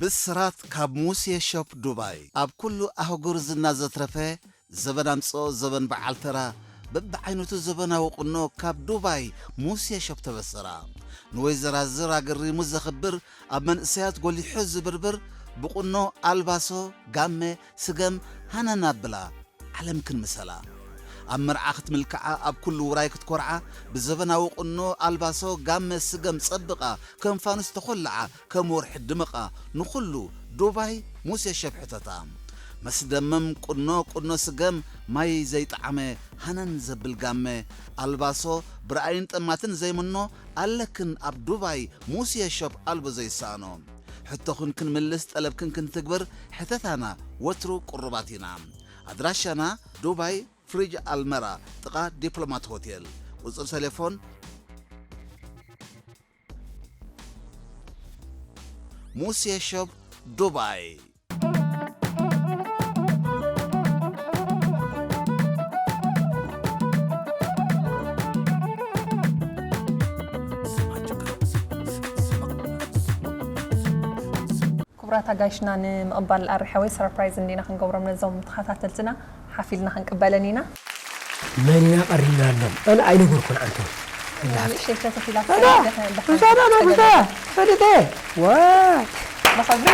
ብስራት ካብ ሙሴ ሾፕ ዱባይ። ኣብ ኩሉ ኣህጉር ዝና ዘትረፈ፣ ዘበን ኣምጽኦ ዘበን በዓል ተራ፣ በብዓይነቱ ዘበናዊ ቁኖ ካብ ዱባይ ሙሴ ሾፕ ተበሰራ። ንወይዘራዝር ኣገሪሙ ዘኽብር፣ ኣብ መንእሰያት ጎሊሑ ዝብርብር፣ ብቁኖ ኣልባሶ፣ ጋመ፣ ስገም፣ ሃነን ኣብላ። ዓለም ክንምሰላ። ኣብ መርዓ ክትምልክዓ፣ ኣብ ኩሉ ውራይ ክትኮርዓ፣ ብዘበናዊ ቁኖ ኣልባሶ ጋመ ስገም ጸብቓ፣ ከም ፋኑስ ተኾልዓ፣ ከም ወርሒ ድምቓ፣ ንኹሉ ዱባይ ሙሴ ሸብሕተታ። መስደመም ቁኖ፣ ቁኖ ስገም፣ ማይ ዘይጠዓመ፣ ሃነን ዘብል ጋመ፣ ኣልባሶ ብርኣይን ጠማትን ዘይምኖ፣ ኣለክን ኣብ ዱባይ ሙሴ ሸብ ኣልቦ ዘይሰኣኖ። ሕቶኽን ክንምልስ፣ ጠለብክን ክንትግብር፣ ሕተታና ወትሩ ቅሩባት ኢና። ኣድራሻና ዱባይ ፍሪጅ ኣልመራ ጥቓ ዲፕሎማት ሆቴል። ቁጽሪ ቴሌፎን ሙሴ ሾፕ ዱባይ። ክቡራት ኣጋይሽና ንምቕባል ኣርሓወይ ሰርፕራይዝ እንዲና ክንገብሮም ነዞም ተኸታተልትና ሓፊልና ክንቅበለን ኢና። መን ኢና ቀሪብና ኣሎም ኣነ ኣይነገርኩን ዓንቶ ንእሽተይ ተተኺላ ፈሊጠ ብኸብሪ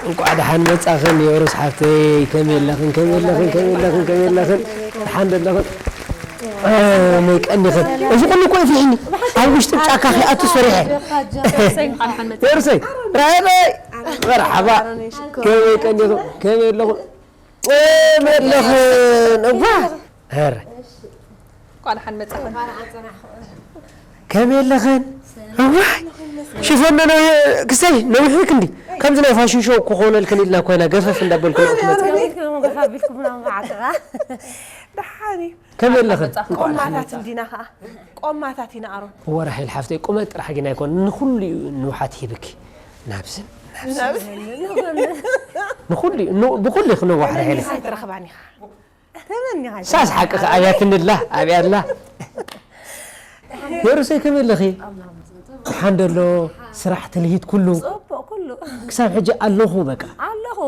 እንቋዕ ደሓን መጻኽን የሩስ ሓፍተይ ከመይ ኣለኽን ከመይ ኣለኽን ከመይ ኣለኽን ከመይ ኣለኽን ደሓን ዘለኽን ከመይ ቀኒኽን እዚ ኩሉ እኮ ይፍሕኒ ኣብ ውሽጢ ጫካ ከይኣቱ ሰሪሐ የሩሰይ ራበይ መርሓባ ከመይ ቀኒኽን ከመይ ኣለኽን ከመይ ኣለኽን እባ ኧረ እንኳዕ ደሓን መጻኽን ከመይ ኣለኽን እዋይ ሽፈኖ ነው ክሰይ ነዊሕክ እንዲ ከምዚ ናይ ፋሽን ሾው ክኾነልክን ኢልና ኮይና ገፈፍ እንዳበልኩ ንእትመጽ ገፋቢልኩም ናብ ማዕጥራ ደሓኒ ከመይ ኣለኽን ቆማታት እንዲና ከዓ ቆማታት ኢና ኣሮን እወ ራሄል ሓፍተይ ቁመት ጥራሕ ግን ኣይኮን ንኹሉ እዩ ንውሓት ሂብኪ ናብዝን ንኹሉ እዩ ን- ብኹሉ እዩ ክነዋሕ ራሄል ኣይትረኽባን ኢኻ ተመኒኻ ሳስ ሓቂ ኣብያትንላ ኣብያላ የሩሰይ ከመይ ኣለኺ ደሓን ደሎ ስራሕ ትልሂት ኩሉ ፅቡቅ ኩሉ ክሳብ ሕጂ ኣለኹ በቃ ኣለኹ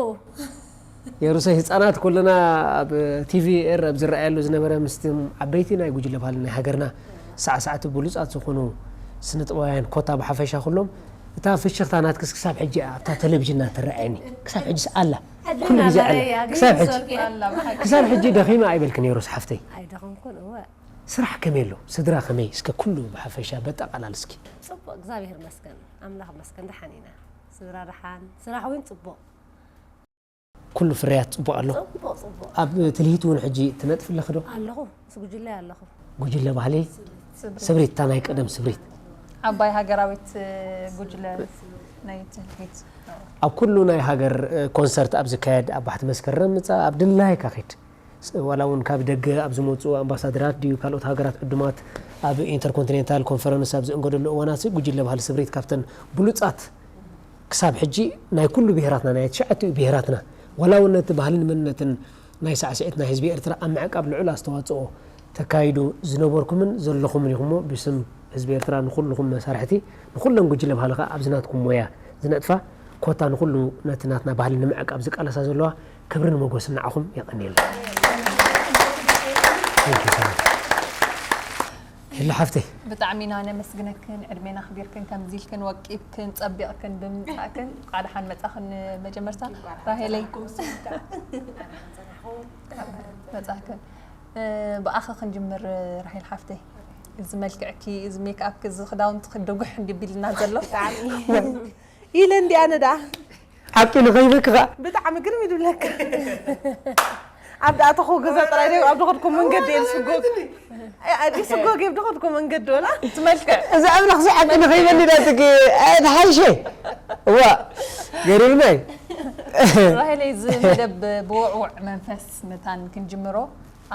የሩሰይ ህፃናት ኩልና ኣብ ቲቪ ኤር ኣብ ዝረኣየሉ ዝነበረ ምስቲ ዓበይቲ ናይ ጉጅለ ባህሊ ናይ ሃገርና ሳዕሳዕቲ ብሉፃት ዝኾኑ ስነጥበባውያን ኮታ ብሓፈሻ ኩሎም እታ ፍሽኽታ ናትክስ ክሳብ ሕጂ ኣብታ ቴሌቪዥን እናተረኣየኒ ክሳብ ሕጂ ኣላ ኩሉ ግዜ ኣላ ክሳብ ሕጂ ክሳብ ሕጂ ደኺመ ኣይበልክን የሩስ ሓፍተይ ኣይደኸምኩን እወ ስራሕ ከመይ ኣሎ ስድራ ከመይ እስከ ኩሉ ብሓፈሻ በጠቓላል እስኪ ፅቡቅ እግዚኣብሔር መስገን ኣምላኽ መስገን ደሓን ኢና ስድራ ደሓን ስራሕ እውን ፅቡቅ ኩሉ ፍርያት ፅቡቅ ኣሎ ፅቡቅ ፅቡቅ ኣብ ትልሂት እውን ሕጂ ትነጥፊ ኣለኺ ዶ ኣለኹ ምስ ጉጅለይ ኣለኹ ጉጅለ ባህሊ ስብሪት እታ ናይ ቀደም ስብሪት ዓባይ ሃገራዊት ጉጅለ ናይ ትልሂት ኣብ ኩሉ ናይ ሃገር ኮንሰርት ኣብ ዝካየድ ኣብ ባሕቲ መስከረም ምፃ ኣብ ድላይካ ኺድ ዋላ እውን ካብ ደገ ኣብ ዝመፁ ኣምባሳደራት ድዩ ካልኦት ሃገራት ዕዱማት ኣብ ኢንተርኮንቲኔንታል ኮንፈረንስ ኣብ ዝእንገደሉ እዋናት ጉጅለ ባህሊ ስብሪት ካብተን ብሉፃት ክሳብ ሕጂ ናይ ኩሉ ብሄራትና ናይ ትሽዓቲኡ ብሄራትና ዋላ እውን ነቲ ባህልን መንነትን ናይ ሳዕስዒት ናይ ህዝቢ ኤርትራ ኣብ ምዕቃብ ልዑል ኣስተዋፅኦ ተካይዱ ዝነበርኩምን ዘለኹምን ኢኹሞ ብስም ህዝቢ ኤርትራ ንኩልኹም መሳርሕቲ ንኩለን ጉጅለ ባህሊ ከዓ ኣብዚ ናትኩም ሞያ ዝነጥፋ ኮታ ንኩሉ ነቲ ናትና ባህሊ ንምዕቃብ ዝቃለሳ ዘለዋ ክብርን ሞጎስን ንዓኹም የቐንየልና። Thank you so much። ሄሎ ሓፍተይ ብጣዕሚ ኢና ነመስግነክን ዕድሜና ኣኽቢርክን ከምዚ ኢልክን ወቂብክን ጸቢቕክን ብምምጻእክን እንኳዕ ደሓን መጻኽን መጀመርታ ራሄለይ መጻኽን ብኣኺ ክንጅምር ራሄል ሓፍተይ እዚ መልክዕኪ እዚ ሜክኣፕኪ እዚ ክዳውንትኺ ድጉሕ እንዲ ቢልና ዘሎ ኢለ እንዲ ኣነ ደኣ ሓቂ ንኸይበኪ ኸኣ ብጣዕሚ ግርም ይድብለካ ኣብ ደኣተኹ ገዛ ጥራይ ደ ኣብ ደኸድኩ መንገዲ እየ ዝስጎግ ኣዲ ስጎግ እየ ኣብ ደኸድኩ መንገዲ ወላ ትመልክዕ እዚ ኣምላኽ እዚ ሓቂ ንኸይበኒ ዳትኪ ትሓይሸ እዋ ገሪምናይ ራሄለይ እዚ መደብ ብውዕውዕ መንፈስ መታን ክንጅምሮ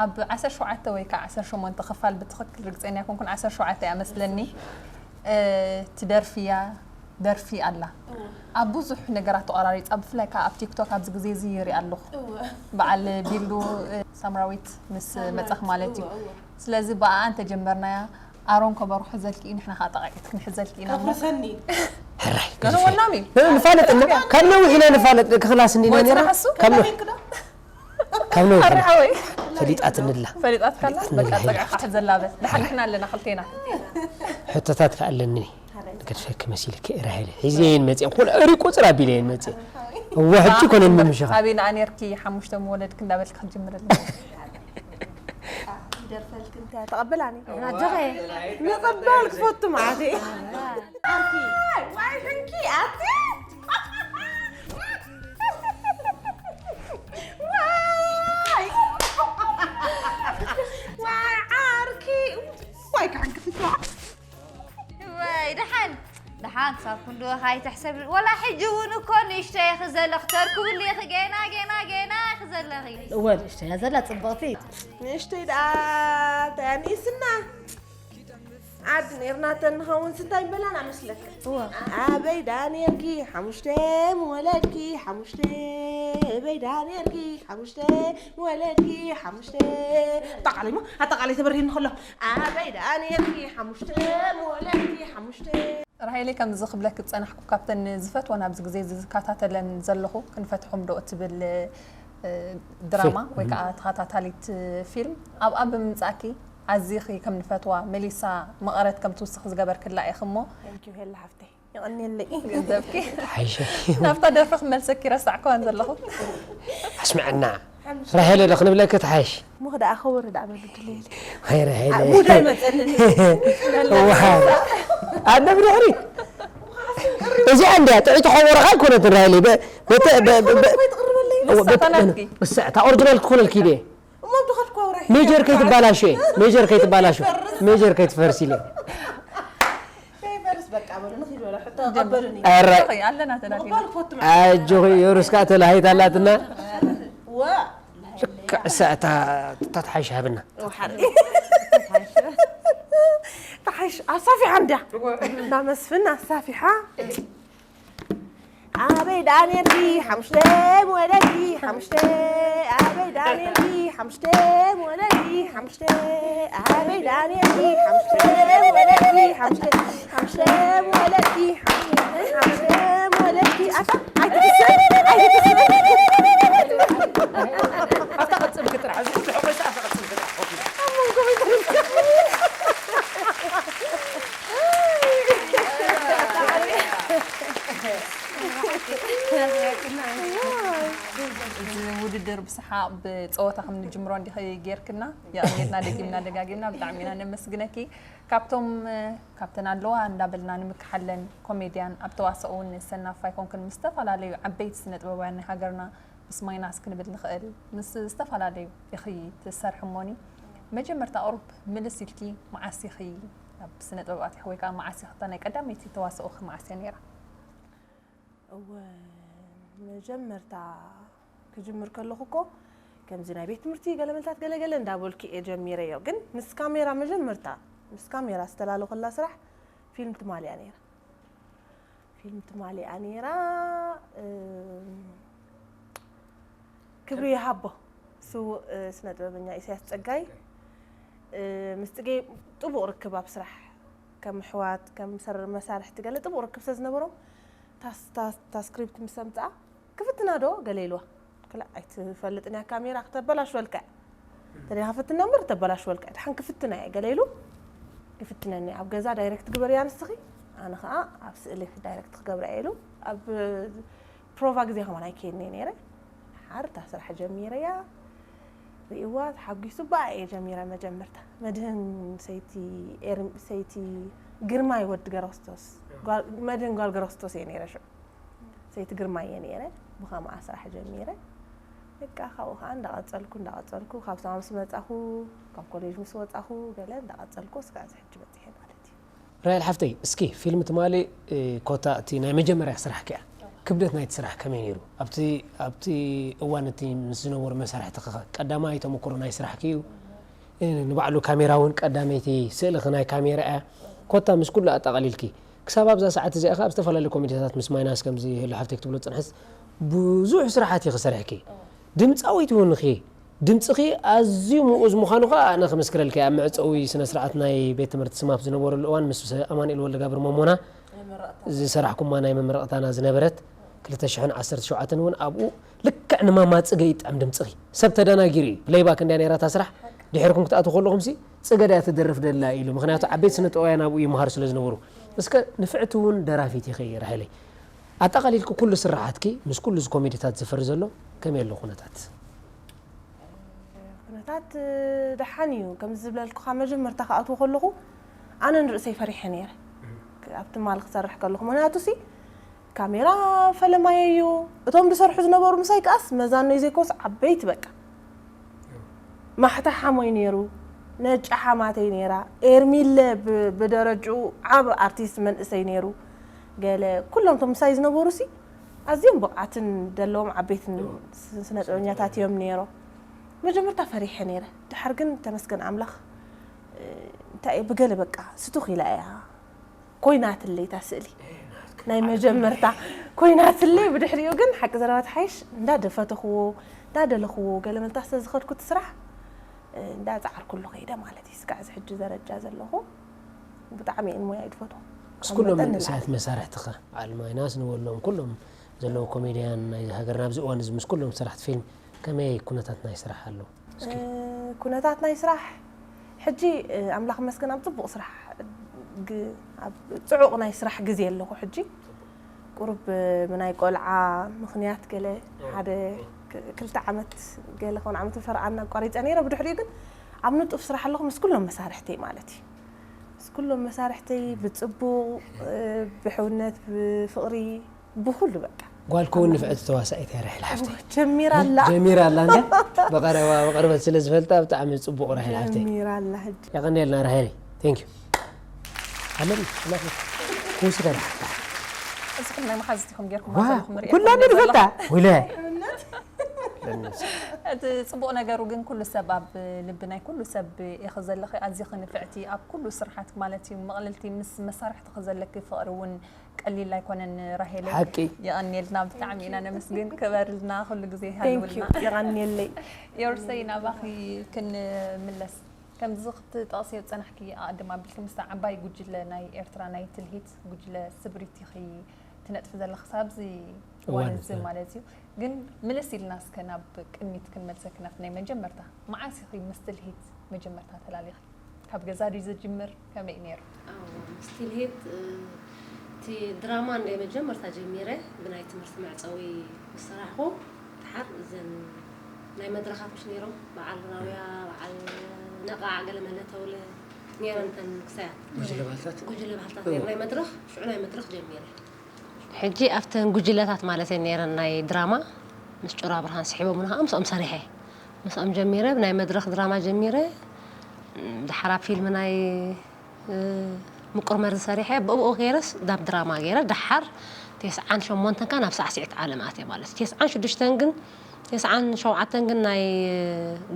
ኣብ ዓሰርተ ሸውዓተ ወይ ከዓ ዓሰርተ ሸሞንተ ክፋል ብትኽክል ርግፀኛ ኮንኩን ዓሰርተ ሸውዓተ እያ መስለኒ ትደርፍያ ደርፊ ኣላ ኣብ ብዙሕ ነገራት ተቆራሪፃ ብፍላይ ከዓ ኣብ ቲክቶክ ኣብዚ ግዜ እዚ ይርኢ ኣለኹ በዓል ቢሉ ሳምራዊት ምስ መፀኽ ማለት እዩ ስለዚ ብኣኣ እንተጀመርናያ ኣሮን ከበሮ ሕዘልኪ እዩ፣ ንሕና ከዓ ጠቓዒት ክንሕዘልኪ ኢና እሞ። ከፍርሰኒ። ሕራይ ገለ ወናም እዩ። ንፋለጥ እና ካብ ነዊሕ ኢና ንፋለጥ ክላስ እንዲና ወይ ነራ ጽናሕ እሱ? ካብ ነዊሕ ከመይ ክዶ? ካብ ነዊሕ ሕራይ ሓወይ። ፈሊጣትንላ ፈሊጣትካ ኣላ? ፈሊጣትንላ በቃ ይላል። ጸጋዕካ ሕዘላ በል። ንሓድሕና ኣለና ክልቴና። ሕቶታት ከኣለኒ ገድፈኪ መሲልኪ ራሄለ ሒዘየን መፅየን ኩሉ እሪ ቁፅር ኣቢለየን መፅየ እዋ ሕጂ ኮነን ምምሽኻ ኣበይ ደኣ ነርኪ ሓሙሽተ ምወለድኪ እንዳበልኪ ክትጅምርልና። ይደርፈልክ እንተ ተቐበላኒ። ኣጆኸ ምቕባል ክፈቱ ማለት እዩ። ዓርኪ። ዋይ ሕንኪ ኣቲ። ዋይ። ዋይ ዓርኪ። ዋይ ካሕንኪ ፍትዋ። ወይ ደሓን ደሓን ክሳብ ክንድኡ ካይትሕሰብ ወላ ሕጂ እውን እኮ ንእሽቶ ኢኺ ዘለኺ ተርክብሉ ኢኺ ገና ገና ገና ኢኺ ዘለኺ። እወ ንእሽቶ እያ ዘላ ጽብቕቲ። ንእሽተይ ደኣ እንታይ ኣንኢስና? ዓዲ ነርና ተንኸውን ስንታይ በላና መስለክ? ኣበይ ዳንኤልኪ ሓሙሽተ ምወለድኪ ሓሙሽተ ኣበይ ዳንኤልኪ ሓሙሽተ ምወለድኪ ሓሙሽተ ኣጠቃሊሞ ኣጠቃሊ ተበርሂን ከሎ ኣበይ ዳንኤልኪ ሓሙሽተ ምወለድኪ ሓሙሽተ ራሄለይ ከምዚ ክብለኪ ዝጸናሕኩ ካብተን ዝፈትወን ኣብዚ ግዜ እዚ ዝከታተለን ዘለኹ ክንፈትሖም ዶ እትብል እ፣ ድራማ ወይ ከዓ ተኸታታሊት ፊልም ኣብኣ ብምምጻእኪ ኣዚኺ ከም ንፈትዋ መሊሳ መቐረት ከም ትውስኽ ዝገበርክላ ኢኺ እሞ Thank you ሄላ ሓፍተይ ይቐንየለይ። ገንዘብኪ ሓይሸ ናብታ ደርፊ ክመልሰኪ ረሳዕክዋን ዘለኹ ኣስምዐና ራሄለ ዶ ክንብለኪ ትሓይሽ ሙኽ ደኣ ከወሪ ደኣ በሉ ድለየለይ ሃይ ራሄለ ሙዳይ መፀልኒ ኣነ ብድሕሪት እዚኣ እንድያ ጥዕቲ ከወረኻ ኣይኮነትን ራሄለ ወይ ትቕርበለይ ንሳታ ናትኪ እሳ እታ ኦሪጂናል ክትኮነልኪ ድየ እሞ ብኸድኳ ውራይ ሜጀር ከይትባላሾ ሜጀር ከይትባላሾ ሜጀር ከይትፈርስ ኢለ ከይፈርስ በቃ በሉ ንኺድ በሉ ሕቶ ቀበሉኒ ኧረ ኣለና ተዳሊና ምቕባል ክፈቱ ኣጆኺ ዮሩስ ከዓ ተላሂት ኣላትና ዋ ልክዕ እሳ እታ እታ ትሓይሽ ሃብና ወሓደ ተሓይሽ ኣሳፊሓ እንድያ እና መስፍን ኣሳፊሓ ኣበይ ዳንኤልኪ ሓሙሽተ ወለዲ ሓሙሽተ ኣበይ ዳንኤልኪ ሓሙሽተ ወለዲ ሓሙሽተ ኣበይ ዳንኤልኪ ሓሙሽተ ወለዲ ሓሙሽተ ሓሙሽተ ወለዲ ሓሙሽተ ወለዲ ኣታ ኣይትክስር ኣይትክስር ኣብታ ቀጽልኪ ጥራሕ እዚ ኩሉ ሕቆይታ ኣብታ ቀጽልኪ ጥራሕ ኣብ መንጎ ቤት ርብቃ እዚ ውድድር ብሰሓቕ ብፀወታ ከም ንጅምሮ እንዲኺ ጌርክና የቐኒልና ደጊምና ደጋጊምና ብጣዕሚ ኢና ነመስግነኪ ካብቶም ካብተን ኣለዋ እንዳበልና ንምክሓለን ኮሜድያን ኣብ ተዋስኦ እውን ሰናፍ ኣይኮንክን ምስ ዝተፈላለዩ ዓበይቲ ስነ ጥበባውያን ናይ ሃገርና ምስ ማይናስ ክንብል ንኽእል ምስ ዝተፈላለዩ ኢኺ ትሰርሒ እሞኒ መጀመርታ ቁሩብ ምልስ ኢልኪ መዓስ ኢኺ ናብ ስነ ጥበብ ኣቲኺ ወይ ከዓ መዓስ ኢኺ እታ ናይ ቀዳመይቲ ተዋስኦኺ መዓስ እያ ነይራ እወ መጀመርታ ክጅምር ከለኹ እኮ ከምዚ ናይ ቤት ትምህርቲ ገለመልታት ገለገለ እንዳበልኩ እየ ጀሚረዮ ግን ምስ ካሜራ መጀመርታ ምስ ካሜራ ዝተላለኹላ ስራሕ ፊልም ትማሊ እያ ነይራ ፊልም ትማሊ እያ ነይራ ክብሪ ይሃቦ ስውእ ስነ ጥበበኛ ኢሳያስ ፀጋይ ምስ ፅጌ ጥቡቕ ርክብ ኣብ ስራሕ ከም ኣሕዋት ከም መሳርሕቲ ገለ ጥቡቕ ርክብ ስለ ዝነበሮም እታ ስክሪፕት ምስ ኣምፅኣ ክፍትና ዶ ገለ ኢልዋ ክላ ኣይትፈልጥን እያ ካሜራ ክተበላሽወልካ እያ ተደይ ክፍትና እምበር ተበላሽወልካ እያ ድሓን ክፍትና እየ ገለ ኢሉ ይፍትነኒ ኣብ ገዛ ዳይሬክት ግበርያ ንስኺ ኣነ ከዓ ኣብ ስእሊ ዳይሬክት ክገብራ እየ ኢሉ ኣብ ፕሮቫ ግዜ ከማን ኣይከየኒ እየ ነይረ ሓር እታ ስራሕ ጀሚረያ ርእዋ ተሓጒሱ ብኣ እየ ጀሚረ መጀመርታ መድህን ሰይቲ ኤርም- ሰይቲ ግርማይ ወዲ ገረክስቶስ ጓል- መድህን ጓል ገረክስቶስ እየ ነይረ ሽዑ ሰይቲ ግርማይ እየ ነይረ ብኸምኣ ስራሕ ጀሚረ በቃ ካብኡ ከዓ እንዳቐፀልኩ እንዳቐፀልኩ ካብ ሰማ ምስ መፃኹ ካብ ኮሌጅ ምስ ወፃኹ ገለ እንዳቐፀልኩ እስካዕ እዚ ሕጂ በፂሐ ማለት እዩ ራሄል ሓፍተይ እስኪ ፊልም ትማሊ ኮታ እቲ ናይ መጀመርያ ስራሕኪ እያ ክብደት ናይቲ ስራሕ ከመይ ነይሩ ኣብቲ ኣብቲ እዋን እቲ ምስ ዝነበሩ መሳርሕትኺ ኸ ቀዳማይ ተመክሮ ናይ ስራሕኪ እዩ ንባዕሉ ካሜራ እውን ቀዳመይቲ ስእልኺ ናይ ካሜራ እያ ኮታ ምስ ኩሉ ኣጠቓሊልኪ ክሳብ ኣብዛ ሰዓት እዚኣ ኸ ኣብ ዝተፈላለዩ ኮሚቴታት ምስ ማይናስ ከምዚ ህሉ ሓፍተይ ክትብሎ ዝፅንሐስ ብዙሕ ስራሓት ኢኺ ሰሪሕኪ ድምፃዊት እውን ኺ ድምፅኺ ኣዝዩ ምኡዝ ምዃኑ ኸዓ ኣነ ክምስክረልኪ። ኣብ መዕፀዊ ስነ ስርዓት ናይ ቤት ትምህርቲ ስማፕ ዝነበረሉ እዋን ምስ ኣማኑኤል ወልደጋብር መሞና ዝሰራሕኩማ ናይ መመረቕታና ዝነበረት ክልተ ሽሕን ዓሰርተ ሸውዓተን እውን ኣብኡ ልክዕ ንማማ ፅገ ይጥዕም ድምፅኺ። ሰብ ተደናጊሩ እዩ። ፕሌይባክ እንድያ ነይራ እታ ስራሕ። ድሕርኩም ክትኣትዉ ከለኹምሲ ፅገ ድያ ትደርፍ ደላ ኢሉ። ምኽንያቱ ዓበይቲ ስነ ጥበባውያን ኣብኡ ይመሃሩ ስለ ዝነበሩ። እስከ ንፍዕቲ እውን ደራፊት ኢኺ ራሄለይ። ኣጠቓሊልኪ ኩሉ ስራሓትኪ ምስ ኩሉ እዚ ኮሜዲታት ዝፈሪ ዘሎ ከመይ ኣሎ ኩነታት? ኩነታት ደሓን እዩ። ከምዚ ዝብለልኩኻ መጀመርታ ክኣትዎ ከለኹ ኣነ ንርእሰይ ፈሪሐ ነይረ። ኣብቲ ማል ክሰርሕ ከለኹ ምኽንያቱ ሲ ካሜራ ፈለማየ እዩ። እቶም ዝሰርሑ ዝነበሩ ምሳይ ከኣስ መዛኖይ ዘይኮስ ዓበይቲ በቃ ማሕታ ሓሞይ ነይሩ። ነጫ ሓማተይ ነይራ። ኤርሚለ ብ- ብደረጅኡ ዓብ ኣርቲስት መንእሰይ ነይሩ። ገለ ኩሎም እቶም ምሳይ ዝነበሩ ሲ ኣዝዮም ብቕዓትን ደለዎም ዓበይትን ስ- ስነ ጥበበኛታት እዮም ነይሮም። መጀመርታ ፈሪሐ ነይረ። ድሓር ግን ተመስገን ኣምላኽ እ፣ እንታይ እየ ብገለ በቃ ስቱኽ ኢላ እያ ኮይናትለይ እታ ስእሊ ናይ መጀመርታ ኮይናትለይ። ብድሕሪኡ ግን ሓቂ ዘረባ ትሓይሽ እንዳደፈተኽዎ እንዳደለኽዎ ገለ መልታ ስለ ዝኸድኩ እቲ ስራሕ እ፣ እንዳፀዓርኩሉ ከይደ ማለት እዩ። ስጋዕ እዚ ሕጂ ደረጃ ዘለኹ ብጣዕሚ እየ ንሞያ ይድፈቶ። ምስ ኩሎም መንእሰያት መሳርሕትኻ በዓል ማይናስ ንበሎም ኩሎም ዘለዉ ኮሜድያን ናይ ሃገርና ኣብዚ እዋን እዚ ምስ ኩሎም ሰራሕቲ ፊልም ከመይ ኩነታት ናይ ስራሕ ኣሎ? እስኪ ኩነታት ናይ ስራሕ ሕጂ ኣምላኽ መስገን ኣብ ፅቡቕ ስራሕ ግ- ኣብ ፅዑቕ ናይ ስራሕ ግዜ ኣለኹ ሕጂ። ቁሩብ ብናይ ቆልዓ ምኽንያት ገለ ሓደ ክ- ክልተ ዓመት ገለ ኸውን ዓመት ፈርዓና ኣቋሪፀ ነይረ። ብድሕሪኡ ግን ኣብ ንጡፍ ስራሕ ኣለኹ ምስ ኩሎም መሳርሕተይ ማለት እዩ። ምስ ኩሎም መሳርሕተይ ብፅቡቕ ብሕውነት ብፍቕሪ ብኹሉ በቃ ጓል ክውን ንፍዕቲ ተዋሳኢት እያ ራሄል ሓፍተይ። ጀሚራ ኣላ ጀሚራ ኣላ እንደ ብቐረባ ብቕርበት ስለ ዝፈልጣ ብጣዕሚ ፅቡቕ ራሄል ሓፍተይ። ጀሚራ ኣላ ሕጂ። የቐንየልና ራሄል። Thank you። ኣመሪ ናት ክውስዳ እዚ ናይ መሓዝትኹም ጌርኩም ዋ ዘለኹም ርእያ ኩላ ከለኹ ንፈልጣ ዘለኹ። ወይለ እቲ ፅቡቕ ነገሩ ግን ኩሉ ሰብ ኣብ ልቢ ናይ ኩሉ ሰብ ኢኺ ዘለኺ። ኣዚኺ ንፍዕቲ ኣብ ኩሉ ስርሓት ማለት እዩ መቕለልቲ ምስ መሳርሕትኺ ዘለኪ ፍቕሪ እውን ቀሊል ኣይኮነን ራሄለይ። ሓቂ። የቐንየልና ብጣዕሚ ኢና ነመስግን። ክበርልና ኩሉ ግዜ Thank you ሃልውልና። የቐንየለይ። የውርሰይ ናባኺ ክንምለስ ከምዚ ክትጠቕስዮ ዝፀናሕኪ ኣቐድም ኣቢልኪ ምስታ ዓባይ ጉጅለ ናይ ኤርትራ ናይ ትልሂት ጉጅለ ስብሪት ኢኺ ትነጥፊ ዘለኺ ሳብዚ እዋን እዋን እዚ እዚ። ማለት እዩ። ግን ምልስ ኢልና እስከ ናብ ቅድሚት ክንመልሰኪ ናብቲ ናይ መጀመርታ መዓስ ኢኺ ምስ ትልሂት መጀመርታ ተላሊኺ? ካብ ገዛ ድዩ ዝጅምር? ከመይ እዩ ነይሩ? ኣዎ፣ ምስ ትልሂት እቲ ድራማ እንደ መጀመርታ ጀሚረ ብናይ ትምህርቲ መዕፀዊ ዝሰራሕኹ ድሓር እዘን ናይ መድረኻት ምሽ ነይሮም በዓል ራውያ በዓል ነቓዕ ገለ መለ ተውለ ነይረን እተን ክሳያት ጉጅለ ባህልታት ጉጅለ ባህልታት ነይሩ ናይ መድረኽ ሽዑ ናይ መድረኽ ጀሚረ። ሕጂ ኣብተን ጉጅለታት ማለት እየን ነይረን ናይ ድራማ ምስ ጭራ ብርሃን ስሒቦምና ከዓ ምስኦም ሰሪሐ ምስኦም ጀሚረ ብናይ መድረኽ ድራማ ጀሚረ ድሓር ኣብ ፊልም ናይ ምቁር መርዚ ሰሪሐ ብእብኡ ገይረስ ናብ ድራማ ገይረ ድሓር ተስዓን ሸሞንተን ካብ ናብ ሳዕስዒት ዓለም ኣትየ ማለት እዩ ተስዓን ሽዱሽተን ግን ተስዓን ሸውዓተን ግን ናይ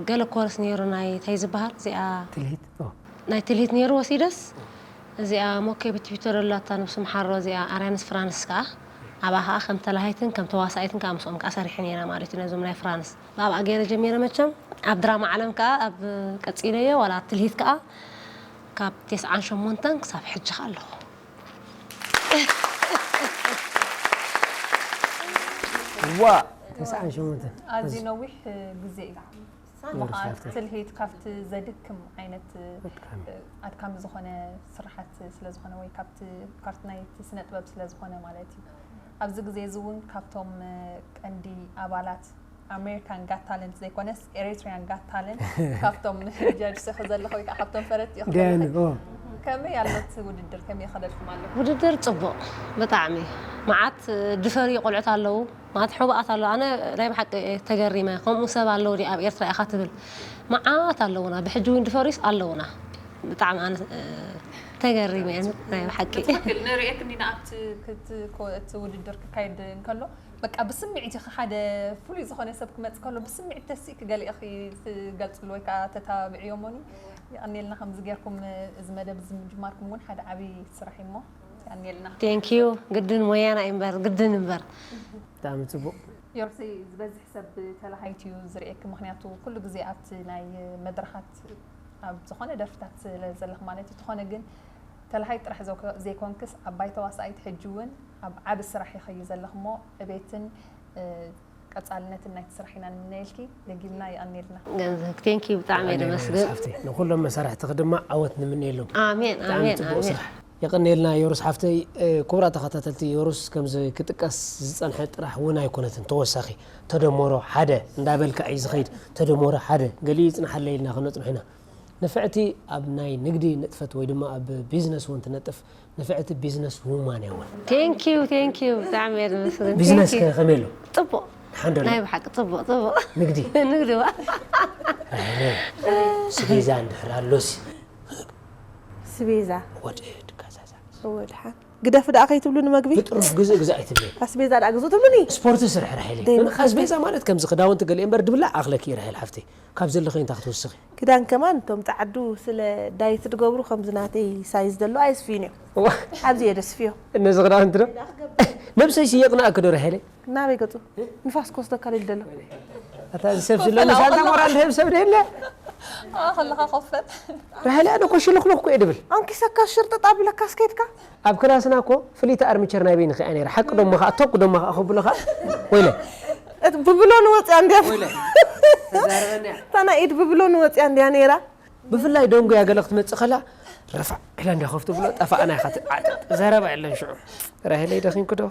ገለ ኮርስ ነይሩ ናይ እንታይ ዝበሃል እዚኣ ትልሂት ኦ፣ ናይ ትልሂት ነይሩ ወሲደስ እዚኣ ሞኬ ብትዊተር ኣላታ ነብሱ ምሓሮ እዚኣ ኣርያንስ ፍራንስ ከዓ ኣብኣ ከዓ ከም ተላሃይትን ከም ተዋሳኢትን ከዓ ምስኦም ከዓ ሰሪሐ ነይረ ማለት እዩ ነዞም ናይ ፍራንስ ብኣብኣ ገይረ ጀሚረ መቸም ኣብ ድራማ ዓለም ከዓ ኣብ ቀፂለዮ ዋላ ትልሂት ከዓ ካብ ተስዓን ሸሞንተን ክሳብ ሕጂ ከዓ ኣለኹ ዋ ተስዓን ሸሞንተን ኣዝዩ ነዊሕ ግዜ እዩ። ወርሽ ሃፍተ ትልሂት ካብቲ ዘድክም ዓይነት ኣድካሚ። ኣድካሚ ዝኾነ ስራሓት ስለ ዝኾነ ወይ ካብቲ ፓርት ናይ ስነ ጥበብ ስለ ዝኾነ ማለት እዩ። ኣብዚ ግዜ እዚ እውን ካብቶም ቀንዲ ኣባላት ኣሜሪካን ጋት ታለንት ዘይኮነስ ኤሪትሪያን ጋት ታለንት ካብቶም ጃጅስ ኢኹ ዘለኹ ወይ ከዓ ካብቶም ፈረጥቲ ኢኹ ዲያኑ ዘለኹ። ኦ፣ ከመይ ኣሎ እቲ ውድድር ከመይ ይኸደልኩም ኣሎ? ውድድር ፅቡቕ ብጣዕሚ መዓት ድፈርዩ ቆልዑት ኣለዉ መዓት ሕቡኣት ኣለዉ ኣነ ናይ ብሓቂ ተገሪመ ከምኡ ሰብ ኣለዉ ድዩ ኣብ ኤርትራ ኢኻ ትብል መዓት ኣለዉና ብሕጂ እውን ድፈርዩስ ኣለዉና ብጣዕሚ ኣነ ተገሪመ ናይ ብሓቂ ትክክል ንርእየክ እንዲና ኣብቲ ክት- ኮ- እቲ ውድድር ክካየድ እንከሎ በቃ ብስምዒት ኢኺ ሓደ ፍሉይ ዝኾነ ሰብ ክመፅ ከሎ ብስምዒት ተሲእክ ገሊእኺ ትገልፅሉ ወይ ከዓ ተታብዕዮሞኒ የቐንየልና ከምዚ ጌርኩም እዚ መደብ እዚ ምጅማርኩም እውን ሓደ ዓብዪ ስራሕ እዩሞ የቐንየልና ቴንኪዩ ግድን ሞያና እዩ እምበር ግድን እምበር ብጣዕሚ ፅቡቕ። ዮርሲ ዝበዝሕ ሰብ ተላሃይቲ እዩ ዝርእየኪ፣ ምኽንያቱ ኩሉ ግዜ ኣብቲ ናይ መድረኻት ኣብ ዝኾነ ደርፍታት ስለ ዘለኽ ማለት እዩ። ተኾነ ግን ተላሃይቲ ጥራሕ ዘኮ- ዘይኮንክስ ዓባይ ተዋሳኣይት ሕጂ እውን ኣብ ዓቢ ስራሕ ይኸይ ዘለኽ እሞ ዕቤትን እ፣ ቀጻልነትን ናይቲ ስራሕ ኢና ንምነየልኪ። ደጊምና ይቐንየልና። ገንዘብ ቴንኪዩ ብጣዕሚ እየ ደመስግን። ንኩሎም መሳርሕትኺ ድማ ዓወት ንምነየሎም። ኣሜን ብጣዕሚ ኣሜን ፅቡቅ ኣሜን። ስራሕ። የቐንየልና ዮሩስ ሓፍተይ። እ፣ ክቡራት ተኸታተልቲ፣ ዮሩስ ከምዚ ክጥቀስ ዝፀንሐ ጥራሕ እውን ኣይኮነትን። ተወሳኺ ተደመሮ ሓደ እንዳበልካ እዩ ዝኸይድ። ተደመሮ ሓደ ገሊኡ ይፅናሓለይ ኢልና ክነፅንሖ ኢና። ንፍዕቲ ኣብ ናይ ንግዲ ንጥፈት ወይ ድማ ኣብ ቢዝነስ እውን ትነጥፍ ንፍዕቲ ቢዝነስ ውማን እያ እውን። ቴንኪዩ ቴንኪዩ ብጣዕሚ እየ ደመስግን። ቢዝነስ ቴንኪዩ። ከ ከመይ ኣሎ? ፅቡቅ ሓንዶ ናይ ብሓቂ ፅቡቅ ፅቡቅ። ንግዲ ንግዲ ዋ ስቤዛ እንድሕር ኣሎሲ ስቤዛ ወድድ ካዛዛ ወድሓን ግደፍ ደኣ ከይትብሉ ንመግቢ ብጥሩፍ ግዝእ ግዝእ ኣይትብለይ። ኣስቤዛ ደኣ ግዙ ትብሉኒ። ስፖርት ስርሒ ራሄለይ። ደይ ኣስቤዛ ማለት ከምዚ ክዳውንቲ ገሊኤ እምበር ድብላዕ ኣኽለኪ ራሄል ሓፍተይ። ካብ ዘለኺ እንታይ ክትውስኺ? ክዳን ከማን እቶም ፃዓዱ ስለ ዳይት ትገብሩ ከምዚ ናተይ ሳይዝ ዘሎ ኣይስፍዩን እዮም። እዋ፣ ኣብዚ እየ ደስፍዮ። እነዚ ክዳውንቲ ዶ ነብሰይ ስየቕናእኪ ዶ ራሄለይ? ናበይ ገፁ ንፋስ ክወስደካ ልል ደሎ። ኣታ እዚ ሰብ ዝሎ ምሳንታ ሞራል ዝህብ ሰብ ደየለ። ከለኻ ኮፈት ራሄለይ ኣነ እኮ ሽልኽልኽ እኮ እየ ድብል። ኣንኪሰካ ሽርጥጥ ኣቢለካ ስከይድካ ኣብ ክላስና እኮ ፍልይቲ ኣርሚቸር ናይ በይንኺ እያ ነይራ። ሓቂ ዶሞ ኸዓ ቶክ ዶሞ ኸዓ ክብሎ ኸዓ ወይለ እቲ ብብሎን ወፅያ እንድያ ወይለ እታ ናይ ኢድ ብብሎን ወፅያ እንድያ ነይራ። ብፍላይ ደንጉያ ገለ ክትመፅእ ከላ ረፋዕ ኢላ እንድያ ከፍቱ ብሎ ጠፋእና ኢኻ ትዓጥጥ። ዘረባ የለን ሽዑ። ራሄለይ ደኺምኪ ዶ?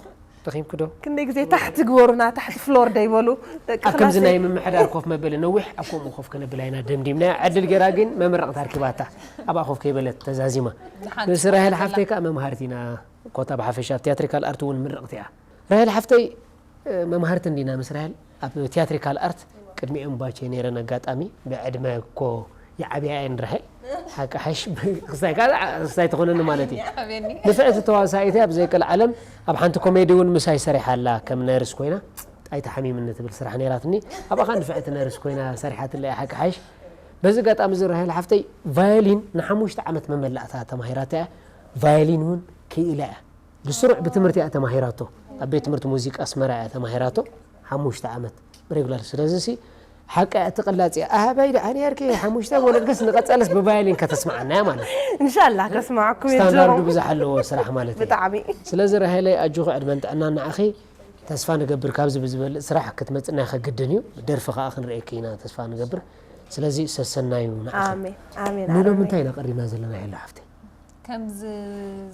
ደኺምኪ ዶ? ክንደይ ግዜ ታሕቲ ግበሩና ታሕቲ ፍሎር ደይበሉ ደቂ ኣብ ከምዚ ክላሰይ። ናይ ምምሕዳር ኮፍ መበሊ ነዊሕ ኣብ ከምኡ ኮፍ ከነብላ ኢና ደምዲምና። ዕድል ገይራ ግን መመረቕታ ኣርኪባታ ኣብኣ ኮፍ ከይበለት ተዛዚማ። ምስ ራሄል ሓፍተይ ከዓ መምሃርቲ ኢና። ኮታ ብሓፈሻ ኣብ ቲያትሪካል ኣርት እውን ምርቕቲ እያ። ራሄል ሓፍተይ እ፣ መምሃርቲ እንዲና ምስ ራሄል ኣብ ቲያትሪካል ኣርት ቅድሚኦም ባቼ ነይረን። ኣጋጣሚ ብዕድመ እኮ ይዓብያ እየን ራሄል ሓቂ ሓሽ ክስታይ ከዓ ክስታይ ትኾነኒ ማለት እዩ። ሓበኒ ንፍዕቲ ተዋሳኢት ኣብ ዘይቅል ዓለም ኣብ ሓንቲ ኮሜዲ እውን ምሳይ ሰሪሓ ኣላ ከም ነርስ ኮይና ኣይተሓሚምኒ ትብል ስራሕ ነይራትኒ። ኣብኣ ከዓ ንፍዕቲ ነርስ ኮይና ሰሪሓትለይ ሓቂ ሓሽ። በዚ ኣጋጣሚ እዚ ራሄል ሓፍተይ ቫዮሊን ንሓሙሽተ ዓመት መመላእታ ተማሂራታ እያ። ቫዮሊን እውን ክኢላ እያ። ብስሩዕ ብትምህርቲ እያ ተማሂራቶ። ኣብ ቤት ትምህርቲ ሙዚቃ ኣስመራ እያ ተማሂራቶ። ሓሙሽተ ዓመት ሬጉላር። ስለዚ ሲ ሓቂ እያ፣ እቲ ቅላፅ እያ። ኣህባይ ደኣ ነርኪ ሓሙሽተ ወለድክስ ንቐፀለስ ብቫዮሊን ከተስምዓና እያ ማለት እዩ። እንሻላ ከስማዕኩም ስታንዳርዱ ብዙሕ ኣለዎ ስራሕ ማለት እዩ። ብጣዕሚ ስለዚ ራሄለይ ኣጆኺ ዕድመን ጥዕናን ንዓኺ። ተስፋ ንገብር ካብዚ ብዝበልፅ ስራሕ ክትመፅና ከግድን እዩ። ደርፊ ከዓ ክንርእየኪ ኢና ተስፋ ንገብር። ስለዚ ሰሰናዩ ንዓኺ። ኣሜን ኣሜን ንሎም ኣሜን። እንታይ ኢና ቀሪብና ዘለና ያለ ሓፍተይ? ከምዚ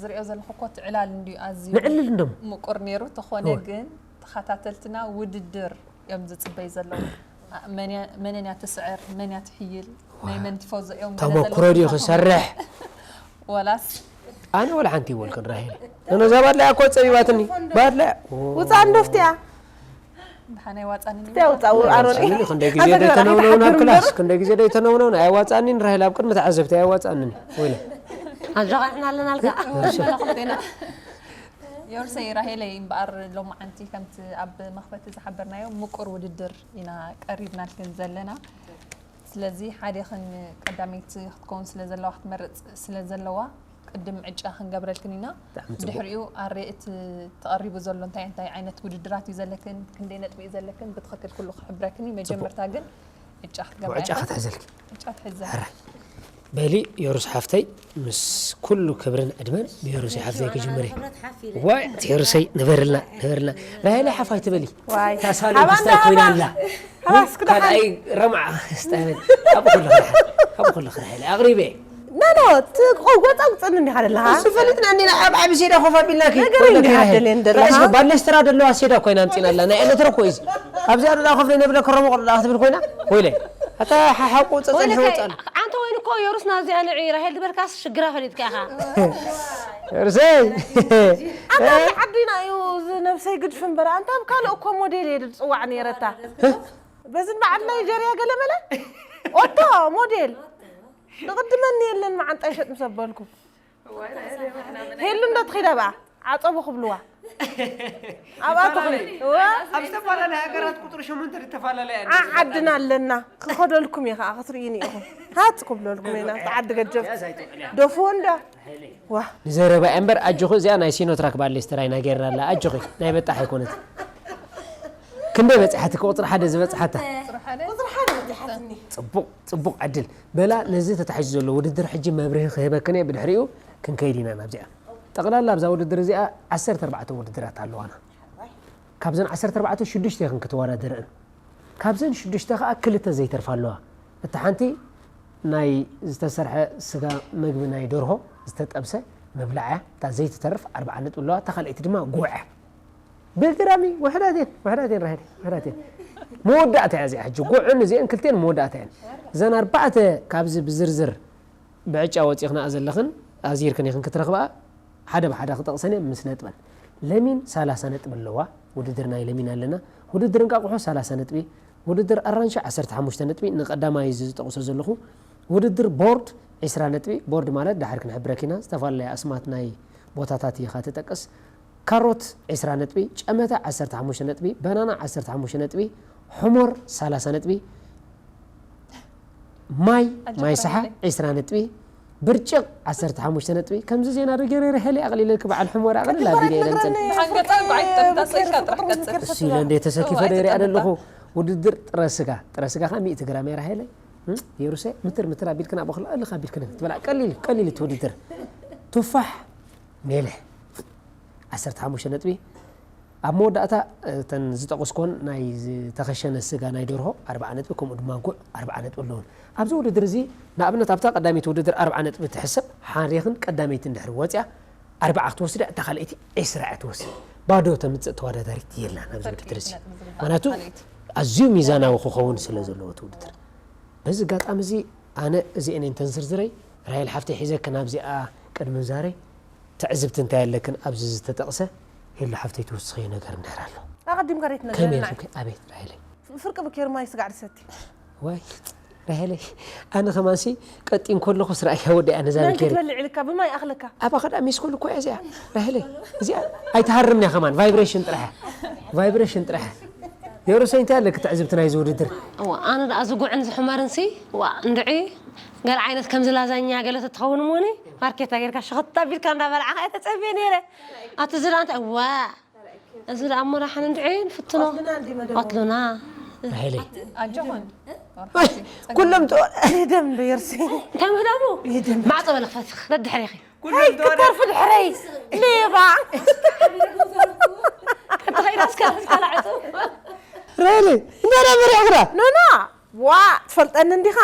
ዝሪኦ ዘለኹ እኮ እቲ ዕላል እንድዩ ኣዝዩ ንዕልል እንደሞ ምቁር ነይሩ። ተኾነ እወ። ግን ተኸታተልትና ውድድር እዮም ዝፅበዩ ዘለዉ። መን እያ- መነን እያ ትስዕር፣ መን እያ ትሕይል፣ ናይ መን ቲፎዞ እዮም ገለ ተመኩሮ ዘለዉ ድዩ ዘለኹም። ክሰርሕ? ወላስ ኣነ ወላ ሓንቲ ይወልክን ራሄል። እነ እዛ ባድላ እኮ ፀቢባትኒ። ባድላ ውፃ እንዶ ፍትያ ብሓናይ ዋፃኒ ፍትያ ውፃ ኣሮን ኣሮን ክንደይ ግዜ ደይተነውነውን ኣብ ክላስ ክንደይ ግዜ ደይተነውነውን ኣያዋፃኒን ራሄል ኣብ ቅድሚ ተዓዘብቲ ኣያዋፃንን ወይለ ኣጆኻ ንሕና ኣለናልካ። ዮርሰይ ራሄለይ እምበኣር ሎማዓንቲ ከምቲ ኣብ መኽፈቲ ዝሓበርናዮ ምቁር ውድድር ኢና ቀሪብናልክን ዘለና። ስለዚ ሓደኽን ቀዳመይቲ ክትከውን ስለ ዘለዋ ክትመርፅ ስለ ዘለዋ ቅድም ዕጫ ክንገብረልክን ኢና። ብጣዕሚ ጽቡቕ። ድሕሪኡ ኣሬ እቲ ተቐሪቡ ዘሎ እንታይ እንታይ ዓይነት ውድድራት እዩ ዘለክን ክንደይ ነጥቢ እዩ ዘለክን ብትኽክል ኩሉ ክሕብረክን እዩ። መጀመርታ ግን ዕጫ ክትገብራ ዕጫ ኢኻ። ክትሕዘልኪ ዕጫ ትሕዘ። ሕራይ በሊ ዮሩስ ሓፍተይ ምስ ኩሉ ክብርን ዕድመን ብዮሩስ ሓፍተይ ክጅምር እየ። ዋይ እቲ ዮሩሰይ ንበርልና ንበርልና ራሄለ ሓፋይ ትበሊ ዋይ ታሳሉ ሓባ ክስታይ እንዳ ኮይና ሓባ። ኣላ ሓባ እስኪ ደሓን። ካልኣይ ረምዓ ስታይ ኣብ ኩሉ ክረሓ ኣብ ኩሉ ክረሓ ኣቕሪበ ኖ ኖ እቲ ቆ- ወፃ ውፅእኒ እንዲኻ ዘለኻ ዝፈልጥና እንዲና ኣብ ዓቢ ሴዳ ኮፍ ኣቢልናኪ ነገር እንዲኻ ደልየን ዘለኻ። ባለስትራ ደለዋ ሴዳ ኮይና ኣምፂና ኣላ ናይ ኤሌትሮ ኮ እዚ ኣብዚኣ ደኣ ኮፍ ነብለ ክረሞ ቆልዳ ክትብል ኮይና ወይለ ኣታ ሓሓቁ ፀፀን ወይለከ ሕወፃሉ ኣንተ ወይን እኮ ዮሩስ ናብዚኣ ንዒ ራሄል ዝበልካስ ሽግራ ፈሊጥካ ኢኻ። ርሰይ ኣታ ዓዲና እዩ እዚ ነብሰይ ግድፍ እምበር ኣንታ ኣብ ካልእ እኮ ሞዴል እየ ዝፅዋዕ ነይረታ በዝን በዓል ናይጀርያ ገለ መለ ኦቶ ሞዴል ንቕድመኒ የለን መዓንጣ ይሸጥ ምስ ኣበልኩ ሄሉ እንዶ ትኺዳ ብኣ ዓፀቦ ክብልዋ ኣብኣ ትኹን እወ ኣብ ዝተፈላለየ ሃገራት ቁጥሪ ሸሞንተ ዝተፈላለየ ዓዓድና ኣለና ክኸደልኩም እየ ከዓ ክትርእይኒ ኢኹም ሃፅ ክብለልኩም ኢና እቲ ዓዲ ገጀፍ ደፍዎ እንዳ ዋ ንዘረባ እያ እምበር ኣጆኺ እዚኣ ናይ ሲኖትራክ ባሌስትራ ኢና ጌርና ኣላ ኣጆኺ ናይ በጣሕ ኣይኮነት ክንደይ በፂሓትኪ? ቁፅሪ ሓደ ዝበፅሓታ። ቁፅሪ ሓደ በፂሓትኒ። ፅቡቕ፣ ፅቡቕ ዕድል። በላ ነዚ ተታሒዙ ዘሎ ውድድር ሕጂ መብርሂ ክህበክን እየ፣ ብድሕሪኡ ክንከይድ ኢና ናብዚኣ። ጠቕላላ ኣብዛ ውድድር እዚኣ ዓሰርተ ኣርባዕተ ውድድራት ኣለዋና። ካብዘን ዓሰርተ ኣርባዕተ ሽዱሽተ ኢኽን ክትወዳደርአን። ካብዘን ሽዱሽተ ከዓ ክልተ ዘይተርፋ ኣለዋ። እታ ሓንቲ ናይ ዝተሰርሐ ስጋ መግቢ ናይ ደርሆ ዝተጠብሰ ምብላዕ እያ። እታ ዘይትተርፍ ኣርብዓ ነጥቢ ኣለዋ። እታ ካልኣይቲ ድማ ጉዕ እያ። ብግዳሚ ውሕዳት እየን፣ ውሕዳት እየን ራሄል፣ ውሕዳት እየን። መወዳእታ እያ እዚኣ ሕጂ። ጉዕን እዚአን ክልተን መወዳእታ እየን። እዘን ኣርባዕተ ካብዚ ብዝርዝር ብዕጫ ወፂኽንኣ ዘለኽን ኣዚርክን ኢኽን ክትረኽብኣ ሓደ ብሓደ ክጠቕሰን እየ ምስ ነጥበን። ለሚን ሰላሳ ነጥቢ ኣለዋ። ውድድር ናይ ለሚን ኣለና። ውድድር እንቃቑሖ ሰላሳ ነጥቢ፣ ውድድር ኣራንሺ ዓሰርተ ሓሙሽተ ነጥቢ። ንቀዳማይ እዚ ዝጠቕሶ ዘለኹ ውድድር ቦርድ ዒስራ ነጥቢ። ቦርድ ማለት ድሓር ክንሕብረኪና ዝተፈላለያ ኣስማት ናይ ቦታታት ኢኻ ትጠቅስ። ካሮት ዒስራ ነጥቢ፣ ጨመተ ዓሰርተ ሓሙሽተ ነጥቢ፣ በናና ዓሰርተ ሓሙሽተ ነጥቢ፣ ሕሞር ሰላሳ ነጥቢ፣ ማይ ኣጆኻ ማይ ሰሓ ራሄለይ። ዒስራ ነጥቢ፣ ብርጭቕ ዓሰርተ ሓሙሽተ ነጥቢ። ከምዚ ዜና ዶ ገይረ ራሄለይ ኣቕሊለልኪ በዓል ሕሞር ኣቕልል ኣቢለ እየ ለምፅን። ብሓንገፃ እኮ ኣይትጠምታ፣ ሰይሻ ጥራሕ ቀፅል። እሱ ኢለ እንደ ተሰኪፈ እዋ፣ ደይረ ኣይትጠምታ። ኣለኹ። ውድድር ጥረ ስጋ፣ ጥረ ስጋ ከዓ ሚእቲ ግራም እየ ራሄለይ። እም? የሩሰ ምትር ምትር ኣቢልክን ኣብ ኣኽላ እልኽ ኣቢልክን ትበላ። ቀሊል ቀሊል እቲ ውድድር። ቱፋሕ ሜለ ዓሰርተ ሓሙሽተ ነጥቢ። ኣብ መወዳእታ እተን ዝጠቕስኮን ናይ ዝተኸሸነ ስጋ ናይ ደርሆ ኣርብዓ ነጥቢ፣ ከምኡ ድማ ጉዕ ኣርብዓ ነጥቢ ኣለውን። ኣብዚ ውድድር እዚ ንኣብነት ኣብታ ቀዳመይቲ ውድድር ኣርብዓ ነጥቢ ትሕሰብ። ሓሪኽን ቀዳመይቲ እንድሕር ወፅያ ኣርብዓ ክትወስድ እያ፣ እታ ካልኣይቲ ዒስራ እያ ትወስድ። ባዶ ተምፅእ ተወዳዳሪት የላን ኣብዚ ውድድር እዚ። ምክንያቱ ኣዝዩ ሚዛናዊ ክኸውን ስለ ዘለዎ እቲ ውድድር። በዚ ኣጋጣሚ እዚ ኣነ እዚአን እየን ተን ዝርዝረይ። ራሄል ሓፍተይ ሒዘክን ኣብዚኣ ቅድሚ ምዛረይ ትዕዝብቲ እንታይ ኣለክን ኣብዚ ዝተጠቕሰ? ሄሉ ሓፍተይ ትውስኽዮ ነገር እንድሕር ኣሎ። ኣቐዲምካ ሬት ነገር ከመይ ንዓይ። ኢልኩም? ኣቤት ራሄለይ። ፍርቂ ብኬር ማይ ስጋዕ ድሰቲ። ዋይ ራሄለይ፣ ኣነ ከማንሲ ቀጢን ከለኹስ ራእያ ወዲኣ ነዛ መን ብኬር። ክትበልዕ ኢልካ ብማይ ኣኽለካ። ኣብ ኣኸዳ ሚስኮል እኮ እያ እዚኣ ራሄለይ። እዚኣ ኣይትሃርምንያ ከማን፣ ቫይብሬሽን ጥራሕ እያ። ቫይብሬሽን ጥራሕ እያ። የሩሰይ እንታይ ኣለክ ትዕዝብቲ ናይዚ ውድድር? እዋ ኣነ ደኣ ዝጉዕን ዝሕመርን ሲ ዋ እንድዒ ገለ ዓይነት ከምዚ ላዛኛ ገለ ተትኸውን እሞኒ ማርኬታ ጌርካ ሸኸት ኣቢልካ እንዳበላዕኻ እየ ተጸብየ ነይረ። ኣቲ እዚ ደኣ እንታይ እዋ እዚ ደኣ እሞ ደሓን እንድዒ ንፍትኖ። ቀትልና እንዲ መደቡ። ቀትልና። ራሄለይ ኣጆኹን። ኩሎም ጥ- ይህደም እንዶ የርሲ። እንታይ ምህዳሙ? ማዕጾ በለ ክፈትኽ ደድሕሬኺ። ኣይ ክተርፊ ድሕረይ ሌባ። ተኸይዳ እስከ ተላዕጹ። ራሄለይ እንታይ ደኣ መሪሕኽና? ኖና ዋ ትፈልጠኒ እንዲኻ።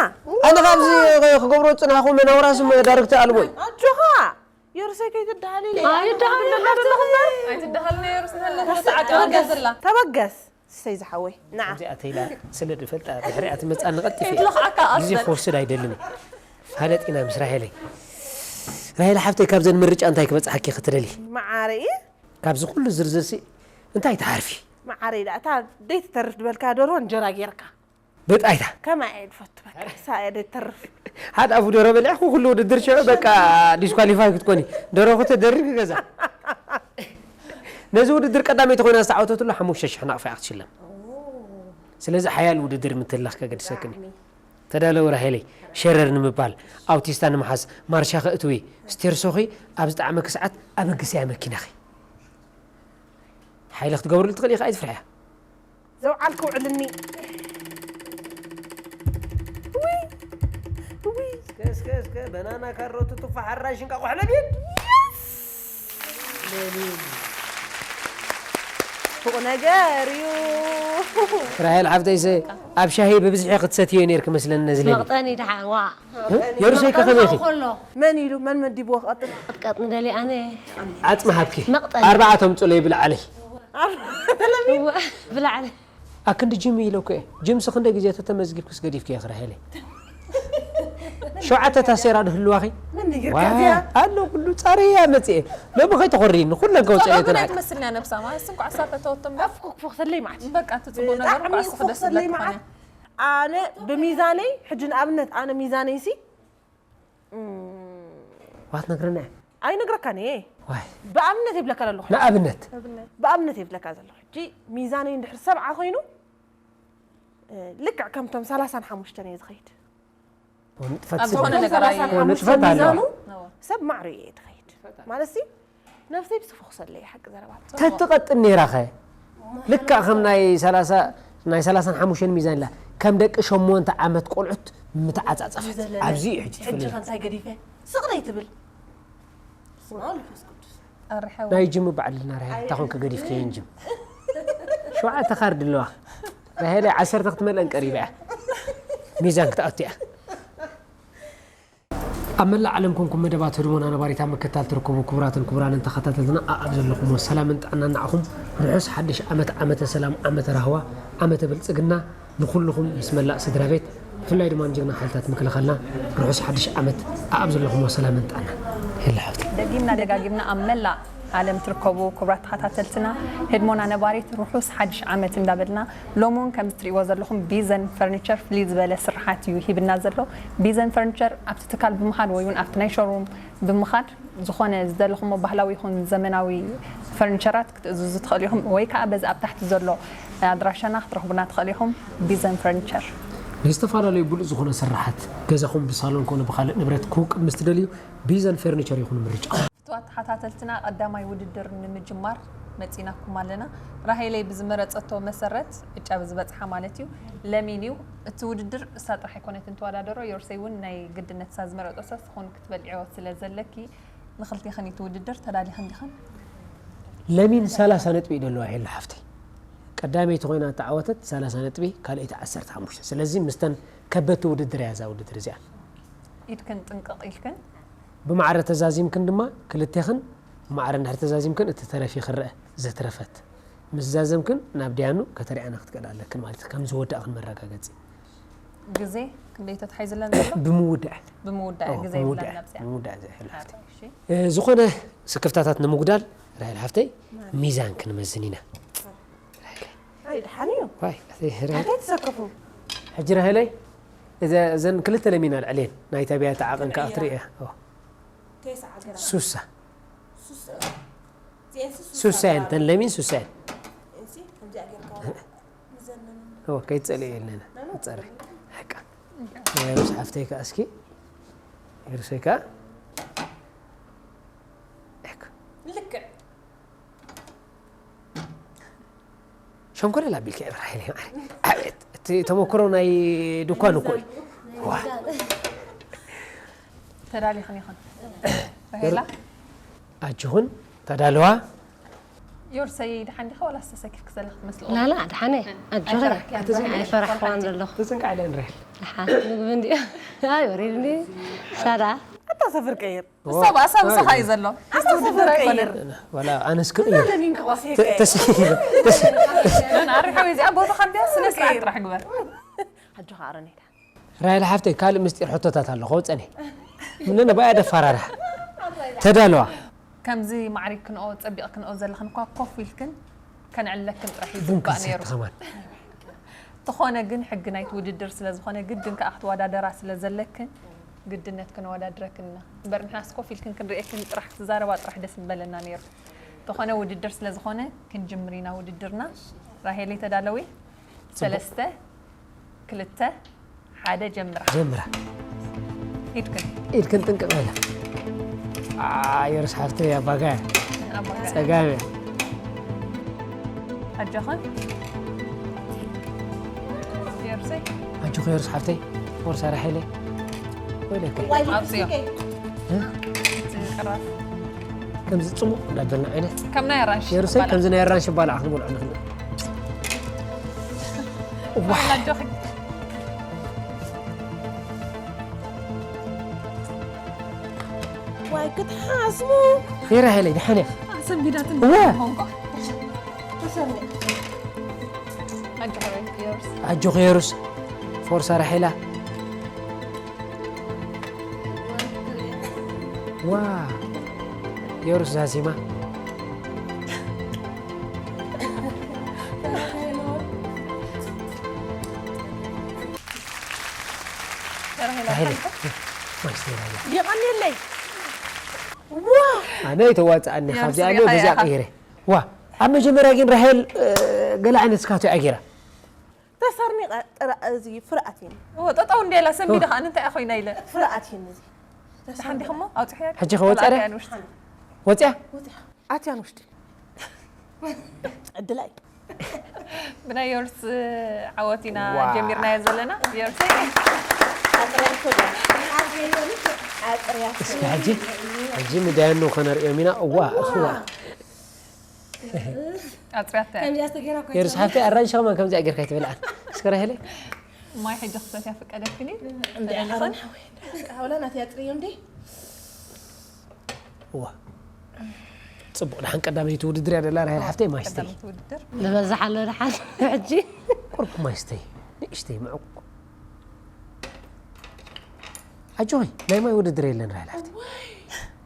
ኣነ ካብዚ ክገብሮ ዝፅናሕኹ መናውራስ ዳርክተ ኣልቦይ። ኣጆኻ የርሰይ ከይትደሃሊ። ኣይደሃልን ኣለኹ። ኣይትደሃልን እየ ርስናለ ተዓቀበገዝላ። ተበገስ ሰይ ዝሓወይ ንዓ። እዚኣ ተይላ ስለ ዝፈልጣ ድሕሪኣ ትመፅኣኒ ቀልጢፈ ይድልኽዓካ ግዜ ኣስበል። ክወስድ ኣይደልን። ሃለጢና ምስ ራሄለይ። ራሄለ ሓፍተይ ካብዘን ምርጫ እንታይ ክበፅሓኪ ክትደሊ? መዓረይ ካብዚ ኩሉ ዝርዝርሲ እንታይ ትሓርፊ? መዓረይ ዳ እታ ደይትተርፍ ዝበልካ ደርሆ እንጀራ ጌርካ ብጣይታ ከማይ እየ ዝፈቱ በቃ ሳየ ደይትተርፍ። ሓደ ኣፉ ደሮ በሊዕኩ ኩሉ ውድድር ሽዑ በቃ ዲስኳሊፋይ ክትኮኒ። ደሮ ክተደርቢ ገዛ። ነዚ ውድድር ቀዳመይቲ ኮይና ዝተዓወተትሉ ሓሙሽተ ሽሕ ናቕፋ እያ ክትሽለም። ስለዚ ሓያል ውድድር ምትላኽ ከገድሰክን እዩ። ተዳለዊ ራሄለይ፣ ሸረር ንምባል፣ ኣውቲስታ ንምሓዝ፣ ማርሻ ከእትዊ፣ ስቴርሶኺ ኣብ ዝጠዓመኪ ሰዓት ኣበግስያ መኪናኺ። ሓይሊ ክትገብርሉ ትኽእሊ ኢኻ፣ ኣይትፍርሕያ። ዘውዓልክ ውዕልኒ። ውይ፣ ውይ። እስከ እስከ እስከ በናና ካሮት ቱፋሕ ኣራንሽ እንቃቑሖ ለሚን። ፉቕ ነገር እዩ። ራሄል ሓፍተይሰ ኣብ ሻሂ ብብዝሒ ክትሰትዮ ነይርክ መስለኒ ነዚ ለሚን። መቕጠኒ ደሓን ዋ። የሩሰይ ከ ከመይ ኢኺ? ከሎ መን ኢሉ መን መዲብዎ ክቐጥል? ክትቀጥኒ ደሊ ኣነ። ዓጽሚ ሃብኪ መቕጠኒ። ኣርባዕተ ኣምጽኡለይ ብላዕለይ። ብላዕሊ። ኣክንዲ ጅም ኢለ እኮ እየ። ጅምሲ ክንደይ ግዜ ተተመዝጊብክስ ገዲፍክዮ ክራሄለይ? ሸውዓተ ታሴራ ዶ ህልዋኺ? መን ነጊርካ ዋ፣ እዚኣ? ኣሎ ኩሉ ጻረያ መጽኤ። ሎሚ ከይተኾርይኒ ኩለን ከውጽእ እየ ጸቐብን ተናቂ። ኣይትመስልንያ ነብሳ ማለት እንኳዕ እሳተ ተወቶም ባ ኣፍኩ ክፉኽተለይ ማለት በቃ እቲ ጽቡቕ ነገር ብጣዕሚ እንኳዕ ስኽደስ ክፉኽተለይ ትኾነ ማለት ኣነ ብሚዛነይ ሕጂ ንኣብነት ኣነ ሚዛነይ ሲ ዋ ትነግረና እያ። ኣይነግረካን እየ ዋይ ብኣብነት ይብለካ ዘለኹ ንኣብነት ብኣብነት ይብለካ ዘለኹ ሕጂ ሚዛነይ እንድሕር ሰብዓ ኮይኑ እ፣ ልክዕ ከምቶም ሰላሳን ሓሙሽተን እየ ዝኸይድ ንጥፈት ኣብ ዝኾነ ስለ- ነገር ኣይ- ንጥፈት ኣለዋ። ሰብ ማዕሩ እየ ትኸይድ ማለት ሲ ነብሰይ ብስፉ ክሰለ እየ ሓቂ ዘረባ ተትቐጥን ነይራ ኸ? ልክዕ ከም ናይ ሰላሳ ናይ ሰላሳን ሓሙሽተን ሚዛን ኢላ ከም ደቂ ሸሞንተ ዓመት ቆልዑት ምተዓጻጸፈት። ኣብዚ እዩ ሕጂ ትፍልይ። እንታይ ገዲፈ ስቕ ዘይትብል ስማ መንፈስ ቅዱስ ኣርሐው ናይ ጅም በዓል ልና ራሄል ታኾን ከገዲፍ ከየን ጅም ሸውዓተ ካርድ ኣለዋ። ራሄል ዓሰርተ ክትመልአን ቀሪባ እያ። ሚዛን ክትኣቱ እያ። ኣብ መላእ ዓለም ኮንኩም መደባት ህድሞና ነባሪታ ምክታል ትርከቡ ክቡራትን ክቡራንን ተኸታተልትና ኣኣብ ዘለኹሞ ሰላምን ጥዕናን ንዓኹም። ርሑስ ሓድሽ ዓመት ዓመተ ሰላም ዓመተ ራህዋ ዓመተ ብልጽግና ንኹልኹም ምስ መላእ ስድራ ቤት ብፍላይ ድማ ንጅግና ሓይልታት ምክልኻልና ርሑስ ሓድሽ ዓመት ኣኣብ ዘለኹሞ ሰላምን ጥዕናን። ሄላ ሓብቲ ደጊምና ደጋጊምና ኣብ መላእ ዓለም ትርከቡ ክቡራት ተኸታተልትና ህድሞና ነባሪት ርሑስ ሓድሽ ዓመት እንዳበልና ሎሚ እውን ከምዚ ትሪእዎ ዘለኹም ቢዘን ፈርኒቸር ፍልይ ዝበለ ስርሓት እዩ ሂብና ዘሎ። ቢዘን ፈርኒቸር ኣብቲ ትካል ብምኻድ ወይ እውን ኣብቲ ናይ ሾሩም ብምኻድ ዝኾነ ዝደለኹሞ ባህላዊ ይኹን ዘመናዊ ፈርኒቸራት ክትእዝዙ ትኽእሉ ኢኹም ወይ ከዓ በዚ ኣብ ታሕቲ ዘሎ ኣድራሻና ክትረኽቡና ትኽእሉ ኢኹም። ቢዘን ፈርኒቸር ንዝተፈላለዩ ብሉፅ ዝኾነ ስራሓት ገዛኹም ብሳሎን ኮነ ብካልእ ንብረት ክውቅብ ምስ ትደልዩ ቢዘን ፈርኒቸር ይኹን ምርጫ። ፍትዋት ተኸታተልትና ቀዳማይ ውድድር ንምጅማር መፂናኩም ኣለና። ራሄለይ ብዝመረፀቶ መሰረት ዕጫ ብዝበፅሓ ማለት እዩ ለሚን እዩ። እቲ ውድድር እሳ ጥራሕ ኣይኮነትን ትወዳደሮ ዮርሰይ እውን ናይ ግድነት እሳ ዝመረፀቶ ትኾን ክትበልዕዮ ስለ ዘለኪ ንኽልቴኽን እዩ እቲ ውድድር። ተዳሊኽን ዲኽን? ለሚን ሰላሳ ነጥቢ እዩ ደለዋ ሄሉ ሓፍተይ። ቀዳመይቲ ኮይና እተዓወተት ሰላሳ ነጥቢ ካልኣይቲ ዓሰርተ ሓሙሽተ። ስለዚ ምስተን ከበድቲ ውድድር እያ እዛ ውድድር እዚኣ። ኢድክን ጥንቅቕ ኢልክን ብማዕረ ተዛዚምክን ድማ ክልቴኽን ብማዕረ እንድሕር ተዛዚምክን እቲ ተረፊ ክረአ ዘትረፈት ምስ ዛዘምክን ናብ ዲያኑ ከተሪኣና ክትክእል ኣለክን ማለት ከም ዝወዳእክን መረጋገፂ ግዜ ክንደይ ተታሒዝለን ዘሎ ብምውዳእ ብምውዳእ ኦ፣ ግዜ ብምውዳእ የብላን ነብዚኣ ብምውዳእ ዘሕል ሓፍተይ እሺ እ፣ ዝኾነ ስክፍታታት ንምጉዳል ራሄል ሓፍተይ ሚዛን ክንመዝን ኢና ኣይ ድሓን እዩ ዋይ እቲ ራሄል እንታይ ትሰከፉ ሕጂ ራሄለይ እዘ- እዘን ክልተ ለሚና ልዕሌን ናይ ተቢያ ተዓቐን ከዓ ትርኢ እያ ኦ፣ ተስዓ ግራ ሱሳ ሱሳ እዚኤን ሱሳ ሱሳ እየን ተን ለሚን ሱሳ እየን እንሲ ከምዚኣ ጌርካ ምዘንን ኦ፣ ከይትጸልእ የለና ጸሪ ሕቃ ሩስ ሓፍተይ ከዓ እስኪ ሩሰይ ከዓ ሕክ ልክዕ ሸንኮለል ኣቢልካ እየ ራሄለይ ማዓረይ። ኣቤት እቲ ተመክሮ ናይ ድኳን እኮ እዩ። ዋ ተዳሊኽን ይኹን ራሄላ ኣጅኹን ተዳለዋ ዮርሰይ ድሓን ዲኻ ዋላ ዝተሰኪፍክ ዘለኽ ትመስል ላላ ድሓነ ኣጆኸ ኣይፈራሕክያን ኣይፈራሕክያን ኣይፈራሕክዋን ዘለኹ ተዘንቃ ኢለን ራሄል ድሓን ምግቢ እንዲ ኣይ ወሪድኒ ሳዳ ኣታ ሰፍር ቀይር እሳ ብኣሳ ምሳኻ እዩ ዘሎ ሓንቲ ውድድር ኣይኮነን ዋላ ኣነስ ክቕይር ለሚን ከዋሲ ተሰኪፈ ኣሪሓዊ እዚኣ ቦታኻ እንዲያ ስነ ስርዓት ጥራሕ ግበር ኣጆኻ ኣረኔዳ ራሄል ሓፍተይ ካልእ ምስጢር ሕቶታት ኣሎ ከውፀኒ ምነነ ባያ ደፋራርሕ ተዳለዋ ከምዚ ማዕሪግ ክንኦ ፀቢቕ ክንኦ ዘለኽን እኳ ኮፍ ኢልክን ከነዕልለክን ጥራሕ እዩ ቡን ዝግባእ ክንሰቲ ነይሩ ከማን ተኾነ ግን ሕጊ ናይቲ ውድድር ስለ ዝኾነ ግድን ከዓ ክትወዳደራ ስለ ዘለክን ግድነት ክንወዳድረክን ኢና እምበር ንሕናስ ኮፍ ኢልክን ክንርእየክን ጥራሕ ክትዛረባ ጥራሕ ደስ ምበለና ነይሩ ተኾነ ውድድር ስለ ዝኾነ ክንጅምር ኢና ውድድርና ራሄለይ ተዳለዊ ሰለስተ ክልተ ሓደ ጀምራ ጀምራ ኢድክን ኢድክን ጥንቅቕ በላ የርስ ሓፍተይ ኣባጋያ ኣባጋ ጸጋምያ ኣጆኽን የርሰይ ኣጆኺ የርስ ሓፍተይ ፎርሳ ራሒለይ ወይለከ ኣውፅዮ ቅራፍ ከምዚ ጽሙቕ እንዳበልና ዓይነት ከም ናይ ኣራንሽ የሩሰይ ከምዚ ናይ ኣራንሽ ባልዓ ክንበልዖ ንኽእል ኣጆኺ ዋይ ክትሓስሙ የራሄለይ ድሓን እያ ሰንቢዳትን እወ ሆንኳ ተሰሚዕ ኣጆኺ የርስ ኣጆኺ የሩስ ፎርሳ ራሒላ ዋ የሩስ ዛዚማ ራሄለይ ማስተራያ የቐንየለይ ዋ ኣነ ይተዋፅኣኒ የሩስ ካብዚኣ ሪኢኻያ በዚኣ ኢኻ። ቀይረ ዋ ኣብ መጀመርያ ግን ራሄል ገለ ዓይነት ስካቶ ኣገይራ ተሰርኒ ጥራ እዚ ፍርኣት እየን እወ ጠጠው እንዲ ኢላ ሰንቢዳ ከዓ እንታይ ኮይና ኢለ ፍርኣት እየን እዚ ደሓን ዲኹሞ ኣውፅሕያ ሕጂ ከ ወፅያ ዶ? ኣውፅሕያ ንውሽጢ ወፅያ ኣትያን ውሽጢ ዕድላይ ብናይ ዮርስ ዓወት ኢና ጀሚርናዮ ዘለና። ዮርስ ኣፅርያቶ ዶ? ኣፅርያቶ። እስኪ ሕጂ ሕጂ ንዳያኑ ከነርእዮም ኢና። እዋ እዋ ኣፅርያታ ከምዚኣ ዝተገይራ እኮ የርስ ሓፍተይ ኣራንሺ ከማን ከምዚኣ ጌርካ ይትበልዓን እስከ ራሄለይ ማይ ሕጂ ክሰትያ ፍቀደትኒ። እንዲ ዓረን ሓወይ። ቃውላ ናተይ ኣፅርዮ እንዲ። እዋ ፅቡቕ ደሓን ቀዳመይቲ ውድድር እያ ደላ ራሄል ሓፍተይ ማይ ስተይ ቀዳመይቲ ውድድር ዝበዝሕ ኣሎ ደሓን ሕጂ ቁርብ ማይ ስተይ ንእሽተይ ምዕቁ ኣጆይ ናይ ማይ ውድድር የለን ራሄል ሓፍተይ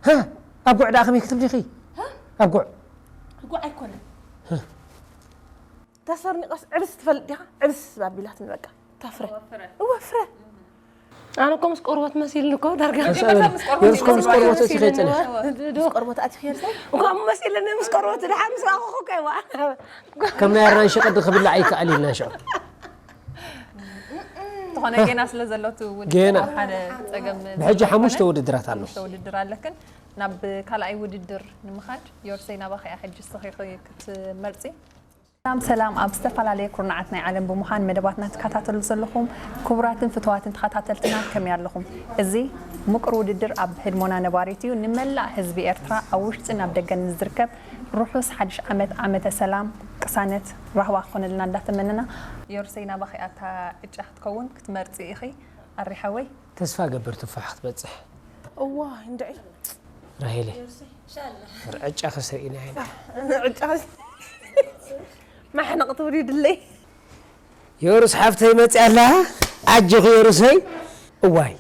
ሃ ኣብ ጉዕ ደኣ ከመይ ክትብሊኺ ኣብ ጉዕ ጉዕ ኣይኮነን ተሰርኒቐስ ዕብስ ትፈልጥ ዲኻ ዕብስ ኣቢላትኒ በቃ ታፍረ እወ ፍረ ኣነ እኮ ምስ ቆርበት መሲልኒ እኮ ዳርጋ ዮርስ ኮምስ ቆርበት ወሲኸ ይፅንሕ ምስ ቆርበት ኣቲኺ ርሳይ ከምኡ መሲልኒ ምስ ቆርበት ድሓር ምስ ረኣኹ እኮ ይዋ ከም ናይ ኣራንሺ ቅዲ ክብላዕ ይከኣል ኢልና ሽዑ ዝኾነ ጌና ስለ ዘሎ እቲ ውድድር ጌና። ኣብ ሓደ ፀገም ብሕጂ ሓሙሽተ ውድድራት ኣሎ ሓሙሽተ ውድድር ኣለክን ናብ ካልኣይ ውድድር ንምኻድ ዮርሰይ ናባኺ እያ ሕጂ ስኺ ክትመርፂ ሰላም ሰላም ኣብ ዝተፈላለየ ኩርናዓት ናይ ዓለም ብምዃን መደባትና ትከታተሉ ዘለኹም ክቡራትን ፍትዋትን ተኸታተልትና ከመይ ኣለኹም እዚ ምቁር ውድድር ኣብ ህድሞና ነባሪት እዩ ንመላእ ህዝቢ ኤርትራ ኣብ ውሽጥን ኣብ ደገን ንዝርከብ ርሑስ ሓድሽ ዓመት ዓመተ ሰላም ቅሳነት ራህዋ ክኾነልና እንዳተመነና ዮርሰይ ናባኺ ኣታ ዕጫ ክትከውን ክትመርፂ ኢኺ ኣሪ ሓወይ ተስፋ ገብር ትፋሕ ክትበፅሕ እዋ እንድዒ ራሄለይ ዕጫ ክስርኢና ኢና ዕጫ ማሕነቕ ትብል ይድለይ ዮሩስ ሓፍተይ መፅያ ኣላ ኣጆኺ ዮሩሰይ እዋይ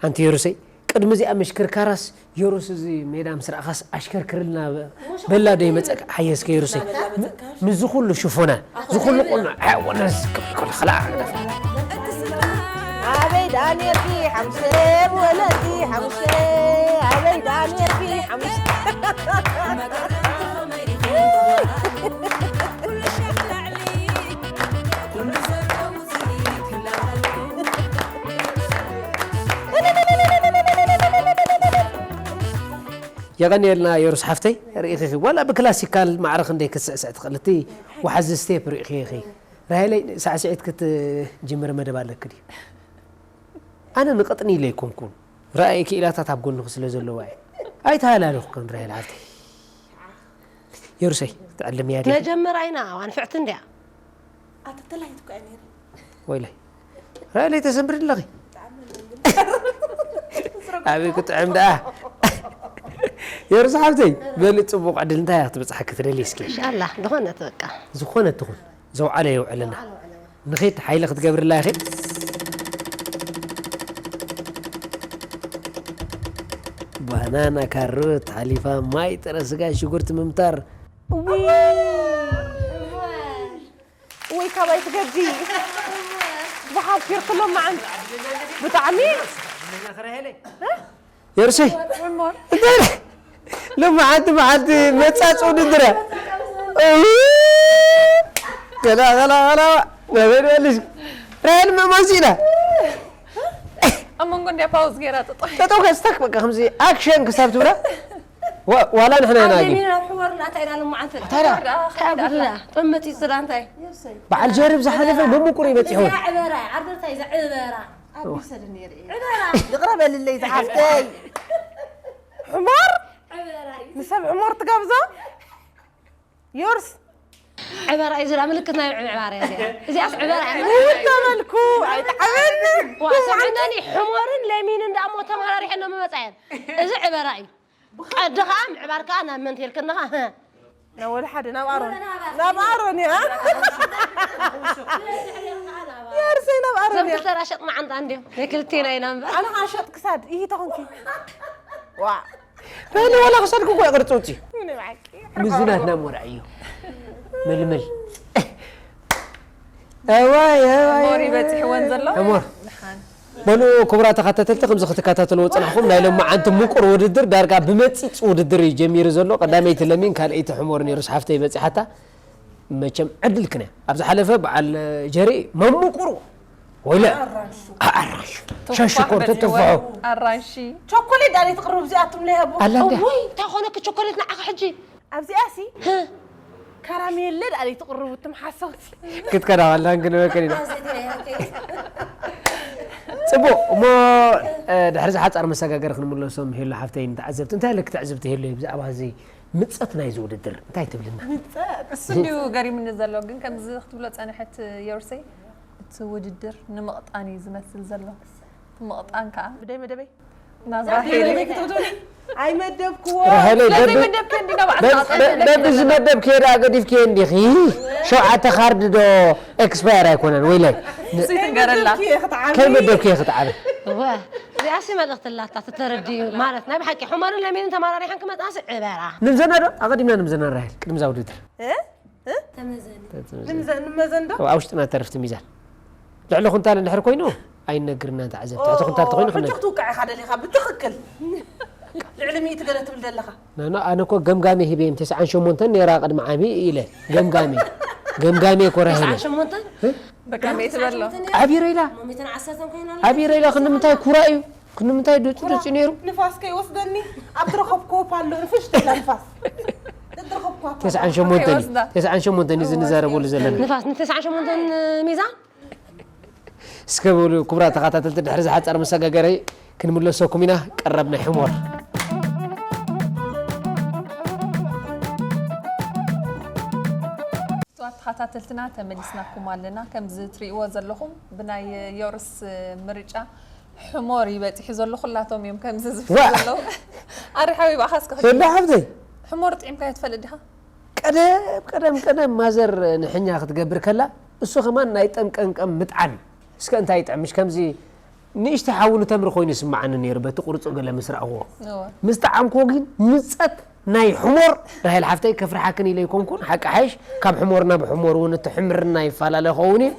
ኣንቲ ዮሩሰይ ቅድሚ እዚኣ ምሽክርካራስ ዮሩስ እዚ ሜዳ ምስ ረኣኻስ ኣሽከርክርልና በላ ዶ ይመፀካ ሓየስከ ዮሩሰይ ምዚ ኩሉ ሽፎና እዚ ኩሉ ቁኖ ሓወነስ ክላ ኣበይ ደኣ ኔርኪ ሓሙሽተ ወለዲ ሓሙሽተ ኣበይ ደኣ ኔርኪ ሓሙሽተ የቐንየልና ዮሩስ ሓፍተይ ርኢኺ ዋላ ብክላሲካል ማዕረ ክንደይ ክትስዕስዕ ትኽእል እቲ ወሓዚ ስቴፕ ርኢኺ ኢኺ ራሄለይ ሳዕስዒት ክትጅምር መደብ ኣለኪ ድዩ ኣነ ንቐጥኒ ኢለ ኣይኮንኩን ረኣየ ክኢላታት ኣብ ጎንኺ ስለ ዘለዋ እየ ኣይተሃላለኹክን ራሄል ሓፍተይ ዮሩሰይ ትዕልምያ ድያ ነጀምር ኣይና ዋንፍዕቲ እንድያ ኣተተላይት እኮ እያ ነይረ ወይለይ ራእለይ ተሰንብሪ ኣለኺ ኣበይ ክጥዕም ደኣ የሩስ ሓብተይ በሊ ፅቡቕ ዕድል እንታይ እያ ክትበፅሓ ክትደሊ እስኪ ኢንሻላ ዝኾነት በቃ ዝኾነት ትኹን ዘውዓለ የውዕልና ንኺድ ሓይሊ ክትገብርላ ኢኺ ባናና ካሮት ሓሊፋ ማይ ጥረ ስጋ ሽጉርቲ ምምታር ወይ ካባይ ትገዲ ዝሓፊር ኩሎም መዓንት ብጣዕሚ የርሰይ ሎመዓንቲ መዓልቲ መፃፅ ውድድረ ገላ ገላ ገላ ናበይ ንበልሽ ራይል መመሲና ኣብ መንጎ እንዲያ ፓውዝ ገይራ ጥጦ ጠጠው ከስታክ በቃ ከምዚ ኣክሽን ክሳብ ትብላ ዋላ ንሕና ኢና ግን ኣቤኒን ኣብ ሕወርና እንታይ ኢና ሎመዓንቲ ታዲያ ጉድና ጥምት ይፅዳ እንታይ በዓል ጀርብ ዝሓለፈ መምቁሩ ይበፂሑ ዕበራ ዓርደታይ ዘዕበራ ኣብ ይሰድኒ ርኢ ይቕረ በልለይ ዝሓፍተይ ሕሞር ንሰብ ሕሞር ትጋብዞ ዮርስ ዕበራ እዩ ዝላ ምልክት ናይ ምዕባር እያ እዚኣ እዚኣስ ዕበራ እያ ተበልኩ ኣይትዓበኒ ዋ ሰምዕናኒ ሕሞርን ለሚንን ደኣ እሞ ተመራሪሐን ነው መመፃየን እዚ ዕበራ እዩ ቀዲ ከዓ ምዕባር ከዓ ናብ መን ትልክንኻ ናብ ወደ ሓደ ናብ ኣሮን ናብ ኣሮን እያ የርሰይ ናብ ኣሮን እዞም እያ ክልተ ራሸጥ መዓንጣ እንዲዮም ናይ ክልቴና ኢና እምበር ኣነ ከዓ ሸጥ ክሳድ ይሂ ተኾንኪ ዋ ናይለ ዋላ ክሳድኩ እኮ ቅርፂ ውፅእ ምን ባቂ ምዚ ናትና ሞርዓ እዩ ምልምል እዋይ እዋይ ሞር ይበፅሕወን ዘሎ እሞር በሉ ክቡራት ተኸታተልቲ ከምዚ ክትከታተልዎ ፅናሕኩም ናይ ሎማዓንቲ ምቁር ውድድር ዳርጋ ብመፂፅ ውድድር እዩ ጀሚሩ ዘሎ ቀዳመይቲ ለሚን ካልኣይቲ ሕሞር ነይሩ ስሓፍተይ በፂሓታ መቸም ዕድልክን እያ ኣብ ዝሓለፈ በዓል ጀሪ መምቁሩ ወይለ ኣራንሹ ሸሽኮር ትትፍሑ ኣራንሺ ቸኮሌት ዳሌ ትቕርቡ እዚኣቱም ለይሃቡ ኣላ እንድያ እውይ እንታይ ኮነኪ ቸኮሌት ንዓኺ ሕጂ ኣብዚኣ ሲ ካራሜለ ደኣ ዘይትቕርቡ እትም ሓሰውቲ። ክትከዳ ዋላ ክንበከል ኢና። ጽቡቕ እሞ ድሕሪ ዝሓፃር መሰጋገር ክንምለሶም ሄሎ ሓፍተይ ንተዓዘብቲ እንታይ ኣለክ ትዕዝብቲ ሄሎ ብዛዕባ እዚ ምፀት ናይዚ ውድድር እንታይ ትብልና? እሱ እንዲሁ ገሪምኒ ዘሎ ግን ከምዚ ክትብሎ ፀንሐት ዮርሰይ እቲ ውድድር ንምቕጣን እዩ ዝመስል ዘሎ። እቲ ምቕጣን ከዓ ብደይ መደበይ ናዝራሄል ክትብሉኒ ኣይመደብክዎ። ራሄለይ ስለዚ በብ- መደብ ከንዲ ናብ በብ- በብ- በብዚ መደብ ከየዳ ገዲፍክዮ እንዲኺ ሸውዓተ ካርድ ዶ ኤክስፓየር ኣይኮነን ወይለይ እሱ ይትንገረላ ከይመደብክዮ ክትዓበ እወ እዚኣሲ መልእኽቲ ኣላታ ተተረድዩ ማለት ናይ ብሓቂ ሕማርን ለሚንን ተማራሪሓን ክመፅኣሲ ዕበራ ንምዘና ዶ ኣቐዲምና ንምዘና ራሄል ቅድሚ እዛ ውድድር እ? እ? ተመዘኒ ንምዘ- ንመዘን ዶ? ኣብ ውሽጥና ተርፍቲ ሚዛን ልዕሊ ኩንታል እንድሕር ኮይኑ ኣይነግርና ተዓዘብ ትሕቲ ኩንታል ተኮይኑ ሕጂ ክነግር ክትውቅዕ ኢኻ ደሊኻ ብትኽክል ልዕሊ ሚእቲ ገለ ትብል ዘለኻ ናና ኣነ እኮ ገምጋሚ ሂበ እዮም ተስዓን ሸሞንተን ነይራ ቅድሚ ዓሚ ኢለ ገምጋሚ ገምጋሚ እኮ ራሄለ ሸሞንተን በቃ መይ ትበሎ ዓቢረ ኢላ ሞሚትን ዓሰርተን ኮይና ዓቢረ ኢላ ክንምንታይ ኩራ እዩ ክንምንታይ ደፁ ደፁ ነይሩ ንፋስ ከይወስደኒ ኣብ ትረኸብክዎ ፓሎ ንፍሽቲ ኢላ ንፋስ ትረኸብክዋ ፓሎ ተስዓን ሸሞንተን እዩ ወስዳ። ተስዓን ሸሞንተን እዩ ዝንዛረበሉ ዘለና ንፋስ ንተስዓን ሸሞንተን ሚዛን እስከ በሉ ክቡራት ተኸታተልቲ ድሕሪ ዝሓፀር መሰጋገሪ ክንምለሰኩም ኢና ቀረብ ናይ ሕሞር ክቡራት ተኸታተልትና ተመሊስናኩም ኣለና ከምዚ ትሪእዎ ዘለኹም ብናይ ዮርስ ምርጫ ሕሞር ይበፂሑ ዘሎ ኩላቶም እዮም ከምዚ ዝፍ ዋ! ዘለዉ ኣሪ ሓቢብ ኣኻስ ሄሎ ሓብተይ ሕሞር ጥዒምካ ትፈልጥ ዲኻ ቀደም ቀደም ቀደም ማዘር ንሕኛ ክትገብር ከላ እሱ ከማን ናይ ጠምቀምቀም ምጥዓም እዩ እስከ እንታይ ይጥዕም ምሽ ከምዚ ንእሽተ ሓዊ ንተምሪ ኮይኑ ይስምዓኒ ነይሩ በቲ ቁርፁ ገለ ምስ ረኣኽዎ እወ። ምስ ጠዓምክዎ ግን ምፀት ናይ ሕሞር ራሄል ሓፍተይ ከፍርሓክን ኢለ ይኮንኩን ሓቂ ሓይሽ ካብ ሕሞር ናብ ሕሞር እውን እቲ ሕምርና ይፈላለ ይኸውን እዩ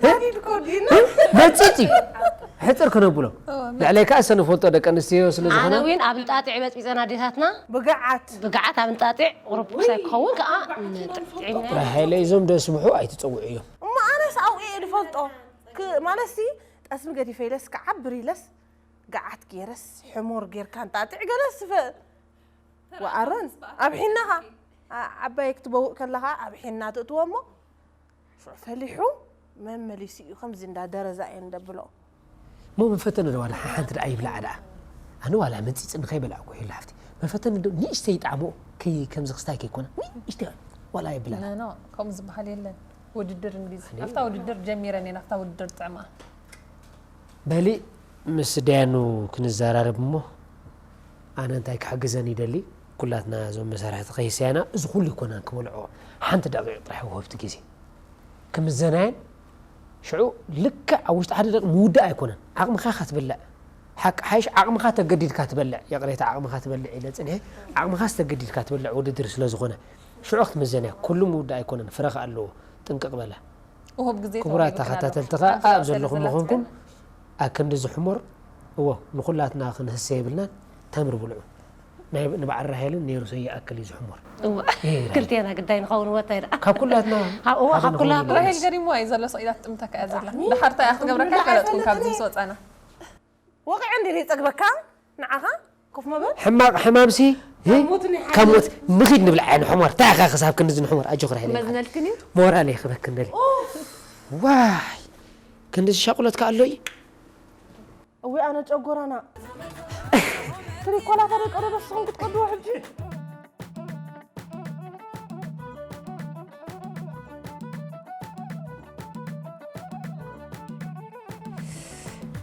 ከዲድ ኮዲና መፅፅ እዩ ሕፅር ክነብሎ ልዕለይ ከዓ እሰ ንፈልጦ ደቂ ኣንስትዮ ስለ ኣነ ዝኾነ እውን ኣብ እንጣጢዕ በፅቢፀና ኣዴታትና ብግዓት ብግዓት ኣብ እንጣጢዕ ቁሩብ ክሳይ ክኸውን ከዓ ንጥዕና ራሄለ እዞም ደስምሑ ኣይትፀውዑ እዮም እሞ ኣነስ ኣብኡ እየ ዝፈልጦ ክ- ማለትሲ ጠስሚ ገዲፈ ኢለስ ክዓብር ኢለስ ገዓት ገይረስ ሕሞር ጌርካ እንጣጢዕ ገለስ ፈ ወኣሮን ኣብ ሒናኻ ዓ- ዓባይ ክትበውእ ከለኻ ኣብ ሒና ትእትዎ እሞ ሽዑ ፈሊሑ መመሊሱ እዩ ከምዚ እንዳ ደረዛ እየ እንደብሎ ሞ መፈተኒ ዶ ዋላ ሓንቲ ደኣ ይብላዓ ደኣ ኣነ ዋላ መፂፅኒ ከይበላዕኩ ሄሉ ሓፍቲ መፈተኒ ዶ ንእሽተይ ይጣዕሞ ከይ ከምዚ ክስታይ ከይኮነ ንእሽተይ ዋላ ይብላላ ኖ ኖ ከምኡ ዝበሃል የለን ውድድር እንግሊዝ ኣብታ ውድድር ጀሚረን እየን ኣብታ ውድድር ጥዕማ በሊ ምስ ዳያኑ ክንዘራረብ እሞ ኣነ እንታይ ክሕግዘን ይደሊ ኩላትና እዞም መሳርሕቲ ከይሰያና እዚ ኩሉ ይኮናን ክበልዖ ሓንቲ ደቂቕ ጥራሕ ውህብቲ ግዜ ክምዘናየን ሽዑ ልክዕ ኣብ ውሽጢ ሓደ ደቂ ምውዳእ ኣይኮነን ዓቕምኻ ኢኻ ትበልዕ ሓቂ ሓይሽ ዓቕምኻ ተገዲድካ ትበልዕ ይቕሬታ ዓቕምኻ ትበልዕ ኢለ ፅንሐ ዓቕምኻስ ተገዲድካ ትበልዕ ውድድር ስለ ዝኾነ ሽዑ ክትምዘንያ ኩሉ ምውዳእ ኣይኮነን ፍረኻ ኣለዎ ጥንቅቕ በላ ውሁብ ግዜ ክቡራት ተዋሂቡ ተኸታተልቲ ክናለ። ኸዓ ኣብ ዘለኹም ዘለና ምኾንኩም ኣክንዲ ዝሕሞር እዎ ንኹላትና ክንህሰ የብልናን ተምሪ ብልዑ ናይ ንበዓል ራሄልን ነይሩ ሰ ይኣክል እዩ ዝሕሞር እወ ክልቴና ግዳይ ንኸውን ወታይ ደኣ ካብ ኩላትና እወ ሓደ ካብ ኩላ ንኸውን ራሄል ገሪሞ እዩ ዘሎ ሰኢላት ጥምታ ከያ ዘላ ድሓርታ እያ ክትገብረካ ይፈለጥኩም ካብዚ ምስ ወፃና ወቂዐ እንዲ ይፀግበካ ንዓኻ ኮፍ መበል ሕማቕ ሕማምሲ ካብ ሞት ንሓይሽ። ካብ ሞት ንኺድ ንብልዓ ንሕሞር እንታይ ኢኻ ክሳብ ክንዲ ዝንሕሞር ኣጆኽ ራሄል መዝነልክን እዩ ሞራል እየ ክበክን ደሊ ዋይ ክንዲ ዝሻቁለት ከ ኣሎ እዩ እዊ ኣነ ጨጎራና ትሪኮላ ተደቀዶ ደስኹም ክትቀድዎ ሕጂ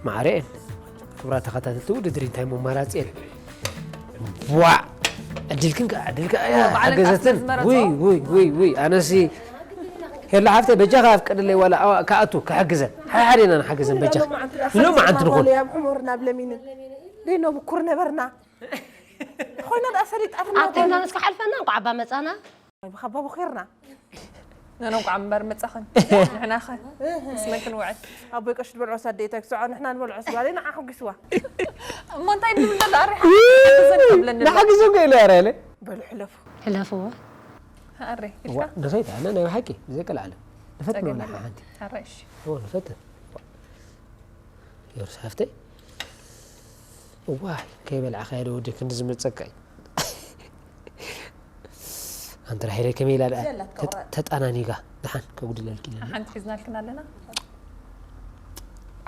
ማዕረኤን ክቡራት ተኸታተልቲ ውድድር እንታይ መማራፂ የለን ዋ ዕድልክን ከዓ ዕድልካ እያ ባዕለን ሓገዘትን ዝመረፅኦ? ውይ ውይ ውይ ውይ ኣነሲ ሄላ ሓፍተይ በጃኻ ኣፍቀድለይ ዋላ ኣዋ- ክኣቱ ክሕግዘን ሓደ ሓደ ኢና ንሓግዘን በጃኻ ሎማዓንቲ ንኾን ኣብ ሕሞር ናብ ለሚንን ደይ ነብኩር ነበርና ኮይና ደኣ ሰሊጣትና ኣተና ንስካ ሓልፈና እንኳ ዓባ መፃና ብካባ ቦኺርና ነነንቋዕ እምበር መፃኽን ንሕናኸ ምስመን ክንውዕል ኣቦይ ቀሽ ዝበልዖ ሳደይታይ ክስዖ ንሕና ንበልዖ ስጋሌ ንዓ ሕጉስዋ እሞ እንታይ ንብል ዘሎ ኣሪሓ ዘንከብለኒ ንሓግዞ ገ ኢለ ኣረ ኢለ በሉ ሕለፉ ሕለፍዎ ኣረ ዋ ንኸይድ ኣነ ናይ ብሓቂ ብዘይቀልዓለም ንፈትን ወላ ሓንቲ ኣረሽ ኦ ንፈትን ዮርስ ሃፍተይ እዋይ ከይበልዓኻ የደ ወዲ ክንዲ ዝመፀካ እዩ ኣንቲ ራሄለይ ከመይ ኢላ ደኣ እዚኣ ኣላትካ ተጥ- ቆራጽ። ተጣናኒጋ ደሓን ከጉድለልኪ ኢለ። ሓንቲ ሒዝናልክን ኣለና።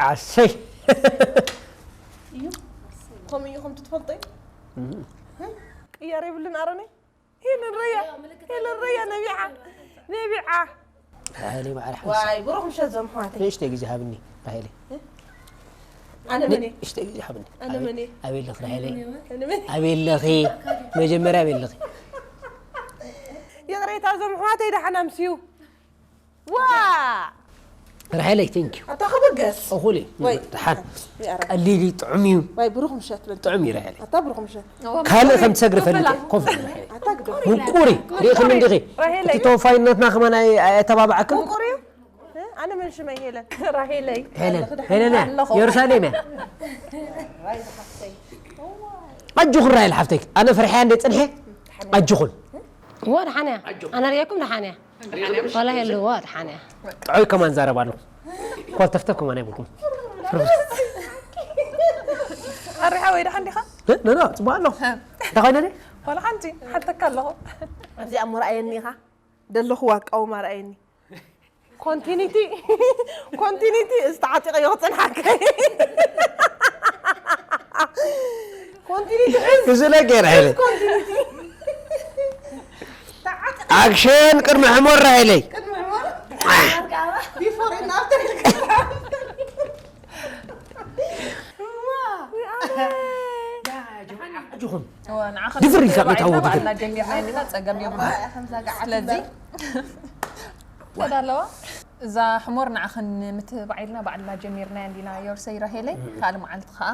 ዓሰይ እዩ ከምኡ እዩ ከምቲ ትፈልጦ እዩ ቅያር የብልን ኣረነይ ሄለን ረያ ሄለን ረያ ነቢዓ ነቢዓ ራሄለይ ማዕረ ሓንሳ ዋይ ብሩኽ ምሸት ዘምሓዋተይ ንእሽተይ ግዜ ሃብኒ ራሄለይ ኣነ መን እየ ንእሽተይ ግዜ ሃብኒ ኣነ መን እየ ኣበይ ኣለኺ ራሄለይ ኣነ መን እየ ኣበይ ኣለኺ መጀመርያ ኣበይ ኣለኺ ይቕሬታ ዘምሓዋተይ ደሓን ኣምስዩ ዋ ራሄለይ ቴንክ ዩ ኣታ ክብገስ እኹል እዩ ወይ ደሓን ይኣረ ቀሊል እዩ ጥዑም እዩ ወይ ብሩኽ ምሸት በል ጥዑም እዩ ራሄለይ ኣታ ብሩኽ ምሸት ካልእ ከም ትሰግሪ ፈልጥ ኮፍ ራሄለይ ኣታ ግዶ ምቁር እዩ ርኢኽኒ እንዲኺ ራሄለይ። እቲ ተወፋይነትና ከማን ኣይ- ኣየተባብዓክን ምቁር እዩ እ? ኣነ መን ሽመይ ሄለን ራሄለይ ሄለን ሄለን እያ የሩሳሌም እያ ኣጆኹን ራሄል ሓፍተይ ኣነ ፈርሕያ እንደ ፅንሐ ኣጆኹን እወ ደሓን እያ ኣነ ርእየኩም ደሓን እያ ዋላ የልዎ ደሓን እያ ጥዑይ ከማን ዛረብ ኣሎ ኮልተፍተፍ ከማን ኣይብልኩም ኣሪሓ ወይ ደሓን ዲኻ ኖ ኖ ፅቡቅ ኣሎ እንታይ ኮይነ ዋላ ሓንቲ ሓተካ ኣለኹ ኣብዚኣ እሞ ረኣየኒ ኢኻ ደለኹዋ ኣቃውማ ረኣየኒ ኮንቲኒቲ ኮንቲኒቲ ዝተዓጢቐዮ ክፅንሓከ ኮንቲኒቲ ክዝለ ገይረ ሄለ ኣክሽን ቅድሚ ሕሞራ ሄለይ ቢፎር እና ኣፍተር ድፍር ኢልካ ምእታው ውድድር። ጀሚርና ኢና ጸገም የብሉ ስለዚ ተዳለዋ እዛ ሕሞር ንዓኽን ምትባዕ ኢልና ባዕልና ጀሚርና እንዲና ዮርሰይ ራሄለይ ካልእ መዓልቲ ከዓ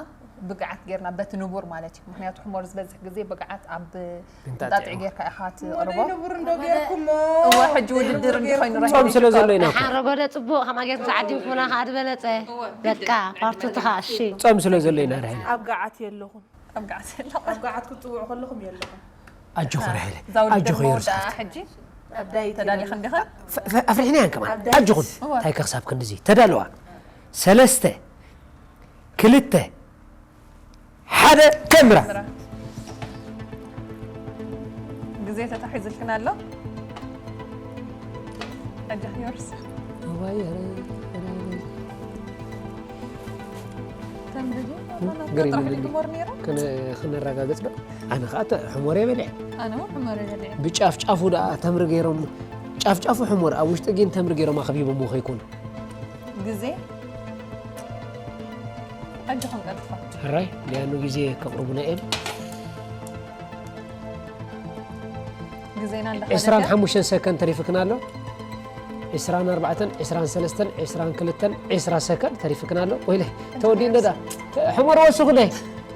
ብግዓት ጌርና በቲ ንቡር ማለት እዩ ምክንያቱ ሕሞር ዝበዝሕ ግዜ ብግዓት ኣብ እንጣጢዕ ጌርካ ኢኻ ትቕርቦ ንቡር እንዶ ጌርኩሞ እወ ሕጂ ውድድር እንዲኾይኑ ጾም ስለ ዘሎ ኢና እኮ። ሓን ረጎደ ጽቡቕ ካብ ኣገር ተዓዲምኩና ከዓ ድበለጸ በቃ ፓርቱ ትኻ እሺ ጾም ስለ ዘሎ ኢና ራሄል ኣብ ገዓት የለኹም ኣብ ገዓት የለኹም ኣብ ገዓት ክትጽውዑ ከለኹም የለኹም ኣጆኹ ራሄል እዛ ውድድር ኣጆኹ መወዳኣ የሩሳሌም ሕጂ ኣብ ዳይት ተዳሊኽን ዲኽን ኣፍሪሕናያን ከማን ኣጆኹን እንታይ ከክሳብ ክንድዚ ተዳለዋ ሰለስተ ክልተ ሓደ ጀምራ ግዜ ተታሒዝልክን ኣሎ ኣጃ ዮርስ ተምርጊ ገሪሙኒ። ግሞር ነይሩ ክነረጋግፅ ዶ ኣነ ከዓ ሕሞር የበልዐ ኣነ እውን ሕሞር የበልዐ ብጫፍ ጫፉ ደኣ ተምሪ ገይሮም ጫፍ ጫፉ ሕሞር ኣብ ውሽጢ ግን ተምሪ ገይሮም ኣኸቢቦምዎ ከይኮኑ ግዜ ኣጆኹም ቀልጥፋ ሕራይ ሊኣኑ ግዜ ከቕርቡና እዮም ግዜና ዕስራን እንዳኸደ ሓሙሽተን ሰከንድ ተሪፍክን ኣሎ ዕስራን ኣርባዕተን ዕስራን ሰለስተን ዕስራን ክልተን ዕስራ ሰከንድ ተሪፍክን ኣሎ ወይለ ተወዲኡ እንዶ ደኣ ሕሞር ወስኹለይ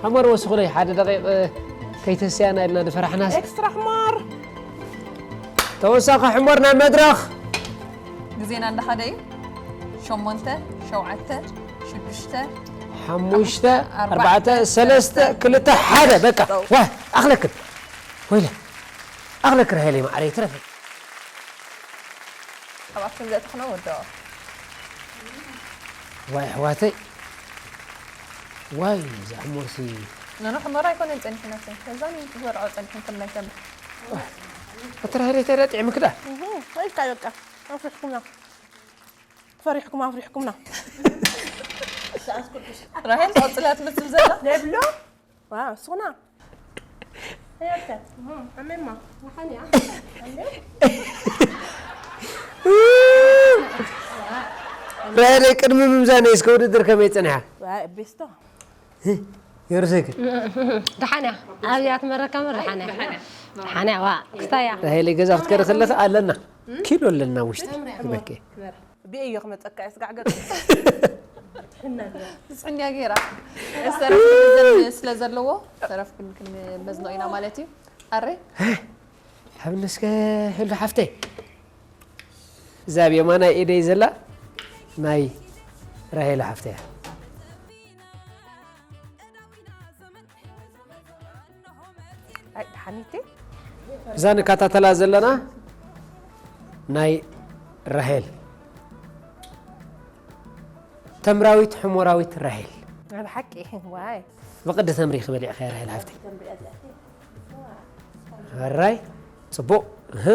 ሕሞር ወስኹለይ ሓደ ደቂቕ ከይተስያና ኢልና ዝፈራሕናስ ኤክስትራ ሕማር ተወሳኺ ሕሞር ናብ መድረኽ ግዜና እንዳኸደ እዩ ሸሞንተ ሸውዓተ ሽዱሽተ ሓሙሽተ ኣርባዕተ ሰለስተ ክልተ ሓደ በቃ ዋ ኣኽለክን ወይለ ኣኽለክን ሃይለይ ማዕረይ ትረፈ ካብ ኣክሱም ዘእተኽኖ ወደኦ ዋይ ኣሕዋተይ ዋይ እዛ ሕሞርሲ ነኖ ሕመራ ኣይኮነን ጸኒሕና ሰብ ከዛን ወርዖ ጸኒሕን ከም ናይ ሰብ ኣትራህሬ ተዳ ጥዕምክዳ ወይካ በቃ ኣፍሪሕኩምና ፈሪሕኩም ኣፍሪሕኩምና ራሄል ቀጽላ ትመስል ዘላ ነብሎ ዋ እሱና ያከ ኣሜማ ራሄለይ ቅድሚ ምምዛነይ እስከ ውድድር ከመይ ጸኒሓ ቤስቶ የርሰክ ደሓን እያ ኣብዚኣ ትመረካ ምር ደሓን እያ ደሓን እያ ዋ ክስታያ ራሄለይ ገዛ ክትከሪ ከለኺ ኣለና ኪሎ ኣለና ውሽጢ ይበከ ብእዮ ክመፀካ እየ ስጋዕ ገፅ ዝፅሕኛ ገይራ ዝተረፍ ክንመዘን ስለ ዘለዎ ተረፍ ክንመዝኖ ኢና ማለት እዩ ኣረ ሓብኒ እስከ ህሉ ሓፍተይ እዛ ኣብ የማናይ ኢደይ ዘላ ናይ ራሄላ ሓፍተይ እያ ኣይ ደሓኒቲ እዛ ንከታተላ ዘለና ናይ ራሄል ተምራዊት ሕሞራዊት ራሄል ብሓቂ ዋይ ብቕዲ ተምሪ ክበሊዕ ከያ ራሄል ሓፍቲ ሕራይ ፅቡቕ እህ፣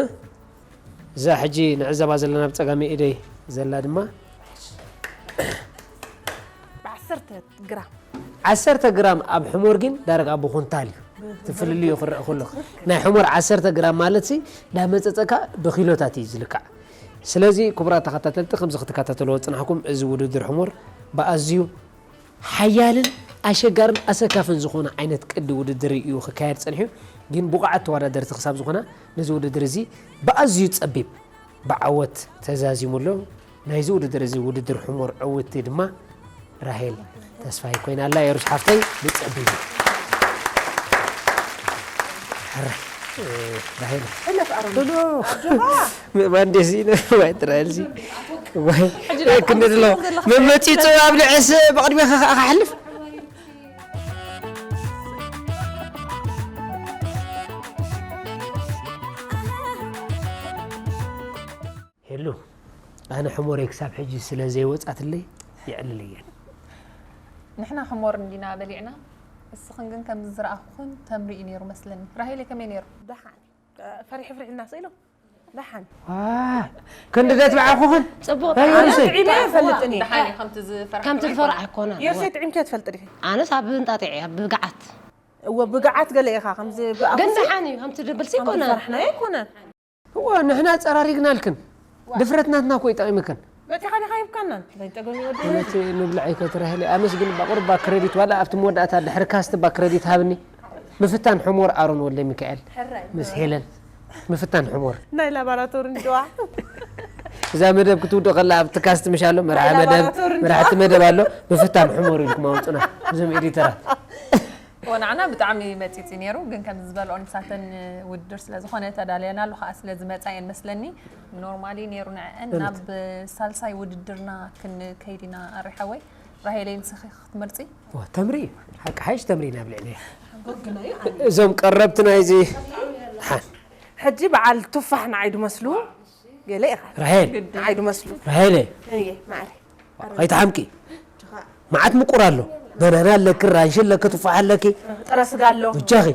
እዛ ሕጂ ንዕዘባ ዘለና ብጸጋመይ ኢደይ ዘላ ድማ ብዓሰርተ ግራም ዓሰርተ ግራም ኣብ ሕሞር ግን ዳርጋ ኣብ ኩንታል እዩ ትፍልልዮ ክረአ ከሎ። ናይ ሕሞር ዓሰርተ ግራም ማለት ሲ እንዳመጸጸካ ብኪሎታት እዩ ዝልካዕ። ስለዚ ክቡራት ተኸታተልቲ፣ ከምዚ ክትከታተልዎ ዝጽናሕኩም፣ እዚ ውድድር ሕሞር ብኣዝዩ ሓያልን ኣሸጋርን ኣሰካፍን ዝኾነ ዓይነት ቅዲ ውድድር እዩ ክካየድ ጸኒሑ። ግን ብቑዓት ተወዳደርቲ ክሳብ ዝኾና ነዚ ውድድር እዚ ብኣዝዩ ጸቢብ ብዓወት ተዛዚሙ ኣሎ። ናይዚ ውድድር እዚ ውድድር ሕሞር ዕውትቲ ድማ ራሄል ተስፋይ ኮይና ኣላ። የሩስ ሓፍተይ ብጸቢብ እዩ። ሕራይ፣ እ፣ ራሄል። ሕለፍ ኣሮን ኖ፣ ኖ። ምእማን ደስ ይነ፣ ዋይ ትራይል ሲ። ዋይ፣ ክንዲ ድሎ። መመጺጹ ኣብ ልዕስ ብቕድሜ ከ-፣ ከ-፣ ክሓልፍ። ሄሉ፣ ኣነ ሕሞረይ ክሳብ ሕጂ ስለ ዘይወጻትለይ የዕልል እየን። ንሕና ሕሞር እንዲና በሊዕና፣ እስኽን ግን ከምዚ ዝረኣኹኽን ተምሪ እዩ ነይሩ መስለኒ። ራሄለይ ከመይ ነይሩ? ደሓን ፈሪሕ ፍሪሕ እናስኢሉ ደሓን ዋ፣ ክንዲ ደት በዓኹኽን ጽቡቕ ኣይ፣ ኣነ ርሰይ። ጥዒመ ይፈልጥን እየ ደሓን እዩ ከምቲ ዝፈርሕ ከምቲ ዝፈርዓ ኣይኮነን። የርሰይ ጥዒምኪ ትፈልጥ ዲኺ? ኣነስ ኣብ እንጣጢዕ ኣብ ብግዓት እወ ብግዓት ገለ ኢኻ ከምዚ ግን ደሓን እዩ ከምቲ ድብል ሲ ኣይኮነን። ፈርሕና ኣይኮነን እዋ፣ ንሕና ጸራሪግናልክን። ድፍረት ናትና እኮ ይጠቒምክን። መጺኻ ዲኻ ሂብካናን ዘይጠገም ይወዲ እውነት ንብላዕ ይከትረህለ ኣመስ ግን ባቑርባ ክረዲት ዋላ ኣብቲ መወዳእታ ድሕሪ ካስት ባ ክረዲት ሃብኒ። ምፍታን ሕሞር ኣሮን ወልደ ሚካኤል ምስ ሄለን ምፍታን ሕሞር ናይ ላባራቶሪ እንድዋ እዛ መደብ ክትውድቕ ከላ ኣብቲ ካስት ምሽ ኣሎ መርሓ መደብ ላባራቶሪ እንድዋ። መርሓቲ መደብ ኣሎ ምፍታን ሕሞር ኢልኩም ኣውጡና እዞም ኤዲተራት ወናዕና ብጣዕሚ መፂፂ ነይሩ ግን ከም ዝበልኦ ንሳተን ውድድር ስለ ዝኾነ ተዳለየናሉ ከዓ ስለ ዝመፃ እየን መስለኒ ኖርማሊ ነይሩ ንዐአን ናብ ሳልሳይ ውድድርና ክንከይድ ኢና ኣሪሓወይ ራሄለይ ንስኺ ክትመርፂ ዋ፣ ተምሪ ሓቂ ሓይሽ ተምሪ ናብ ልዕሊ እዞም ቀረብቲ ናይዚ ሓን ሕጂ በዓል ቱፋሕ ንዓይ ድመስሉ ገለ ኢኻ ራሄል ንዓይ ድመስሉ ራሄለ እየ ማዕረ ከይትሓምቂ መዓት ምቁር ኣሎ በናና ኣለኪ ራንሽ ኣለኪ ቱፋሕ ኣለኪ ጥረ ስጋ ኣሎ ብጃኺ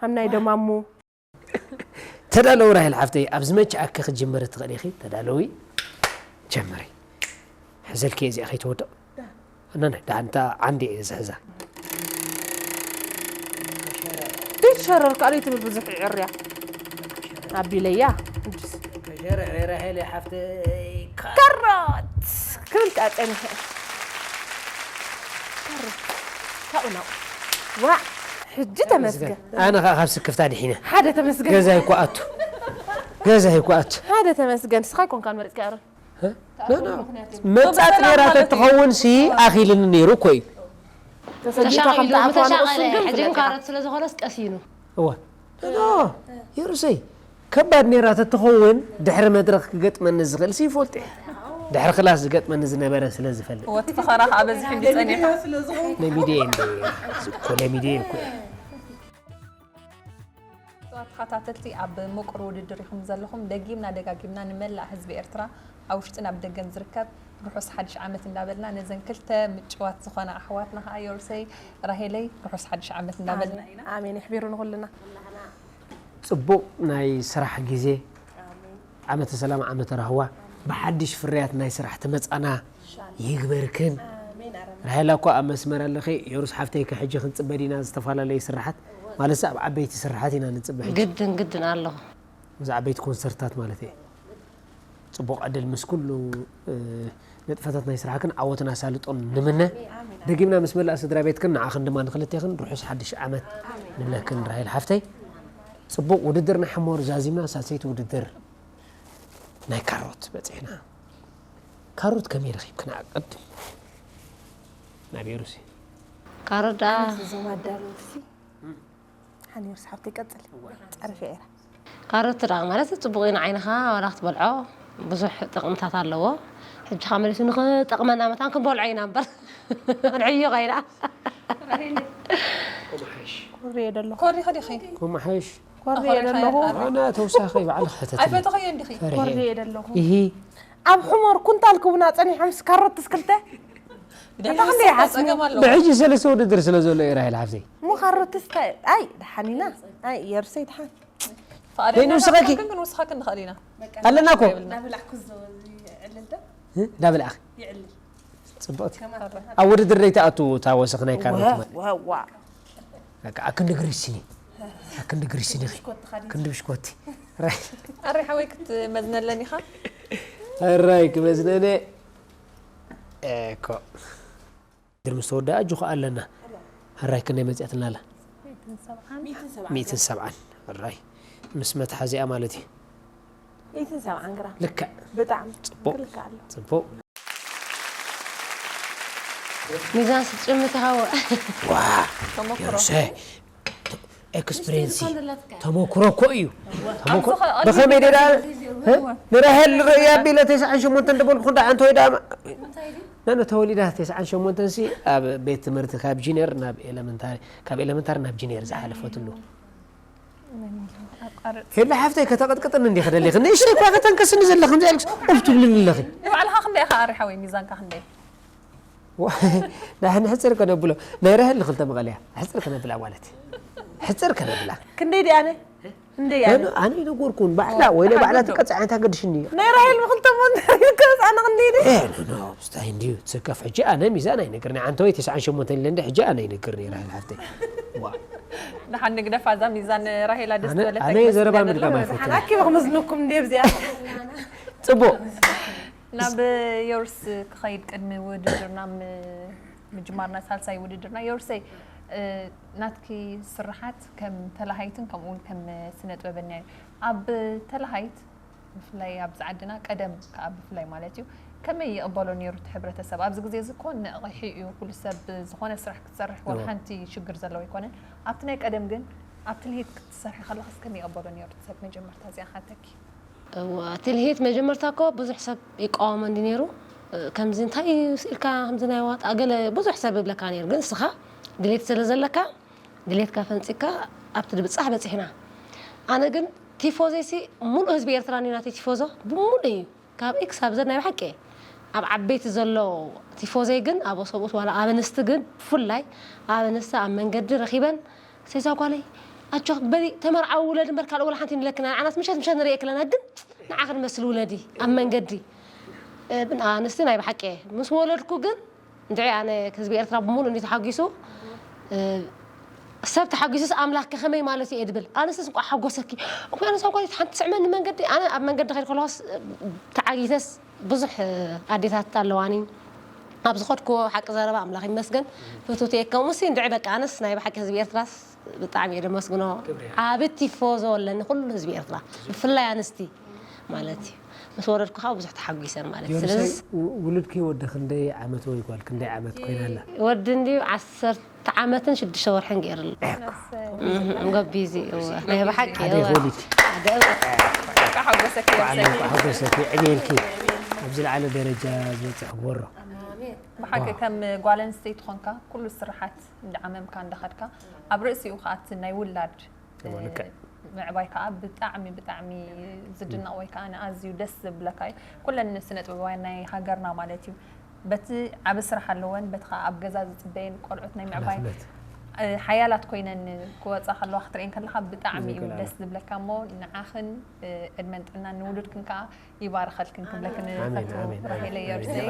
ሃም ናይ ደማሙ ተዳለዊ ራሄል ሓፍተይ ኣብ ዝመችኣኪ ክትጅምሪ ትኽእሊ ኢኺ ተዳለዊ ጀምሪ ሕዘልኪ እዚኣ ከይትወድቕ ኣናና ዳንታ ዓንዲ እየ ዝሕዛ ዘይትሸረር ካልእ ትብል ብዙሕ ይዕርያ ኣቢለያ ከሸረ ራሄል ሓፍተይ ካሮት ክብል ከዓ ፀኒሐ ካሮት ካብኡ ናብኡ ዋዕ ሕጂ ተመስገን ኣነ ከዓ ካብ ስክፍታ ድሒነ ሓደ ተመስገን ገዛይ እኮ ኣቱ ገዛይ እኮ ኣቱ ሓደ ተመስገን ንስኻ ኣይኮንካን መሪፅካ ኣሮን መጻት ነይራ ተትኸውን ሲ ኣኺልኒ ነይሩ እኮ እዩ ተሰጊታ ከም ተሻቒሉ ትኣትዋ ንቕሱ ምተሻቐለ ግን ሕጂ ግን ፍለጥ ኢኻ። ካሮት ስለ ዝኾነስ ቀሲኑ እወ ኖ የሩሰይ ከባድ ነይራ ተትኸውን ድሕሪ መድረኽ ክገጥመኒ ዝኽእል ሲ ይፈልጡ እየ ድሕሪ ክላስ ዝገጥመኒ ዝነበረ ስለ ዝፈልጥ ወቲ ፈኸራ ከዓ በዚሑ እንዲ ፀኒሑ ለሚድየ እንደ እኮ ለሚድየ እኮ እየ ተኸታተልቲ ኣብ ምቁር ውድድር ኢኹም ዘለኹም ደጊምና ደጋጊምና ንመላእ ህዝቢ ኤርትራ ኣብ ውሽጥን ኣብ ደገን ዝርከብ ርሑስ ሓድሽ ዓመት እንዳበልና ነዘን ክልተ ምጭዋት ዝኾና ኣሕዋትና ከዓ ዮርሰይ ራሄለይ ርሑስ ሓድሽ ዓመት እንዳበልና ኢና ኣሜን ይሕቢሩ ንኹልና ጽቡቕ ናይ ስራሕ ግዜ ዓመተ ሰላም ዓመተ ራህዋ ብሓድሽ ፍርያት ናይ ስራሕ ትመጻና ይግበርክን ራሄላ እኳ ኣብ መስመር ኣለኺ የሩስ ሓፍተይ ከሕጂ ክንጽበ ዲና ዝተፈላለዩ ስራሓት ማለት ኣብ ዓበይቲ ስራሓት ኢና ንጽበ ሕጂ ግድን ግድን ኣለኹ ምስ ዓበይቲ ኮንሰርታት ማለት እየ ጽቡቕ ዕድል ምስ ኩሉ ንጥፈታት ናይ ስራሕክን ዓወትን ኣሳልጦን ንምነ ደጊምና ምስ መላእ ስድራ ቤትክን ንዓኽን ድማ ንክልቴኽን ርሑስ ሓድሽ ዓመት ንብለክን ራሄል ሓፍተይ ጽቡቕ ውድድር ናይ ሕሞር ዛዚምና ሳልሰይቲ ውድድር ናይ ካሮት በፂሕና ካሮት ከመይ ረኺብክና ቅድም ናብ የሩሲ ካሮዳ እዞም ኣዳለውቲ ሓኒር ሰሓብቲ ይቀፅል ጨርፊ ኤራ ካሮት ዳ ማለት ፅቡቅ እዩ ንዓይንኻ ዋላ ክትበልዖ ብዙሕ ጥቅምታት ኣለዎ ሕጂ ካ መሊሱ ንክጠቅመና መታን ክንበልዖ ኢና እምበር ክንዕዮ ከይና ኮርየ ደለኹ ኮሪኸ ዲኺ ኮማሓሽ ኮርየ ደለኹ ኣነ ተውሳኸ ባዕልኻ ሕተት ኣይፈተኸዮ እንዲኺ ፈሪሐ ኮርየ ደለኹ ይሂ ኣብ ሕሞር ኩንታል ክቡና ፀኒሖም ካሮትስ ክልተ ብድሕሪ ጸገም ኣለዎ ብሕጂ ሰለስተ ውድድር ስለ ዘሎ እዩ ራሄል ሓፍተይ እሞ ካሮትስ ኣይ ደሓን ኢና ኣይ የርሰይ ደሓን ኣደና ንስኻኪ? ግን ክንውስኻክን ንኽእል ኢና። ኣለና እኮ። የብልና። ዳብላዕኩ ዘወዚ ይዕልል ዶ? ዳብልኣኽ ይዕልል። ጽብቕቲ። ኣብ ውድድር ደይትኣቱ እታ ወሰኽ ናይ ካሮት ማለት። ዋዋ በቃ ኣክንዲ ግሪስኒ። ኣክንዲ ግሪስኒ። ክንዲ ብሽኮቲ። ራይ። ኣሪ ሓወይ ክትመዝነለን ኢኻ። ራይ ክመዝነነ። እኮ። ድር ምስ ተወደኣ ኣጆኹ ኣለና። ራይ ክንደይ መጽኣትና ኣላ? ሚእትን ሰብዓን። ራይ። ምስ መትሓዚኣ ማለት እዩ። ሚእትን ሰብዓን ግራም ልክዕ። ብጣዕሚ ጽቡቕ። ክልካ ኣሎ። ጽቡቕ። ሚዛን ስትጭምት ሃወ ዋ ተመክሮ። ዮርሰ ኤክስፒሪንስ ሚስጢር ዝኮነ ዘላትካ። ተመክሮ እኮ እዩ። ተመክሮ ኣብዚ ኸ- ብኸመይ ደዳ ንራሄል ርእያ ቢለ ተስዓን ሸሞንተን ደበልኩ እንዳ ኣንተ ወይ ዳ ነነ ተወሊዳ ተስዓን ሸሞንተን ሲ ኣብ ቤት ትምህርቲ ካብ ጂኒየር ናብ ኤለመንታሪ ካብ ኤለመንታሪ ናብ ጂኒየር ዝሓለፈትሉ ኣቋርጽ። ሄሎ ሓፍተይ ከተቐጥቅጥኒ እንዲ ክደሊኽ ንእሽተይ እኳ ከተንከስኒ ዘለኽ ከምዚ ኢልክስ ኡፍ ትብልኒ ኣለኺ። ንባዕልኻ ክንደይ ኢኻ ኣሪ ሓወይ ሚዛንካ ክንደይ? ዋ፣ ንሕና ሕፅር ከነብሎ ናይ ራሄል ንክልተ መቐለያ ሕፅር ከነብላ ማለት እዩ። ሕፅር ከነብላ ክንደይ ድኣነ? ክንደይ ኣነ? ኣነ ኣነ ይነገርኩን ባዕላ ወይ ናይ ባዕላ ትቀፅዕ ዓይነት ኣገድሽኒ እዩ። ናይ ራሄል ብክልተ ሞንተሪን ከፃዕና ክንደይ ድዩ? ኖ ስታይ እንድዩ ትስከፍ ሕጂ ኣነ ሚዛን ኣይነግርኒ ዓንተ ወይ ተስዓን ሸሞንተን ኢለ እንደ ሕጂ ኣነ ኣይነግርኒ ራሄል ሓፍተይ። ዋ ንሓን ንግደፋ እዛ ሚዛን ራሄላ ደስ ኣነ በለታ ኣነ ዘረባ ይመስለኒ ምድጋም ኣሎ። ኣይፈትን። ሓናኪ ብክምዝነኩም እንደ ኣብዚኣ ፅቡቅ ናብ ዮርስ ክኸይድ ቅድሚ ውድድርና ም- ምጅማርና ሳልሳይ ውድድርና ዮርሰይ እ፣ ናትኪ ስርሓት ከም ተላሃይትን ከምኡ እውን ከም ስነ ጥበበኛ እዩ። ኣብ ተላሃይት ብፍላይ ኣብዚ ዓድና ቀደም ከዓ ብፍላይ ማለት እዩ ከመይ ይቕበሎ ነይሩ እቲ ሕብረተሰብ? ኣብዚ ግዜ እዚ እኮ ንቕሒ እዩ ኩሉ ሰብ ዝኾነ ስራሕ ክትሰርሕ ወላ ሓንቲ ሽግር ዘለዎ ኣይኮነን። ኣብቲ ናይ ቀደም ግን ኣብ ትልሂት ክትሰርሒ ከለኻስ ከመይ ይቕበሎ ነይሩ እቲ ሰብ? መጀመርታ እዚኣ ካተኪ እዋ ትልሂት መጀመርታ እኮ ብዙሕ ሰብ ይቃወሞ እንዲ ነይሩ። ከምዚ እንታይ እዩ ስኢልካ ከምዚ ናይ ዋጣ ገለ ብዙሕ ሰብ ይብለካ ነይሩ። ግን እስኻ ድሌት ስለ ዘለካ ድሌትካ ፈንፂካ ኣብቲ ድብፃሕ በፂሕና። ኣነ ግን ቲፎዘይሲ ሙሉእ ህዝቢ ኤርትራ ናተይ ቲፎዞ ብሙሉእ እዩ ካብ ኤክስ ኣብ ዘድ ናይ ብሓቂ ኣብ ዓበይቲ ዘሎ ቲፎዘይ ግን ኣብ ሰብኡት ዋላ ኣብ ኣንስቲ ግን ብፍላይ ኣብ ኣንስቲ ኣብ መንገዲ ረኺበን ሰይዛ ጓለይ ኣጆኽ በሊ ተመርዓዊ ውለድ እምበር ካልእ ወላ ሓንቲ ንለክና ንዓናስ ምሸት ምሸት ንርእየክ ኣለና ግን ንዓኺ ንመስል ውለዲ ኣብ መንገዲ ብን ኣንስቲ ናይ ብሓቂ ምስ ወለድኩ ግን እንድዒ ኣነ ህዝቢ ኤርትራ ብምሉእ እንዲ ተሓጒሱ ሰብ ተሓጒሱስ ኣምላኽ ከ ከመይ ማለት እዩ ድብል ኣነስስ እንቋ ሓጎሰኪ እንኳ ኣነስ ጓለይ ሓንቲ ስዕመኒ መንገዲ ኣነ ኣብ መንገዲ ከይድ ከለዋስ ተዓጊተስ ብዙሕ ኣዴታት ኣለዋኒ ኣብ ዝኸድኩዎ ሓቂ ዘረባ ኣምላኽ ይመስገን ፍትውቲ እየ ከምኡ ሲ እንድዒ በቃ ኣነስ ናይ ብሓቂ ህዝቢ ኤርትራስ ብጣዕሚ እየ ደመስግኖ ዓቢ ቲፎዞ ኣለኒ ኩሉ ህዝቢ ኤርትራ ብፍላይ ኣንስቲ ማለት እዩ ምስ ወረድኩ ከዓ ብዙሕ ተሓጒሰን ማለት እዩ ስለዚ ውሉድኪ ወዲ ክንደይ ዓመት ወይ ጓል ክንደይ ዓመት ኮይና ኣላ ወዲ እንድዩ ዓሰርተ ዓመትን ሽዱሽተ ወርሕን ገይሩ ኣሎ ገቢዚ ናይ ብሓቂ ሓደ ወሊድ ሓጎሰኪ ሓጎሰኪ ዕብየልኪ ኣብዚ ዝለዓለ ደረጃ ዝበፅሕ ግበሮ ብሓቂ ከም ጓል ኣንስተይቲ ኾንካ ኩሉ ስርሓት እንዳዓመምካ እንዳኸድካ ኣብ ርእሲኡ ከዓ እቲ ናይ ውላድ ምዕባይ ከዓ ብጣዕሚ ብጣዕሚ ዝድነቕ ወይ ከዓ ንኣዝዩ ደስ ዝብለካ እዩ ኩለን ስነ ጥበባውያን ናይ ሃገርና ማለት እዩ በቲ ዓብ ስራሕ ኣለወን በቲ ከዓ ኣብ ገዛ ዝፅበየን ቆልዑት ናይ ምዕባይ ሓያላት ኮይነን ክወፃ ከለዋ ክትርእየን ከለካ ብጣዕሚ እዩ ደስ ዝብለካ እሞ ንዓኽን ዕድመን ጥዕናን ንውሉድክን ከዓ ይባርኸልክን ክብለክን ፈቱ ራሄለ ዮርሰይ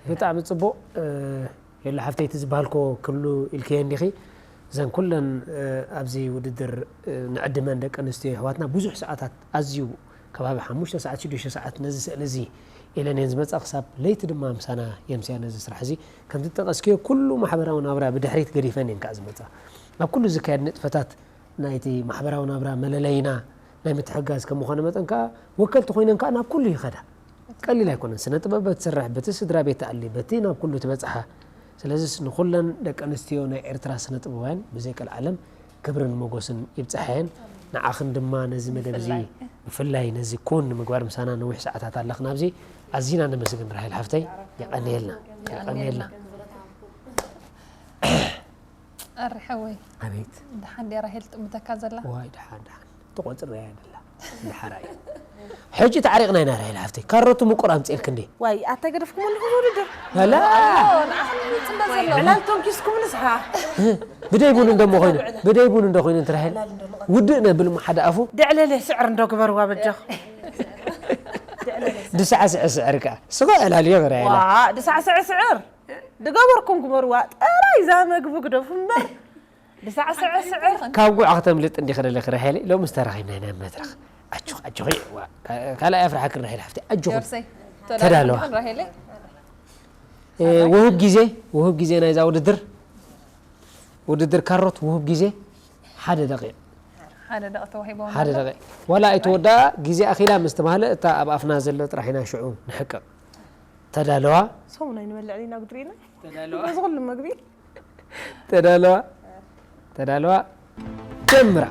ብጣዕሚ ፅቡቅ የለ ሓፍተይቲ ዝበሃልኮ ክብሉ ኢልክየ እንዲኺ እዘን ኩለን ኣብዚ ውድድር ንዕድመን ደቂ ኣንስትዮ ይሕዋትና ብዙሕ ሰዓታት ኣዝዩ ከባቢ ሓሙሽተ ሰዓት ሽዱሽተ ሰዓት ነዚ ስእሊ እዚ ኢለን እየን ዝመፃ ክሳብ ለይቲ ድማ ምሳና የምስያ ነዚ ስራሕ እዚ ከምቲ ጠቀስክዮ ኩሉ ማሕበራዊ ናብራ ብድሕሪት ገዲፈን እየን ከዓ ዝመፃ ኣብ ኩሉ ዝካየድ ንጥፈታት ናይቲ ማሕበራዊ ናብራ መለለይና ናይ ምትሕጋዝ ከም ምዃኑ መጠን ከዓ ወከልቲ ኮይነን ከዓ ናብ ኩሉ ይኸዳ ቀሊል ኣይኮነን ስነ ጥበብ በትስርሕ በቲ ስድራ ቤት ትኣሊ በቲ ናብ ኩሉ ትበፅሓ ስለዚስ ንኹለን ደቂ ኣንስትዮ ናይ ኤርትራ ስነ ጥበባውያን ብዘይ ቀልዓለም ክብርን ሞጎስን ይብፅሐየን ንዓኽን ድማ ነዚ መደብ እዚ ብፍላይ ነዚ ኩን ንምግባር ምሳና ነዊሕ ሰዓታት ኣለኽና ኣብዚ ኣዚና ነመስግን ራሄል ሓፍተይ የቐንየልና የቐንየልና ኣሪ ሓወይ ኣቤት ደሓን ድያ ራሄል ጥምተካ ዘላ ዋይ ደሓን ደሓን ተቆፅረያ ደላ ደሓራ እዩ ሕጂ ተዓሪቕና ኢና ራሄል ሓፍተይ። ካሮቱ ምቁር ኣምፅኤልክ እንዴ? ዋይ ኣታ ገደፍኩም ኣለኹ ውድድር። ላ ዕላል ተንኪስኩም ንስኻ። ብደይ ቡን እንደሞ ኮይኑ ብደይ ቡን እንደ ኮይኑ እንት ራሄል ውድእ ነብል ሓደ ኣፉ። ደዕለለ ስዕር እንዶ ግበርዋ በጃኹ። ድሳዕስዕ ስዕር ከኣ ስጎ ዕላል እዮ ራሄል። ዋ ድሳዕስዕ ስዕር ድገበርኩም ግበርዋ። ጥራይ እዛ መግቢ ግደፉ እምበር። ብሳዕስዕ ስዕር። ካብ ጉዕ ክተምልጥ እንዲኺ ደለኺ ራሄለይ፣ ሎምስ ተራኺብና ኢና ኣብ መድረኽ። ኣጆኺ ኣጆኺ ካልኣይ ኣፍርሓክን ራሄል ሓፍተይ ኣጆኺ። ተዳለዋ። ውሁብ ግዜ ውሁብ ግዜ ናይዛ ውድድር ውድድር ካሮት ውሁብ ግዜ ሓደ ደቂቕ። ሓደ ደቂቕ ተዋሂቦም ሓደ ደቂቕ ዋላ ኣይተወዳ ግዜ ኣኺላ ምስ ተባህለ እታ ኣብ ኣፍና ዘሎ ጥራሕ ኢና ሽዑ ንሕቅቕ። ተዳለዋ። ሰሙን ኣይንበልዕን ኢና ግድሪና ተዳለዋ። በዚ ኩሉ መግቢ ተዳለዋ ተዳለዋ ጀምራ።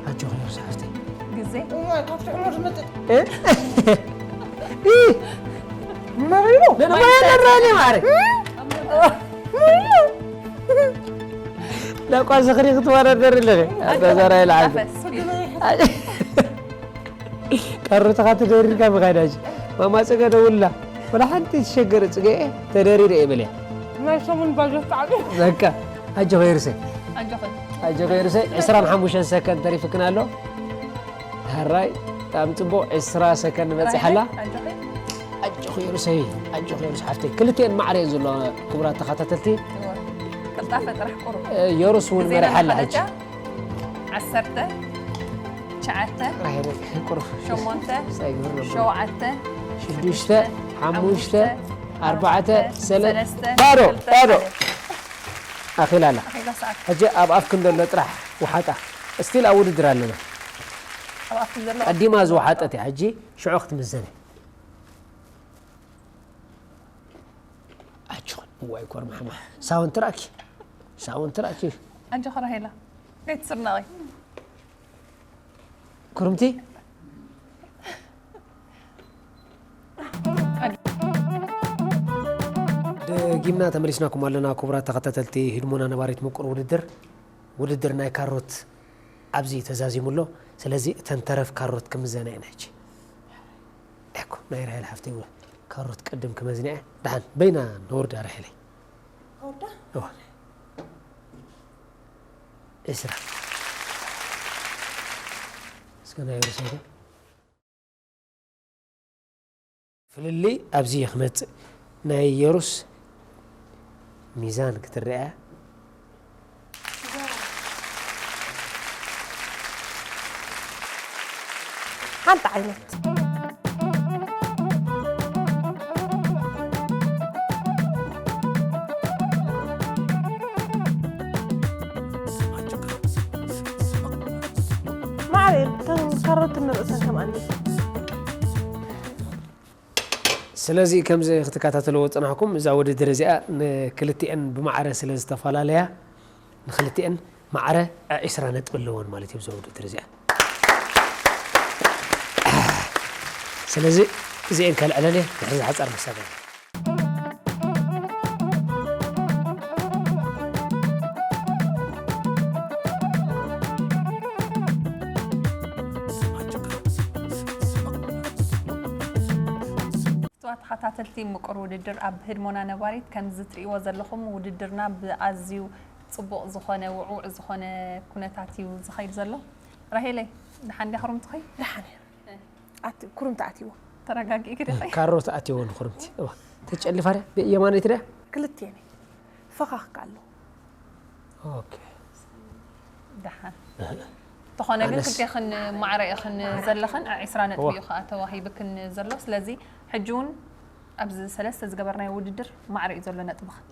ኣጆኺ ዮርሳ ሓፍተይ። ግዜ እዋይ ካብቲ ዕሙር ዝመጥጥ መሪሩ ነማያ ነራኒ ማዕረ ላቋ ዝኽሪ ክትወዳደር ኣለኺ ኣታ ዘራይ ለዓልቲ ቀርብትኻ ተደሪርካ ምኻድ ሕጂ ማማ ጽገ ደውልላ ወላ ሓንቲ ትሸገር ጽገ ተደሪረ እየ በልያ ናይ ሰሙን ባጀት ዓቢ በቃ ኣጆኺ ይርሰ ኣጆኺ ኣጆኺ ይርሰ ዕስራን ሓሙሽተን ሰከንድ ተሪፍክን ኣሎ ሕራይ ብጣዕሚ ጽቡቕ ዕስራ ሰከንድ በጺሓላ ኣጆኺ ይርሰይ ኣጆኺ ይርስ ሓፍተይ ክልቲኤን ማዕረ እየን ዘለዋ ክቡራት ተኸታተልቲ ቀልጣፈ ጥራሕ ቁሩብ የሩስ እውን መሪሓ ኣላ ሕጂ ዓሰርተ ትሽዓተ ቁሩብ ሸሞንተ ሸውዓተ ሽዱሽተ ሓሙሽተ ኣርባዕተ ሰለስተ ባዶ ባዶ ኣኺላ ኣላ ሕጂ ኣብ ኣፍክን ዘሎ ጥራሕ ውሓጣ እስቲል ኣብ ውድድር ኣለና ቀዲማ ዝወሓጠት እያ ሕጂ ሽዑ ክትምዘን ኣጆኺ እዋይ ኮርማሕማ ሳውንትራክ ሳውንትራክ ኣጆኺ ራሄላ ከይትስርነቒ ኩርምቲ ደጊምና ተመሊስናኩም ኣለና ክቡራት ተኸታተልቲ ህድሞና ነባሪት ምቁር ውድድር ውድድር ናይ ካሮት ኣብዚ ተዛዚሙ ኣሎ ስለዚ እተን ተረፍ ካሮት ክምዘና እየን ሕጂ እኮ ናይ ራሄል ሓፍተይ እውን ካሮት ቅድም ክመዝንያ ደሓን በይና ነወርዳ ራሄለይ ኣወርዳ እዋ ዕስራ እስከ ናይ ሩሰይዶ ፍልልይ ኣብዚ እየ ክመፅእ ናይ የሩስ ሚዛን ክትረአ ሓንቲ ዓይነት ማዕረ እተን ካሮት ንርእሰን ከምኣኒ ስለዚ ከምዚ ክትከታተልዎ ዝፅናሕኩም እዛ ውድድር እዚኣ ንክልቲኤን ብማዕረ ስለ ዝተፈላለያ ንክልቲኤን ማዕረ ዕስራ ነጥቢ ኣለወን ማለት እዩ እዛ ውድድር እዚኣ ስለዚ እዚኤን ከልዕለን እየ ድሕሪ ዝሓፃር መሳገ ተኸታተልቲ ምቁር ውድድር ኣብ ህድሞና ነባሪት ከምዚ ትርእይዎ ዘለኹም ውድድርና ብኣዝዩ ጽቡቕ ዝኾነ ውዑዕ ዝኾነ ኩነታት እዩ ዝኸይድ ዘሎ። ራሄለይ ደሓን ድያ ክርምትኺ? ደሓን እየ። ኣቲ ኩርምቲ ኣትይዎ። ተረጋጊእኪ ዲኺ? ካሮት ኣትይዎ ንኹርምቲ። እዋ ተጨልፋ ድያ? ብየማነይቲ ድያ? ክልቲኤን እየ። ፈኻኽካ ኣለኹ። ኦኬ። ደሓን ተኾነ ግን ክልቴኽን ማዕረ ኢኽን ዘለኽን ዕስራ ነጥቢ እዩ ከዓ ተዋሂብክን ዘሎ ስለዚ ሕጂ እውን ኣብዚ ሰለስተ ዝገበርናዮ ውድድር ማዕረ እዩ ዘሎ ነጥብኽን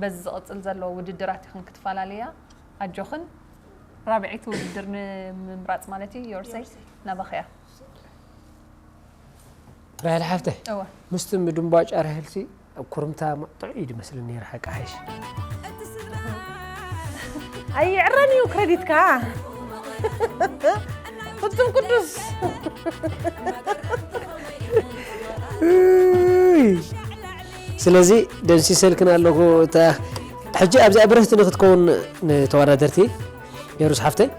በዚ ዝቕፅል ዘሎ ውድድራት ኢኽን ክትፈላለያ ኣጆኽን ራብዐይቲ ውድድር ንምምራፅ ማለት እዩ ዮርሰይ ናባኽያ ራሄል ሓፍተይ ምስቲ ምድንቧጫ ራሄልሲ ኣብ ኩርምታ ጥዑይ እዩ ዝመስለኒ ነይሩ ሓቂ ሓይሽ ኣይዕረን እዩ ክረዲትካ ፍጹም ቅዱስ ስለዚ ደምሲሰልክን ኣለኹ እታ ሕጂ ኣብዚኣ ብርህቲ ንክትከውን ንተወዳደርቲ የሩስ ሓፍተይ፣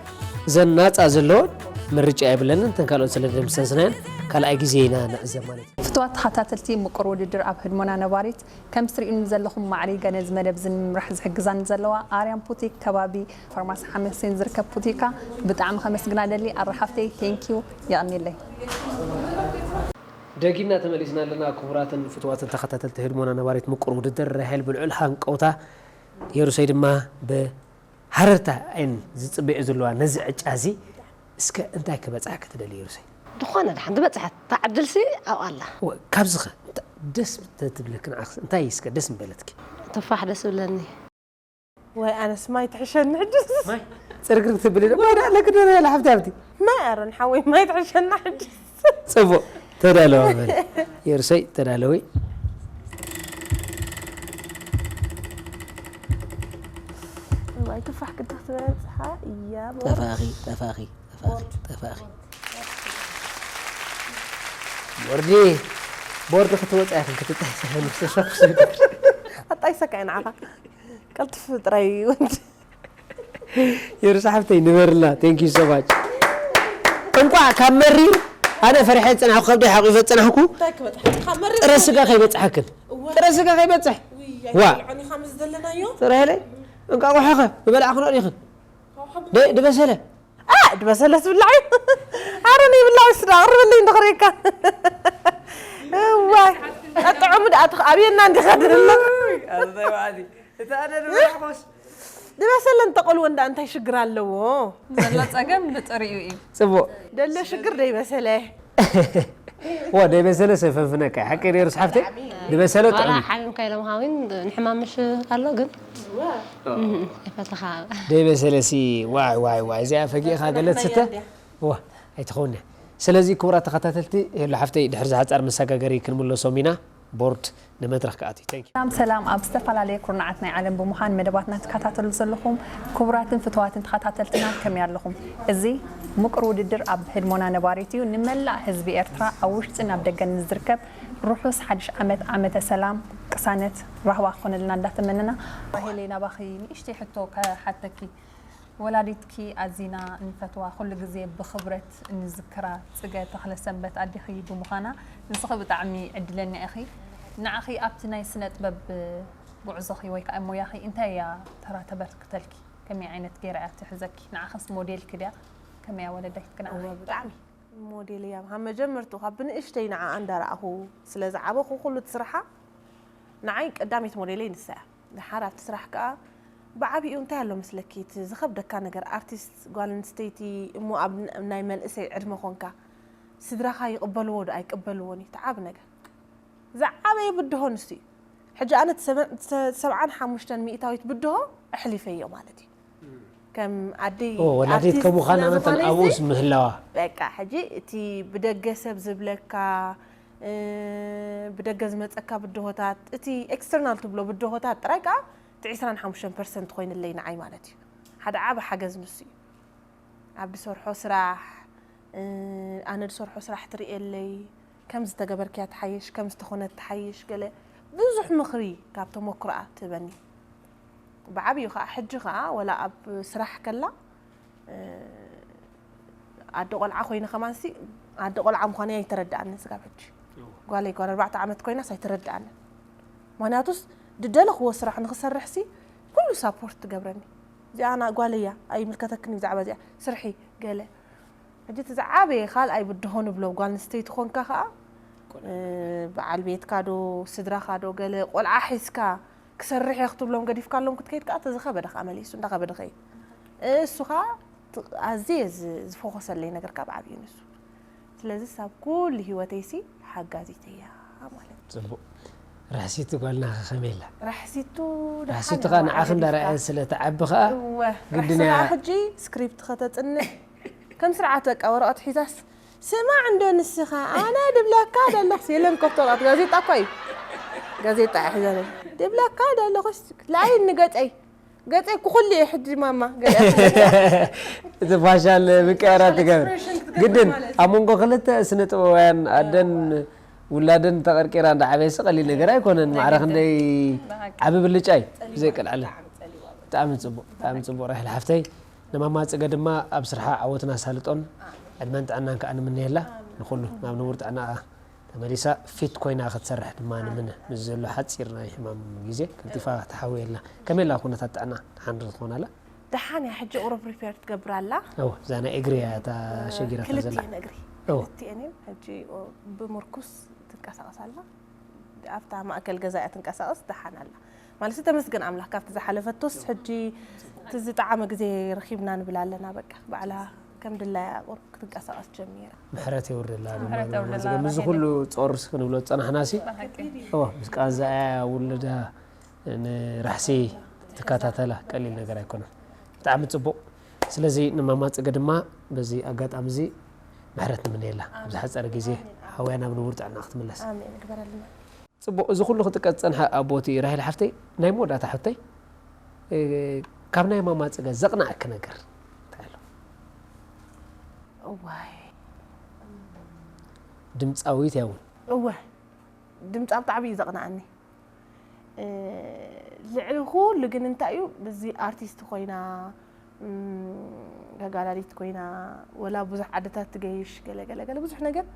እዘን ናጻ ዘለወን ምርጫ የብለንን። እተን ካልኦት ስለ ደምሰስናየን ካልኣይ ግዜ ኢና ንዕዘብ ማለት እዩ። ፍትዋት ተኸታተልቲ ምቁር ውድድር ኣብ ህድሞና ነባሪት፣ ከም ትርእዩኒ ዘለኹም ማዕሪገ ነዚ መደብ እዚ ንምምራሕ ዝሕግዛኒ ዘለዋ ኣርያም ቡቲክ ከባቢ ፋርማሲ ሓመሴን ዝርከብ ቡቲካ ብጣዕሚ ከመስግና ደሊ። ኣረ ሓፍተይ፣ ቴንኪዩ፣ የቐንየለይ። ደጊምና ተመሊስና ኣለና። ክቡራትን ፍትዋትን ተኸታተልቲ ህድሞና ነባሪት ምቁር ውድድር፣ ራሄል ብልዑል ሃንቀውታ፣ የሩሰይ ድማ ብሃረርታ ዓይን ዝጽበዮ ዘለዋ ነዚ ዕጫ እዚ፣ እስከ እንታይ ክበጽሓ ክትደሊ የሩሰይ? ዝኾነ ደሓን ዝበጽሐት እታ ዕድልሲ ኣብኣ ኣላ። ወ-፣ ካብዚ ኸ እንታ-፣ ደስ ተትብለኪ ንዓኽስ እንታይ እስከ ደስ ምበለትኪ? ትፋሕ ደስ ብለኒ። ወይ ኣነስ ማይ ትሕሸኒ ሕጅስ። ማይ ጽርግርግ ትብሊ ዶ? ማይ ደኣ ኣለኪ ዶ ያለ ሓብቲ ኣብቲ? ማይ ኣረን ሓወይ ማይ ትሕሸና ሕጅስ። ጽቡቕ ተዳለዋ በል። የርሰይ ተዳለዊ። ማይ ትፋሕ ቅድም ትበጽሓ እያ። ጠፋኺ፣ ጠፋኺ፣ ጠፋኺ፣ ጠፋኺ። ቦርዲ፣ ቦርዲ ክትወጻ ኢኽን ክትታይ ሰፈን ክሰፋ ክሰፋ። ኣጣይሰካ ኢና ዓኻ። ቀልጥፍ ጥራይ ወንድ። የሩስ ሓፍተይ ንበርልና። Thank you so much። እንቋዕ ካብ መሪር ኣነ ፈሪሐ ዝጸናሕኩ፣ ከብደይ ሓቂፈ ዝጸናሕኩ፣ እንታይ ክበጽሓ? ካብ መሪር ጥረ ስጋ ከይበጽሓክን። እወ። ጥረ ስጋ ከይበጽሕ። ውይ፣ ዋ። ኣይበልዖን ኢኻ ምስ ዘለናዮ። ጥረ ኢለ እንቋቑሖኸ ምበላዕክን ዲኽን? ደ-፣ ድበሰለ። ኣ፣ ድበሰለ ትብላዕ እዩ። ኣረ፣ ንይብላዕ ስዳ፣ ኣቕርበለይ እንዶ ክርእየካ። እዋይ፣ ኣጥዕሙ ደኣ ትኽ-፣ ኣብየና እንዲኻ ድህሎ። ኣረ፣ እንታይ በዓል እዩ? እቲ ኣነ ንብላዕ ኾስ። ድበሰለ እንተቐልዎ እንዳ እንታይ ሽግር ኣለዎ? ዘሎ ጸገም ብጥሪኡ እዩ። ጽቡቕ። ደሎ ሽግር ደይበሰለ። ዋ፣ ደይበሰለ ሰፈንፍነካ። ሓቂ ነይሩ፣ ስሓፍተይ? ድበሰለ ዋላ ጥዑም። ሓሚምካ ኢሎም ሃዊን ንሕማም ምሽ ኣሎ ግን። እህ፣ ይፈትኻ። ደይበሰለሲ፣ ዋይ፣ ዋይ፣ ዋይ፣ እዚኣ ፈጊእኻ ገለ ትስተ? ዋ፣ ኣይትኸውን እያ። ስለዚ ክቡራት ተኸታተልቲ፣ ሄሎ ሓፍተይ፣ ድሕሪ ዝሓጻር መሰጋገሪ ክንምለሶም ኢና። ቦርድ ንመድረኽ ክኣትዩ። Thank you። ሰላም፣ ሰላም። ኣብ ዝተፈላለየ ኩርናዓት ናይ ዓለም ብምዃን መደባትና ትከታተሉ ዘለኹም ክቡራትን ፍትዋትን ተኸታተልትና ከመይ ኣለኹም? እዚ ምቁር ውድድር ኣብ ህድሞና ነባሪት እዩ። ንመላእ ህዝቢ ኤርትራ ኣብ ውሽጥን ኣብ ደገን ንዝርከብ ርሑስ ሓድሽ ዓመት፣ ዓመተ ሰላም፣ ቅሳነት፣ ራህዋ ክኾነልና እንዳተመነና። ራሄለይ፣ ናባኺ ንእሽተይ ሕቶ ክሓተኪ። ወላዲትኪ ኣዚና እንፈትዋ፣ ኩሉ ግዜ ብኽብረት እንዝክራ ጽገ ተኽለሰንበት ኣዴኺ ብምዃና፣ ንስኺ ብጣዕሚ ዕድለኛ ኢኺ። ንዓኺ ኣብቲ ናይ ስነ ጥበብ ጉዕዞኺ ወይ ከኣ ሞያኺ እንታይ እያ ተራ ተበርክተልኪ? ከመይ ዓይነት ገይራ እያ ትሕዘኪ? ንዓኽስ ሞዴልኪ ድያ? ከመይ እያ ወለዳይትኪ ንዓኺ? እወ፣ ብጣዕሚ ሞዴል እያ። ካብ መጀመርትኡ፣ ካብ ብንእሽተይ ንዓኣ እንዳረኣኹ ስለ ዝዓበኹ፣ ኩሉ እቲ ስርሓ ንዓይ ቀዳመይቲ ሞዴለይ ንሳ እያ። ደሓር ኣብቲ ስራሕ ከኣ ብዓቢኡ እንታይ ኣሎ መስለኪ፣ እቲ ዝኸብደካ ነገር፣ ኣርቲስት ጓል ኣንስተይቲ እሞ ኣብ ን-፣ ናይ መንእሰይ ዕድመ ኾንካ፣ ስድራኻ ይቕበልዎ ዶ ኣይቅበልዎን እዩ እቲ ዓቢ ነገር። ዝዓበየ ብድሆ ንሱ እዩ። ሕጂ ኣነ እቲ ሰበ-፣ ሰ-፣ ሰብዓን ሓሙሽተን ሚእታዊት ብድሆ ኣሕሊፈዮ ማለት እዩ። ከም ኣደይ ኦ፣ ወላዲት ኣርቲስት ከም ምዃና ስለ መጠን ዝኾነ ኣብኡስ እዚ፣ ምህላዋ። በቃ፣ ሕጂ እቲ ብደገ ሰብ ዝብለካ፣ እ፣ ብደገ ዝመጸካ ብድሆታት፣ እቲ ኤክስተርናል ትብሎ ብድሆታት ጥራይ ከኣ እቲ ዕስራን ሓሙሽተን ፐርሰንት ኮይንለይ ንዓይ ማለት እዩ። ሓደ ዓቢ ሓገዝ ንሱ እዩ። ኣብ ዝሰርሖ ስራሕ፣ እ፣ ኣነ ዝሰርሖ ስራሕ ትርእየለይ፣ ከም ዝተገበርክያ ትሓይሽ፣ ከም ዝተኾነት ትሓይሽ፣ ገለ ብዙሕ ምኽሪ ካብ ተመክሮኣ ትህበኒ። ብዓቢኡ ኸኣ፣ ሕጂ ኸኣ፣ ወላ ኣብ ስራሕ ከላ፣ እ፣ ኣደ ቆልዓ ኮይነ ከማንሲ፣ ኣደ ቆልዓ ምዃነይ ኣይተረድኣንን ስጋብ ሕጂ። እዎ። ጓለይ ጓል ኣርባዕተ ዓመት ኮይናስ ኣይተረድኣንን። ምኽንያቱስ፣ ዝደለኽዎ ስራሕ ንኽሰርሕሲ፣ ኩሉ ሳፖርት ትገብረኒ። እዚኣ ና-፣ ጓለይ እያ፣ ኣይምልከተክን እዩ ብዛዕባ እዚኣ። ስርሒ፣ ገለ። ሕጂ እቲ ዝዓበየ ካልኣይ ብድሆ ንብሎ ጓል ኣንስተይቲ ኾንካ ኸኣ፣ ቆልዓ እ፣ በዓል ቤትካ ዶ፣ ስድራኻ ዶ፣ ገለ ቆልዓ ሒዝካ ክሰርሕ እየ ክትብሎም ገዲፍካሎም ክትከይድ ከኣ፣ እቲ ዝኸበደ ከኣ መሊሱ እንዳኸበደ ኸይድ። እሱ ኸኣ ት-፣ ኣዝየ ዝ-፣ ዝፎኸሰለይ ነገር ካብ ዓብዩ ንሱ። ስለዚ፣ ሳብ ኩሉ ህይወተይሲ ሓጋዚተይ እያ ማለት እዩ። ጽቡቕ። ራሕሲቱ ጓልና ከ ከመይ ኢላ? ራሕሲቱ ራሕሲቱ ደሓን ከኣ እያ፣ ንዓኺ ገዲፍካ። እንዳረኣየት ስለ ትዓቢ ከኣ እወ፣ ግድን ራሕሲ እያ። ከኣ ሕጂ ስክሪፕት ከተጽንዕ፣ ከም ስርዓት በቃ ወረቐት ሒዛስ፣ ስማዕ እንዶ ንስኻ፣ ኣነ ድብለካ ደለኹስ፣ የለን ከፍቶ ወረቐት፣ ጋዜጣ እኮ እዩ። ጋዜጣ እያ ሒዛ ደላ። ድብለካ ደለኹስ፣ ላይን ንገጸይ። ገጸይ ኩኹሉ እየ ሕጂ ማማ፣ ገለ እቲ ፋሻል ምቅያራት ትገብር። ኤክስፕሬሽን ክትገብር ግድን ማለት እዩ። ኣብ መንጎ ክልተ ስነ ጥበባውያን ኣደን ውላደን ተቐርቂራ እንዳ ዓበየሲ ቀሊል ነገር ኣይኮነን። ማዕረ ክንደይ ብሓቂ። ዓቢ ብልጫ እዩ። ብሓቂ። ዘይቀልዓለ። ብጣዕሚ ጽቡቕ፣ ብጣዕሚ ጽቡቕ ራሄል ሓፍተይ። ንማማ ጽገ ድማ ኣብ ስርሓ ዓወትን ኣሳልጦን ዕድመን ጥዕናን ከኣ ንምነየላ። ንኹሉ ናብ ንቡር ጥዕና ተመሊሳ ፊት ኮይና ክትሰርሕ ድማ ንምነ። ምስ ዘሎ ሓጺር ናይ ሕማም ግዜ ቀልጢፋ ተሓውየልና። ከመይ ኣላ ኩነታት ጥዕና? ደሓን ዶ ትኾን ኣላ? ደሓን እያ። ሕጂ ቁሩብ ሪፔር ትገብር ኣላ። እወ፣ እዛ ናይ እግሪ እያ እታ ሸጊራታ ዘላ። ክልቲኤን እግሪ። እወ። ክልቲኤን እየን። ሕጂ ብሙርኩስ ትንቀሳቐስ ኣላ። ኣብታ ማእከል ገዛ እያ ትንቀሳቐስ፣ ደሓን ኣላ። ማለት ተመስገን ኣምላኽ ካብቲ ዝሓለፈቶስ ሕጂ እቲ ዝጠዓመ ግዜ ረኺብና ንብል ኣለና። በቃ ባዕላ ከም ድላያ ቁሩብ ክትንቀሳቐስ ጀሚራ። ምሕረት የውርደላ። ምሕረት የውርደላ፣ ዝገ-፣ ምስዚ ራሄል። ኩሉ ጾርስ ክንብሎ ዝጸናሕናሲ፣ ብሓቂ። እወ፣ ምስ ቃንዛኣ ውልዳ ንራሕሲ ትከታተላ ቀሊል ነገር ኣይኮነን። ብጣዕሚ ጽቡቕ። ስለዚ ንማማ ጽገ ድማ በዚ ኣጋጣሚ እዚ ምሕረት ንምነየላ። ኣብ ዝሓጸረ ግዜ ሓውያ ናብ ንቡር ጥዕና ክትምለስ። ኣሜን፣ ግበረልና። ጽቡቕ፣ እዚ ኩሉ ክጥቀስ ዝጸንሐ ኣብ ቦቲ ራሄል ሓፍተይ፣ ናይ መወዳእታ ሕቶይ፣ እ፣ ካብ ናይ ማማ ጽገ ዘቕናኣኪ ነገር እንታይ ኣሎ? እዋይ። ድምጻዊት እያ እውን። እወ፣ ድምጻ ብጣዕሚ እዩ ዘቕንኣኒ። እ፣ ልዕሊ ኩሉ ግን እንታይ እዩ፣ ብዚ ኣርቲስት ኮይና፣ እም፣ ተጋዳሊት ኮይና፣ ወላ ብዙሕ ዓድታት ትገይሽ፣ ገለ፣ ገለ፣ ገለ፣ ብዙሕ ነገር።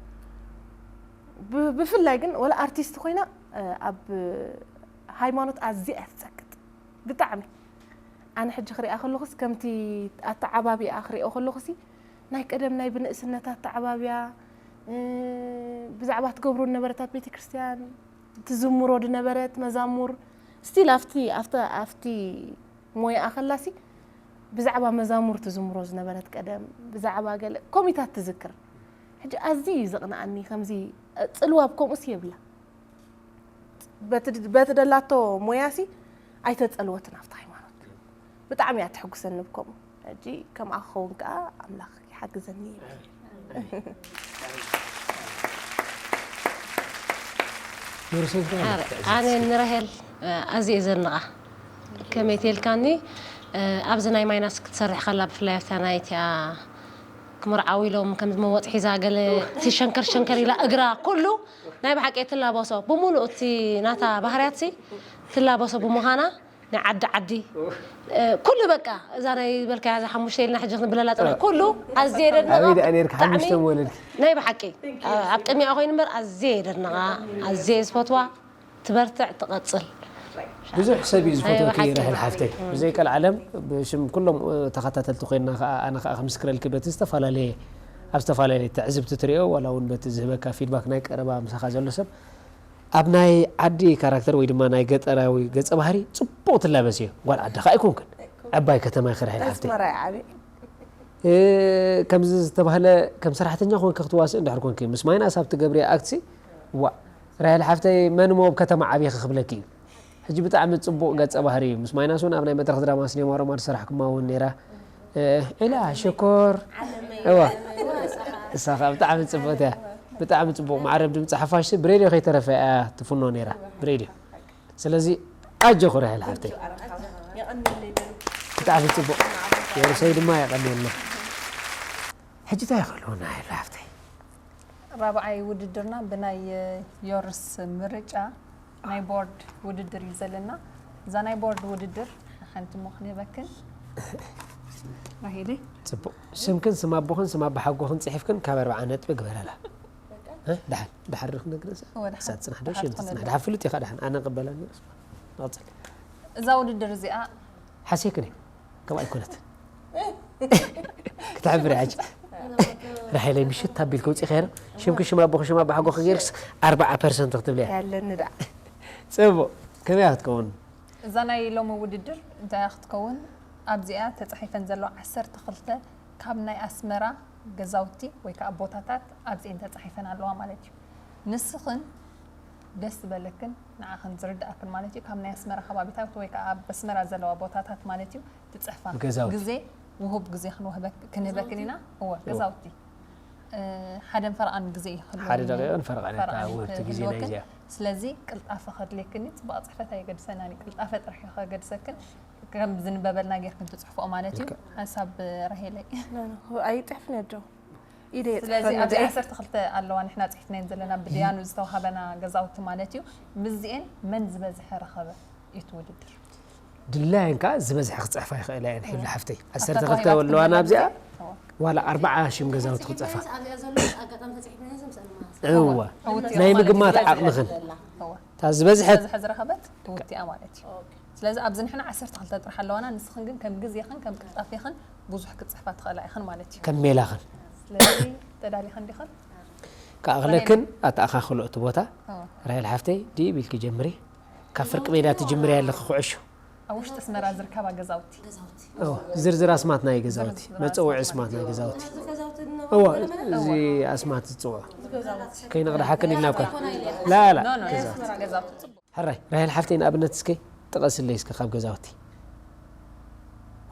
ብ-፣ ብፍላይ ግን ወላ ኣርቲስት ኮይና፣ እ፣ ኣብ ሃይማኖት ኣዝያ እያ ትጸቅጥ። ብጣዕሚ። ኣነ ሕጂ ክሪኣ ከለኹስ፣ ከምቲ ኣተዓባቢኣ ክሪኦ ከለኹሲ፣ ናይ ቀደም ናይ ብንእስነት ኣተዓባቢያ፣ እ፣ ብዛዕባ ትገብሮ ዝነበረት ኣብ ቤተክርስትያን፣ ትዝምሮ ዝነበረት መዛሙር፣ ስቲል ኣብቲ፣ ኣብቲ፣ ኣብቲ ሞያኣ ከላሲ፣ ብዛዕባ መዛሙር ትዝምሮ ዝነበረት ቀደም፣ ብዛዕባ ገለ ኮሚታት ትዝክር። ሕጂ ኣዝዩ እዩ ዘቕንኣኒ፣ ከምዚ፣ እ፣ ጽልዋ ብከምኡስ የብላ። በቲ ድ-፣ በቲ ደላቶ ሞያሲ ኣይተጸልወትን ኣብቲ ሃይማኖት። ብጣዕሚ እያ ተሐጉሰኒ ብከምኡ። ሕጂ ከምኣ ክኸውን ከኣ ኣምላኽ ይሓግዘኒ ይብል። ኖርሰይ እንታይ ኣረ፣ ማለት ኣነ ትዕዝብቲ? ንራሄል፣ እ፣ ኣዝየ እየ ዘድንቓ። ከመይ ተልካኒ፣ እ፣ ኣብዚ ናይ ማይናስ ክትሰርሕ ከላ ብፍላይ ኣብታ ናይ እቲኣ ክምርዓው ኢሎም ከም መወጽ ሒዛ ገለ እቲ ሸንከር ሸንከር ኢላ እግራ ኩሉ ናይ ብሓቂ ትላበሶ ብምሉእ እቲ ናታ ባህርያትሲ ትላበሶ ብምዃና ናይ ዓዲ ዓዲ፣ እ፣ ኩሉ በቃ እዛ ናይ በልካያ እዛ ሓሙሽተ ኢልና ሕጂ ክንብለላ ጥራይ ኩሉ ኣዝየ የደንቓ። ኣበይ ደኣ ነርካ ብጣዕሚ ሓሙሽተ መወለድኪ? ናይ ብሓቂ ኣብ ቅድሚኣ ኮይኑ እምበር ኣዝየ የደንቓ፣ ኣዝየ ዝፈትዋ። ትበርትዕ ትቐጽል። ብዙሕ ሰብ እዩ ናይ ዝፈትወኪ ብሓቂ። ራሄል ሓፍተይ። ብዘይ ቀልዓለም ብሽም ኩሎም፣ እ፣ ተኸታተልቲ ኮይንና ከኣ ኣነ ከኣ ክምስክረልኪ በቲ ዝተፈላለየ፣ ኣብ ዝተፈላለየ ትዕዝብቲ ትሪኦ ዋላ እውን በቲ ዝህበካ ፊድባክ ናይ ቀረባ ምሳኻ ዘሎ ሰብ ኣብ ናይ ዓዲ ካራክተር ወይ ድማ ናይ ገጠራዊ ገጸ ባህሪ ጽቡቕ ትላበስ እየ። ጓል ዓዲ ከኣ ኣይኮንክን። ዕባይ ከተማ ኢኺ ራሄል ሓፍተይ። ኣስመራ እየ ዓብየ። እ፣ ከምዚ ዝተባህለ ከም ሰራሕተኛ ኮንኪ ክትዋስእ እንድሕር ኮንኪ ምስ ማይናስ ኣብ ትገብርያ ኣክትሲ፣ ዋእ፣ ራሄል ሓፍተይ መን እሞ ኣብ ከተማ ዓብዪኺ ክብለኪ እዩ። ሕጂ ብጣዕሚ ጽቡቕ ገጸ ባህሪ እዩ። ምስ ማይናስ እውን ኣብ ናይ መድረኽ ድራማ ሲኔማ ሮማ ዝሰራሕኩማ እውን ነይራ። እ፣ ዒላ ሽኮር። እዋ። እሳ ኸኣ ብጣዕሚ ጽብቕቲ እያ። ብጣዕሚ ጽቡቕ ማዕረ ድምጺ ሓፋሽ ብሬድዮ ከይተረፈ እያ ትፍኖ ነይራ። ብሬድዮ። ስለዚ ኣጆኺ ራሄል ሓፍተይ። የቐንየለይ በሉ። ብጣዕሚ ጽቡቕ። የርሰይ ድማ የቐንየልና። ሕጂ እንታይ ይኽእልውና ራሄል ሓፍተይ? ራብዓይ ውድድርና ብናይ ዮርስ ምርጫ ናይ ቦርድ ውድድር እዩ ዘለና። እዛ ናይ ቦርድ ውድድር ሓንቲ እሞ ክንህበክን። ራሄለይ። ጽቡቕ። ስምክን ስም ኣቦኽን ስም ኣቦሓጎኽን ጽሒፍክን ካብ ኣርብዓ ነጥቢ ግበረላ። እ? ደሓን፣ ደሓን ርኽ ነግረስ። እወ፣ ደሓን። ክሳብ ጽናሕ ዶ፣ ደሓን ሽንቲ ትኾነ ጽናሕ። ዶ? ደሓን ፍሉጥ ኢኻ፣ ደሓን። ኣነ እቕበላ ነርስ። መቕጽል። እዛ ውድድር እዚኣ ሓሴክን እየ። ከምኣ ኣይኮነት። ክትሕብር እያ ሕጂ። ራሄለይ ምሽት ኣቢልኪ ውጺኺ ኸይረ። ሽምኪ ሽም ኣቦኺ ሽም ኣቦሓጎኺ ገይርክስ ኣርብዓ ፐርሰንት ክትብልያ። ያለኒ ደኣ። ጽቡቕ። ከመይ እያ ክትከውን? እዛ ናይ ሎሚ ውድድር እንታይ እያ ክትከውን? ኣብዚኣ ተጻሒፈን ዘለዋ ዓሰርተ ክልተ ካብ ናይ ኣስመራ ገዛውቲ ወይ ከኣ ቦታታት ኣብዚኤን ተጻሒፈን ኣለዋ ማለት እዩ። ንስኽን ደስ ዝበለክን ንዓኽን ዝርድኣክን ማለት እዩ። ካብ ናይ ኣስመራ ከባቢታት ወይ ከኣ ኣብ ኣስመራ ዘለዋ ቦታታት ማለት እዩ ትጽሕፋ። ብገዛውቲ። ግዜ፣ ውሁብ ግዜ ክንወህበክ-፣ ክንህበክን ኢና። እወ፣ እወ። ገዛውቲ። እ፣ ሓደን ፈረቓን ግዜ ይህልወኒ። ሓደ ደቂቕን ፈረቓን እታ ፈረቓን ውህብቲ ግዜ ናይ ክህልወክን። እዚኣ። ስለዚ ቅልጣፈ ከድልየክኒ፣ ጽባቐ ጽሕፈት ኣየገድሰናን እዩ። ቅልጣፈ ጥራሕ እዩ ከገድሰክን። ከም ዝንበበልና ጌርክን ትጽሕፍኦ ማለት እዩ። ልክዕ። ሓንሳብ ራሄለይ። ኖ፣ ኖ፣ ኣይጽሕፍን እየ ኣጆ። ኢደ ስለዚ የጽሕፈን ኣብዚ እየ። ዓሰርተ ክልተ ኣለዋ፣ ንሕና ጽሒፍናየን ዘለና ብድያኑ ዝተዋሃበና ገዛውቲ ማለት እዩ። ምስዚኤን መን ዝበዝሐ ረኸበ እዩ እቲ ውድድር። ድላየን ከዓ ዝበዝሐ ክፅሕፋ ይኽእላ እየን። ሒሉ ሓፍተይ ዓሰርተ ክልተ ኣለዋና ኣብዚኣ። ዋላ ኣርባዓ ሽም ገዛውቲ ክፅሕፋ። እዋ፣ ናይ ምግማት ዓቕምኽን እታ ዝበዝሐት ዝበዝሐ ዝረኸበት ትውቲ እያ ማለት እዩ። ስለዚ ኣብዚ ንሕና ዓሰርተ ክልተ ጥራሕ ኣለዋና፣ ንስኽን ግን ከም ግዜኽን ከም ቅልጣፌኽን ብዙሕ ክትፅሕፋ ትኽእላ ኢኽን ማለት እዩ። ከም ሜላኽን። ስለዚ ተዳሊኽን ዲኽን? ክኣኽለክን ኣተኣኻኽሎ እቲ ቦታ። እዎ። ራሄል ሓፍተይ ድይብ ኢልኪ ጀምሪ። ካብ ፍርቂ ሜዳ ትጅምሪ ኣለኺ ኩዕሾ። ኣብ ውሽጢ ኣስመራ ዝርከባ ገዛውቲ። እዎ፣ ዝርዝር ኣስማት ናይ ገዛውቲ፣ መፀውዒ ኣስማት ናይ ገዛውቲ። እዎ፣ እዚ ኣስማት ዝፅውዑ። ከይንቕድሓክን ኢልና እኳ። ላላ፣ ኖ፣ ኖ፣ ገዛውቲ። ኣስመራ ገዛውቲ። ሕራይ፣ ራሄል ሓፍተይ ንኣብነት እስከ ጥቐስለይ እስከ ካብ ገዛውቲ።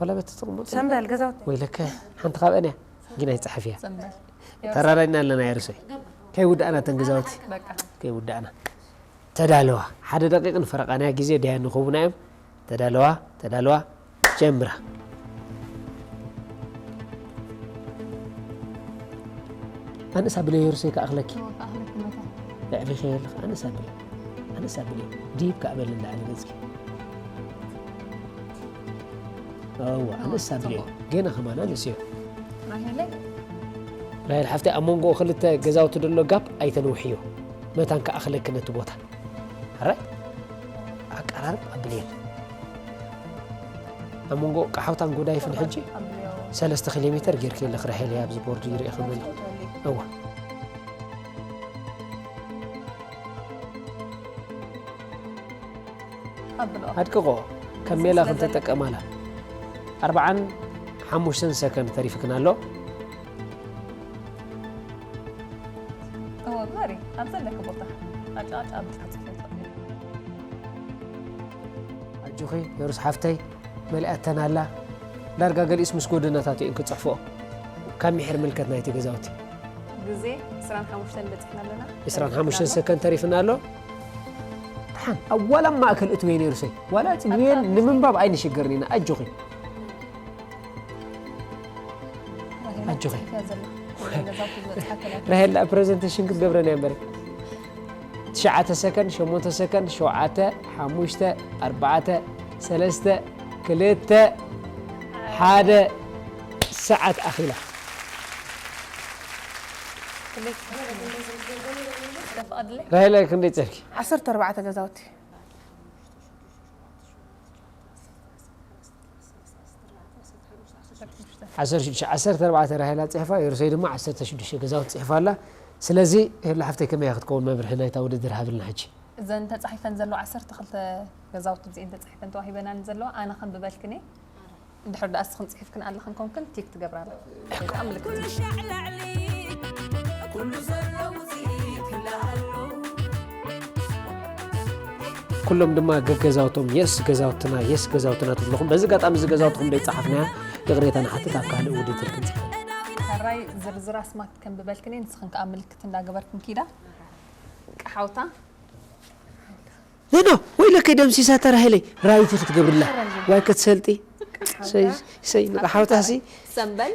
ዋላ በቲ ትቕመጡ። ሰምበል ገዛውቲ። ወይለከ፣ ሓንቲ ካብአን እያ። ግን ኣይትፅሓፍያ። ሰምበል። ተራራይና ኣለና የርሶይ። ከይውዳእና ተን ገዛውቲ። በቃ። ከይውዳእና። ተዳለዋ። ሓደ ደቂቕን ፈረቓን እያ ግዜ ደያ ንኽቡና እዮም። ተዳለዋ፣ ተዳለዋ፣ ጀምራ። ኣነስ ኣብለዮ የርሶይ ክኣኽለኪ። እዎ፣ ክኣኽለኪ መታ። የዕቢኺ ኣለኺ። ኣነስ ኣብለዮ። ኣነስ ኣብለዮ። ዲብ ከኣ በሊ እንዳዓለ ገጽኪ። እዎ፣ ኣነስ ኣብለዮ። ገና ከማን ኣነስ እዮ። ራሄለይ። ራሄል ሓፍተይ፣ ኣብ መንጎ ክልተ ገዛውቲ ዘሎ ጋፕ ኣይተንውሕዮ። መታን ክኣኽለኪ ነቲ ቦታ። ሕራይ ኣቀራርብ ኣብልየን። ኣብ መንጎ ቀሓውታን ጎዳይፍን ሕጂ ኣብልዮ። ሰለስተ ኪሎ ሜተር ጌርኪ ኣለኺ ራሄል፣ ኣብዚ ቦርድ ይርኢ ክብል። እዋ። ኣብልኦ። ኣድቅቆ፣ ከም ሜላ ስለዘለ- ክንተጠቀማላ። ኣርባዓን ሓሙሽተን ሰከንድ ተሪፍክን ኣሎ። እዎ፣ ግበሪ። ኣብ ዘለኪ ቦታ። ኣጫጭ ኣብ ትሕቲ ፎቶ። ኣጆኺ፣ የሩስ ሓፍተይ፣ መሊኣተን ኣላ። ዳርጋ ገሊኡስ ምስ ጎደናታት እየን ክጽሕፍኦ። ካብ ሚሕር ምልከት ናይቲ ገዛውቲ። ግዜ ዕስራን ሓሙሽተን በጺሕና ኣለና። ዕስራን ሓሙሽተን ሰከንድ ተሪፍና ኣሎ። ደሓን፣ ኣብ ዋላ ማእከል እትወ ነይሩ ሰይ። ዋላ ጽግብየን ንምንባብ ኣይንሽገርን ኢና። ኣጆኺ። ኣጆኺ። ራሄል ፕሬዘንቴሽን ክትገብረን እያ እምበሪ። ትሽዓተ ሰከንድ፣ ሸሞንተ ሰከንድ፣ ሸውዓተ፣ ሓሙሽተ፣ ኣርባዕተ፣ ሰለስተ፣ ክልተ፣ ሓደ፣ ሰዓት ኣኺላ። ራሄል ክንደይ ጸርኪ? ዓሰርተ ኣርባዕተ ገዛውቲ። ዓሰርተ ሽዱሽተ፣ ዓሰርተ ኣርባዕተ ራሄላ ጽሒፋ፣ የሩሰይ ድማ ዓሰርተ ሽዱሽተ ገዛውቲ ጽሒፋ ኣላ። ስለዚ፣ ሄሉ ሓፍተይ ከመይ እያ ክትከውን መብርሂ ናይታ ውድድር ሃብልና ሕጂ። እዘን ተጻሒፈን ዘለዋ ዓሰርተ ክልተ ገዛውቲ እዚኤን ተጻሒፈን ተዋሂበናን ዘለዋ፣ ኣነ ከንብበልክን እየ። እንድሕር ደኣ እስኽን ጽሒፍክን ኣለኽን ኮንክን፣ ቲክ ትገብራላ። ወይ ከኣ ምልክት። ኩሉ ሻዕ ላዕሊ፣ ኩሉ ዘሎ ውጽኢት ክልኣሉ። ኩሎም ድማ ገገዛውቶም የስ ገዛውትና፣ የስ ገዛውትና ትብልኹም። በዚ ኣጋጣሚ እዚ ገዛውትኹም ደይጸሓፍናያ ይቕሬታ ንሓትት፣ ኣብ ካልእ ውድድር ክንጽሕፍ። ሕራይ ዝርዝር ኣስማት ከንብበልክን እየ፣ ንስኽን ከኣ ምልክት እንዳገበርክን ኪዳ። ቀሓውታ። ኖ፣ ኖ፣ ወይለከይ ደምሲሳ ተራሂለይ፣ ራይቲ ክትገብርላ። ዋይ ክትሰልጢ። ሰይ፣ ሰይ፣ ንቀሓውታሲ። ሰምበል።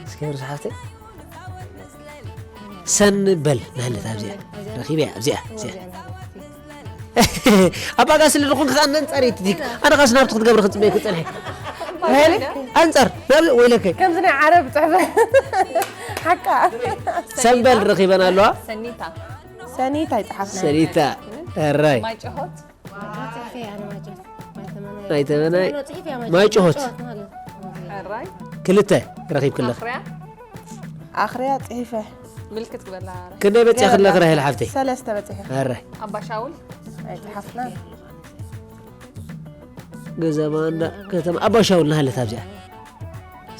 እስኪ ርዝሓተይ። ሰንበል ናህለት ኣብዚኣ። ረኺበያ፣ ኣብዚኣ፣ ኣብዚኣ። ኣባጋ ስለ ዝኾንክ ከኣ ነንጻር እየ ትቲክ። ኣነ ኻስ ናብቲ ክትገብሪ ክጽበየኪ ጸንሐ። ራሄል፣ ኣንጻር፣ ናብ ወይለከ። ከምዚ ናይ ዓረብ ጽሕፈ። ሓቃ። ሰንበል ረኺበን ኣለዋ። ሰኒታ። ሰኒታ ይጽሓፍ ናይ ሰኒታ። እራይ። ማይ ጭሆት። ናይ ተመናይ። ማይ ጭሆት። እራይ። ክልተ ረኺብክለኽ። ኣኽርያ። ኣኽርያ ጽሒፈ። ምልክት ግበላ። ክንደይ በጺኽለኽ ራሄል ሓፍተይ? ሰለስተ በጺሐ። እራይ። ኣባ ሻውል። ኣይጽሓፍና። ገዛ ባንዳ ከተማ ኣባ ሻውል ናሃለት ኣብዚኣ።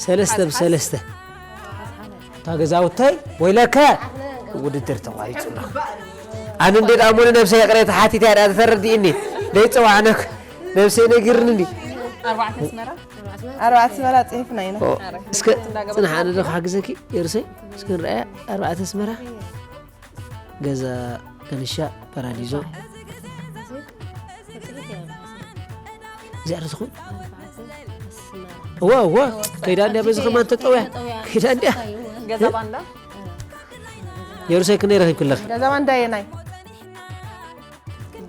ሰለስተ ብሰለስተ። እታ ገዛውተይ ወይለከ ውድድር ተቋሪጹ ኣሎ። ኣነ እንዴ ዳሞኒ ነብሰይ ይቕሬታ ሓቲተ እያ ደኣ ተረዲእኒ። ደይጸዋዕነክ ነብሰይ ነጊርኒ እንዲ። ኣርባዕተ ኣስመራ። ኣርባዕተ ኣስመራ ጽሒፍና ኢና። ኦ፣ እስከ ጽንሓ ኣነ ዶ ክሓግዘኪ የርሰይ? እስከ ንርኣያ ኣርባዕተ ኣስመራ። ገዛ ከንሻ ፓራዲዞ። እዚኣ ዶ ትኸውን? እዋ፣ እዋ። ከይዳ እንድያ በዚ ከማን ተጠውያ። ከይዳ እንድያ። ገዛ ባንዳ። የሩሳይ ክንደይ ረኺብክለኺ? ገዛ ባንዳ የናይ።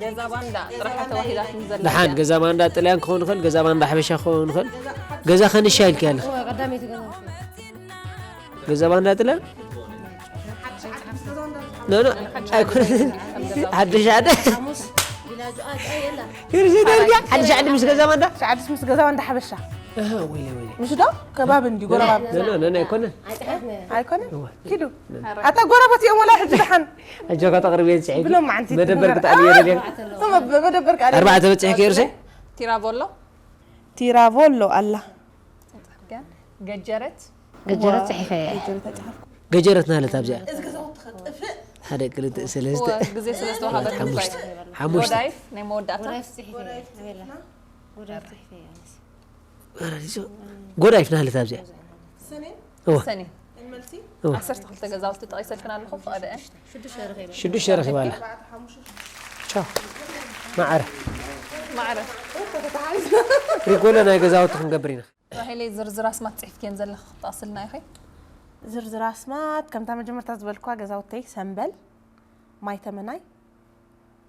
ገዛ ባንዳ ጥራሕ ተዋሂዳትኒ ዘላ ደሓን ገዛ ባንዳ ጥልያን ክኸውን ይኽእል፣ ገዛ ባንዳ ሓበሻ ክኸውን ይኽእል። ገዛ ከንሻ ኢልኪ ኣለኺ። ገዛ ባንዳ ጥልያን ኖ ኖ ኣይኮነትን። ሓድሽ ዓዲ ሓድሽ ዓዲ ምስ ገዛ ባንዳ ሻዕድስ ምስ ገዛ ባንዳ ሓበሻ ኣሃ፣ ወይለ ወይለ ምሽ ዶ ከባቢ እንዲ ጎረባብ ኖ ኖ ኖ ኣይኮነን። ኣይኮነ ኪዱ ኣታ ጎረበት እዮም ወላ ሕጂ ደሓን ኣጆካ ተቕርብ እየ ዝስዕብ ብሎም መዓንቲ መደበር ትምህር። ክጣል እየ ደልየ መደበር ቃል ኣርባዕተ በፂሕኪ ርሰይ ቲራቮሎ ቲራቮሎ ኣላ ገጀረት ገጀረት ፅሒፈ እየ። ገጀረት ናለት ኣብዚኣ ሓደ ክልተ ሰለስተ ግዜ ስለ ዝተዋሃበት ሓሙሽተ ሓሙሽተ ጎዳይፍ ናይ መወዳእታ ጎዳይፍ ናለት ኣብዚኣ ሰኔ እዋ ዓሰርተ ክልተ ገዛውቲ ጠቒሰልክን ኣለኹ ፍቐደአን ሽዱሽተ ረኺባ ኣላ ቻው ማዕረ ማዕረ ሪጎለ ናይ ገዛውቲ ክንገብር ኢና ራሄለይ ዝርዝር ኣስማት ፅሒፍክየን ዘለኺ ክጠቕስልና ኢኺ ዝርዝር ኣስማት ከምታ መጀመርታ ዝበልኳ ገዛውተይ ሰምበል ማይተመናይ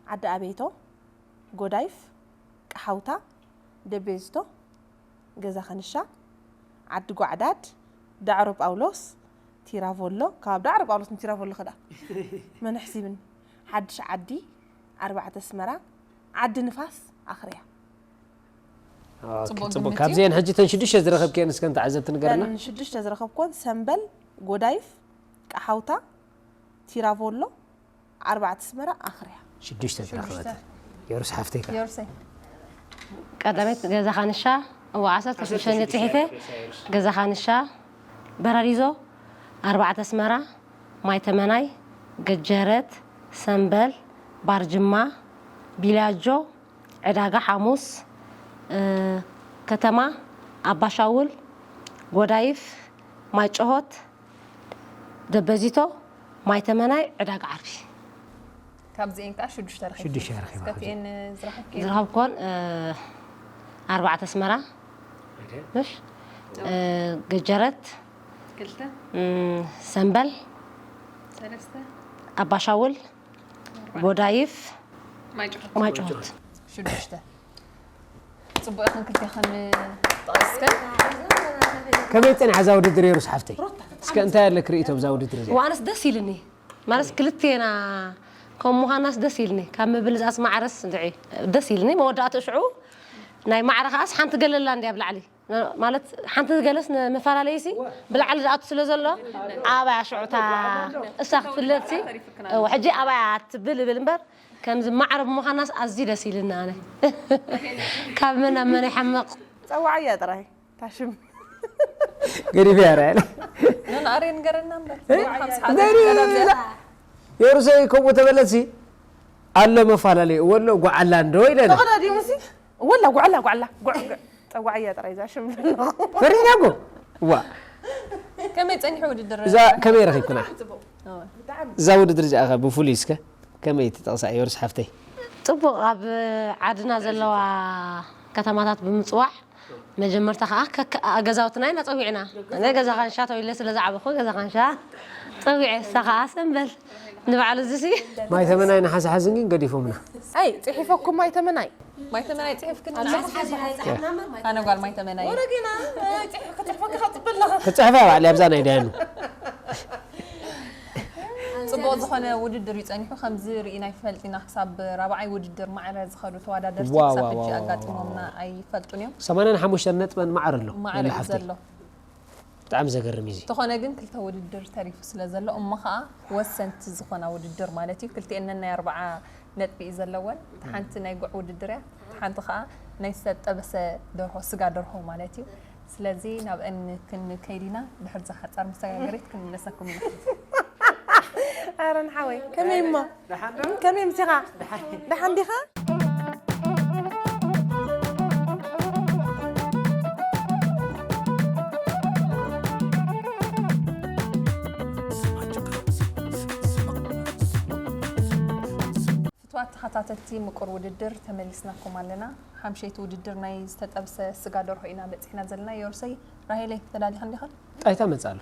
ዓዲ ኣቤቶ ጎዳይፍ ቀሓውታ ደቤዝቶ ገዛ ከንሻ ዓዲ ጓዕዳድ ዳዕሮ ጳውሎስ ቲራቮሎ ካብ ዳዕሮ ጳውሎስ ንቲራቮሎ ከዳ መን ሕሲብኒ ሓድሽ ዓዲ ኣርባዕተ ኣስመራ ዓዲ ንፋስ ኣኽርያ ጽቡቅ ጽቡቅ ግምት ካብዚአን ሕጂ ተን ሽዱሽተ ዝረኸብክየን እስከ ንተዓዘብቲ ንገርና ተን ሽዱሽተ ዝረኸብኩወን ሰምበል ጎዳይፍ ቀሓውታ ቲራቮሎ ኣርባዕተ ኣስመራ ኣኽርያ ሽዱሽተ ዝረኸበት የሩስ ሓፍተይ ከ ዮርሰይ ቀዳመት ገዛ ካንሻ እዋ ዓሰርተ ሽዱሽተ ጽሒፈ ገዛ ካንሻ በራሪዞ ኣርባዕተ ኣስመራ ማይ ተመናይ ገጀረት ሰምበል ባርጅማ ቢላጆ ዕዳጋ ሓሙስ እ፣ ከተማ ኣባሻውል ጎዳይፍ ማይ ጭሆት ደበዚቶ ማይ ተመናይ ዕዳጋ ዓርቢ ካብዚኤን ከዓ ሽዱሽተ ረኺብኪ ሽዱሽተ ረኺባ እስከ እቲኤን ዝረኸብኪ ዝረኸብኮን እ፣ ኣርባዕተ ኣስመራ ምሽ እ፣ ገጀረት ክልተ እ፣ ሰምበል ሰለስተ ኣባሻውል ጎዳይፍ ማይ ጭሆት ማይ ጭሆት ሽዱሽተ ጽቡቅ ኢኽን ክልቴኽን ጠቒስከ ከመይ ጸኒሓ እዛ ውድድር የሩስ ሓፍተይ እስከ እንታይ ኣለክ ርእቶ ብዛ ውድድር እዚኣ ዋንስ ደስ ኢልኒ ማለት ክልቴና ከም ምዃናስ ደስ ኢልኒ ካብ ምብልጻስ ማዕረስ ድዒ ደስ ኢልኒ መወዳእትኡ ሽዑ ናይ ማዕረ ከዓስ ሓንቲ ገለላ እንድያ ኣብ ላዕሊ ማለት ሓንቲ ገለስ ንመፈላለይሲ ብላዕሊ ዝኣቱ ስለ ዘሎ ኣባያ ሽዑታ እሳ ክትፍለጥሲ እወ፣ ሕጂ ኣባያ ትብል ይብል እምበር ከምዚ ማዕረ ብምዃናስ ኣዝዩ ደስ ኢልና ኣነ ካብ መን ኣብ መን ይሓምቕ ጸዋዓያ ጥራይ ታሽም ገዲፈ ያራ ነንኣሬ ንገረና እምበር የሩሰይ ከምኡ ተበለሲ ኣሎ መፈላለዩ ወሎ ጓዓላ እንዶ ኢለና ተቐዳዲሙሲ ወላ ጓዕላ ጓዕላ ጓዕ- ጓዕ- ጸዋዓያ ጥራይ እዛ ሽም ዘለኹ ፈሪኛ ጎ ዋ ከመይ ጸኒሑ ውድድር እዛ ከመይ ረኺብኩና እዛ ውድድር እዚኣ ከ ብፍሉይ እስከ ከመይ ትጠቕሳ የሩስ ሓፍተይ ጽቡቕ ኣብ ዓድና ዘለዋ ከተማታት ብምጽዋዕ መጀመርታ ከዓ ከከ- ገዛውትና ኢና ጸዊዕና ኣነ ገዛ ካንሻ ተወይለ ስለ ዝዓበኹ ገዛ ካንሻ ጸዊዐ እሳ ከዓ ሰንበል ንባዕሉ እዚሲ ማይ ተመናይ ንሓዚ ሓዝን ግን ገዲፎምና ኣይ ጽሒፈኩም ኣይተመናይ ማይ ተመናይ ጽሒፍክን ኣነ ጓል ማይ ተመናይ ወረጌና ጽሒፍ ክትጽሕፈካ ከጽበለኻ ክጽሕፋ ባዕሊ ኣብዛ ናይ ዳያኑ ጽቡቕ ዝኾነ ውድድር እዩ ጸኒሑ ከምዚ ርኢና ይፈልጥ ኢና ክሳብ ራብዓይ ውድድር ማዕረ ዝኸዱ ተወዳደርቲ ዋው፣ ክሳብ ዋው፣ ሕጂ ዋው፣ ኣጋጢሞምና ኣይፈልጡን እዮም ሰማንያን ሓሙሽተን ነጥበን ማዕረ ኣሎ ማዕረ ወላ እዩ ሓፍተይ ዘሎ ብጣዕሚ ዘገርም እዩ እዚ ተኾነ ግን ክልተ ውድድር ተሪፉ ስለ ዘሎ እሞ ከዓ ወሰንቲ ዝኾና ውድድር ማለት እዩ ክልቲኤን ናይ ኣርባዓ ነጥቢ እዩ ዘለወን እታ ሓንቲ ናይ ጉዕ ውድድር እያ እታ ሓንቲ ከዓ ናይ ዝተጠበሰ ደርሆ ስጋ ደርሆ ማለት እዩ ስለዚ ናብአን ክንከይድ ኢና ድሕር ዝሓፃር መሰጋገሪት ክንምለሰኩም ኢና ኣረ ንሓወይ ከመይ እሞ ከመይ ምሲኻ ደሓን ዲኻ ፍትዋት ተኸታተልቲ ምቁር ውድድር ተመሊስናኩም ኣለና ሓምሸይቲ ውድድር ናይ ዝተጠብሰ ስጋ ደርሆ ኢና በፂሕና ዘለና የሩሰይ ራሄለይ ተዳሊኻ እንዲኻ ጣይታ መጽእ ኣሎ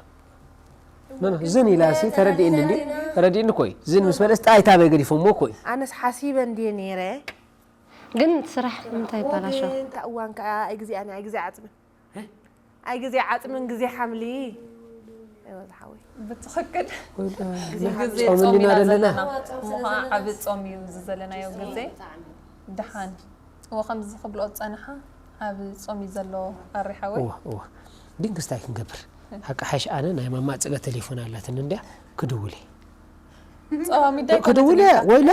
ኖ፣ ኖ፣ ዝን ኢላ ሲ ተረዲእኒ እንዲ። ተረዲእኒ እኮ እዩ። ዝን ምስ በለስ ጣይታ በይ ገዲፎሞ እኮ እዩ። ኣነስ ሓሲበ እንድየ ነይረ። ግን ስራሕ እንታይ ይባላሾ? ግን እታ እዋን ከዓ ኣይግዜኣን ኣይግዜ ዓፅምን ኣይግዜ ዓፅምን ግዜ ሓምሊ። ኣይወ ዝሓወይ። ብትኽክል ወይ ዳ- ግዜ ጾም ጾም እንዲና ኢና ዘለና። ዘለና። እሞ ከዓ ዓቢ ጾም እዩ እዚ ዘለናዮ ግዜ። ደሓን እዎ ከምዚ ክብልኦ ዝጸንሓ ዓቢ ጾም እዩ ዘሎ ኣሪ ሓወይ። እዋ እዋ። ድንክስታይ ክንገብር ሓቂ ሓሽ ኣነ ናይ ማማ ጽገ ቴሌፎን ኣላትን እንድያ ክድውል እየ። ጸዋሚ ዳይ ክድውል እየ ወይለ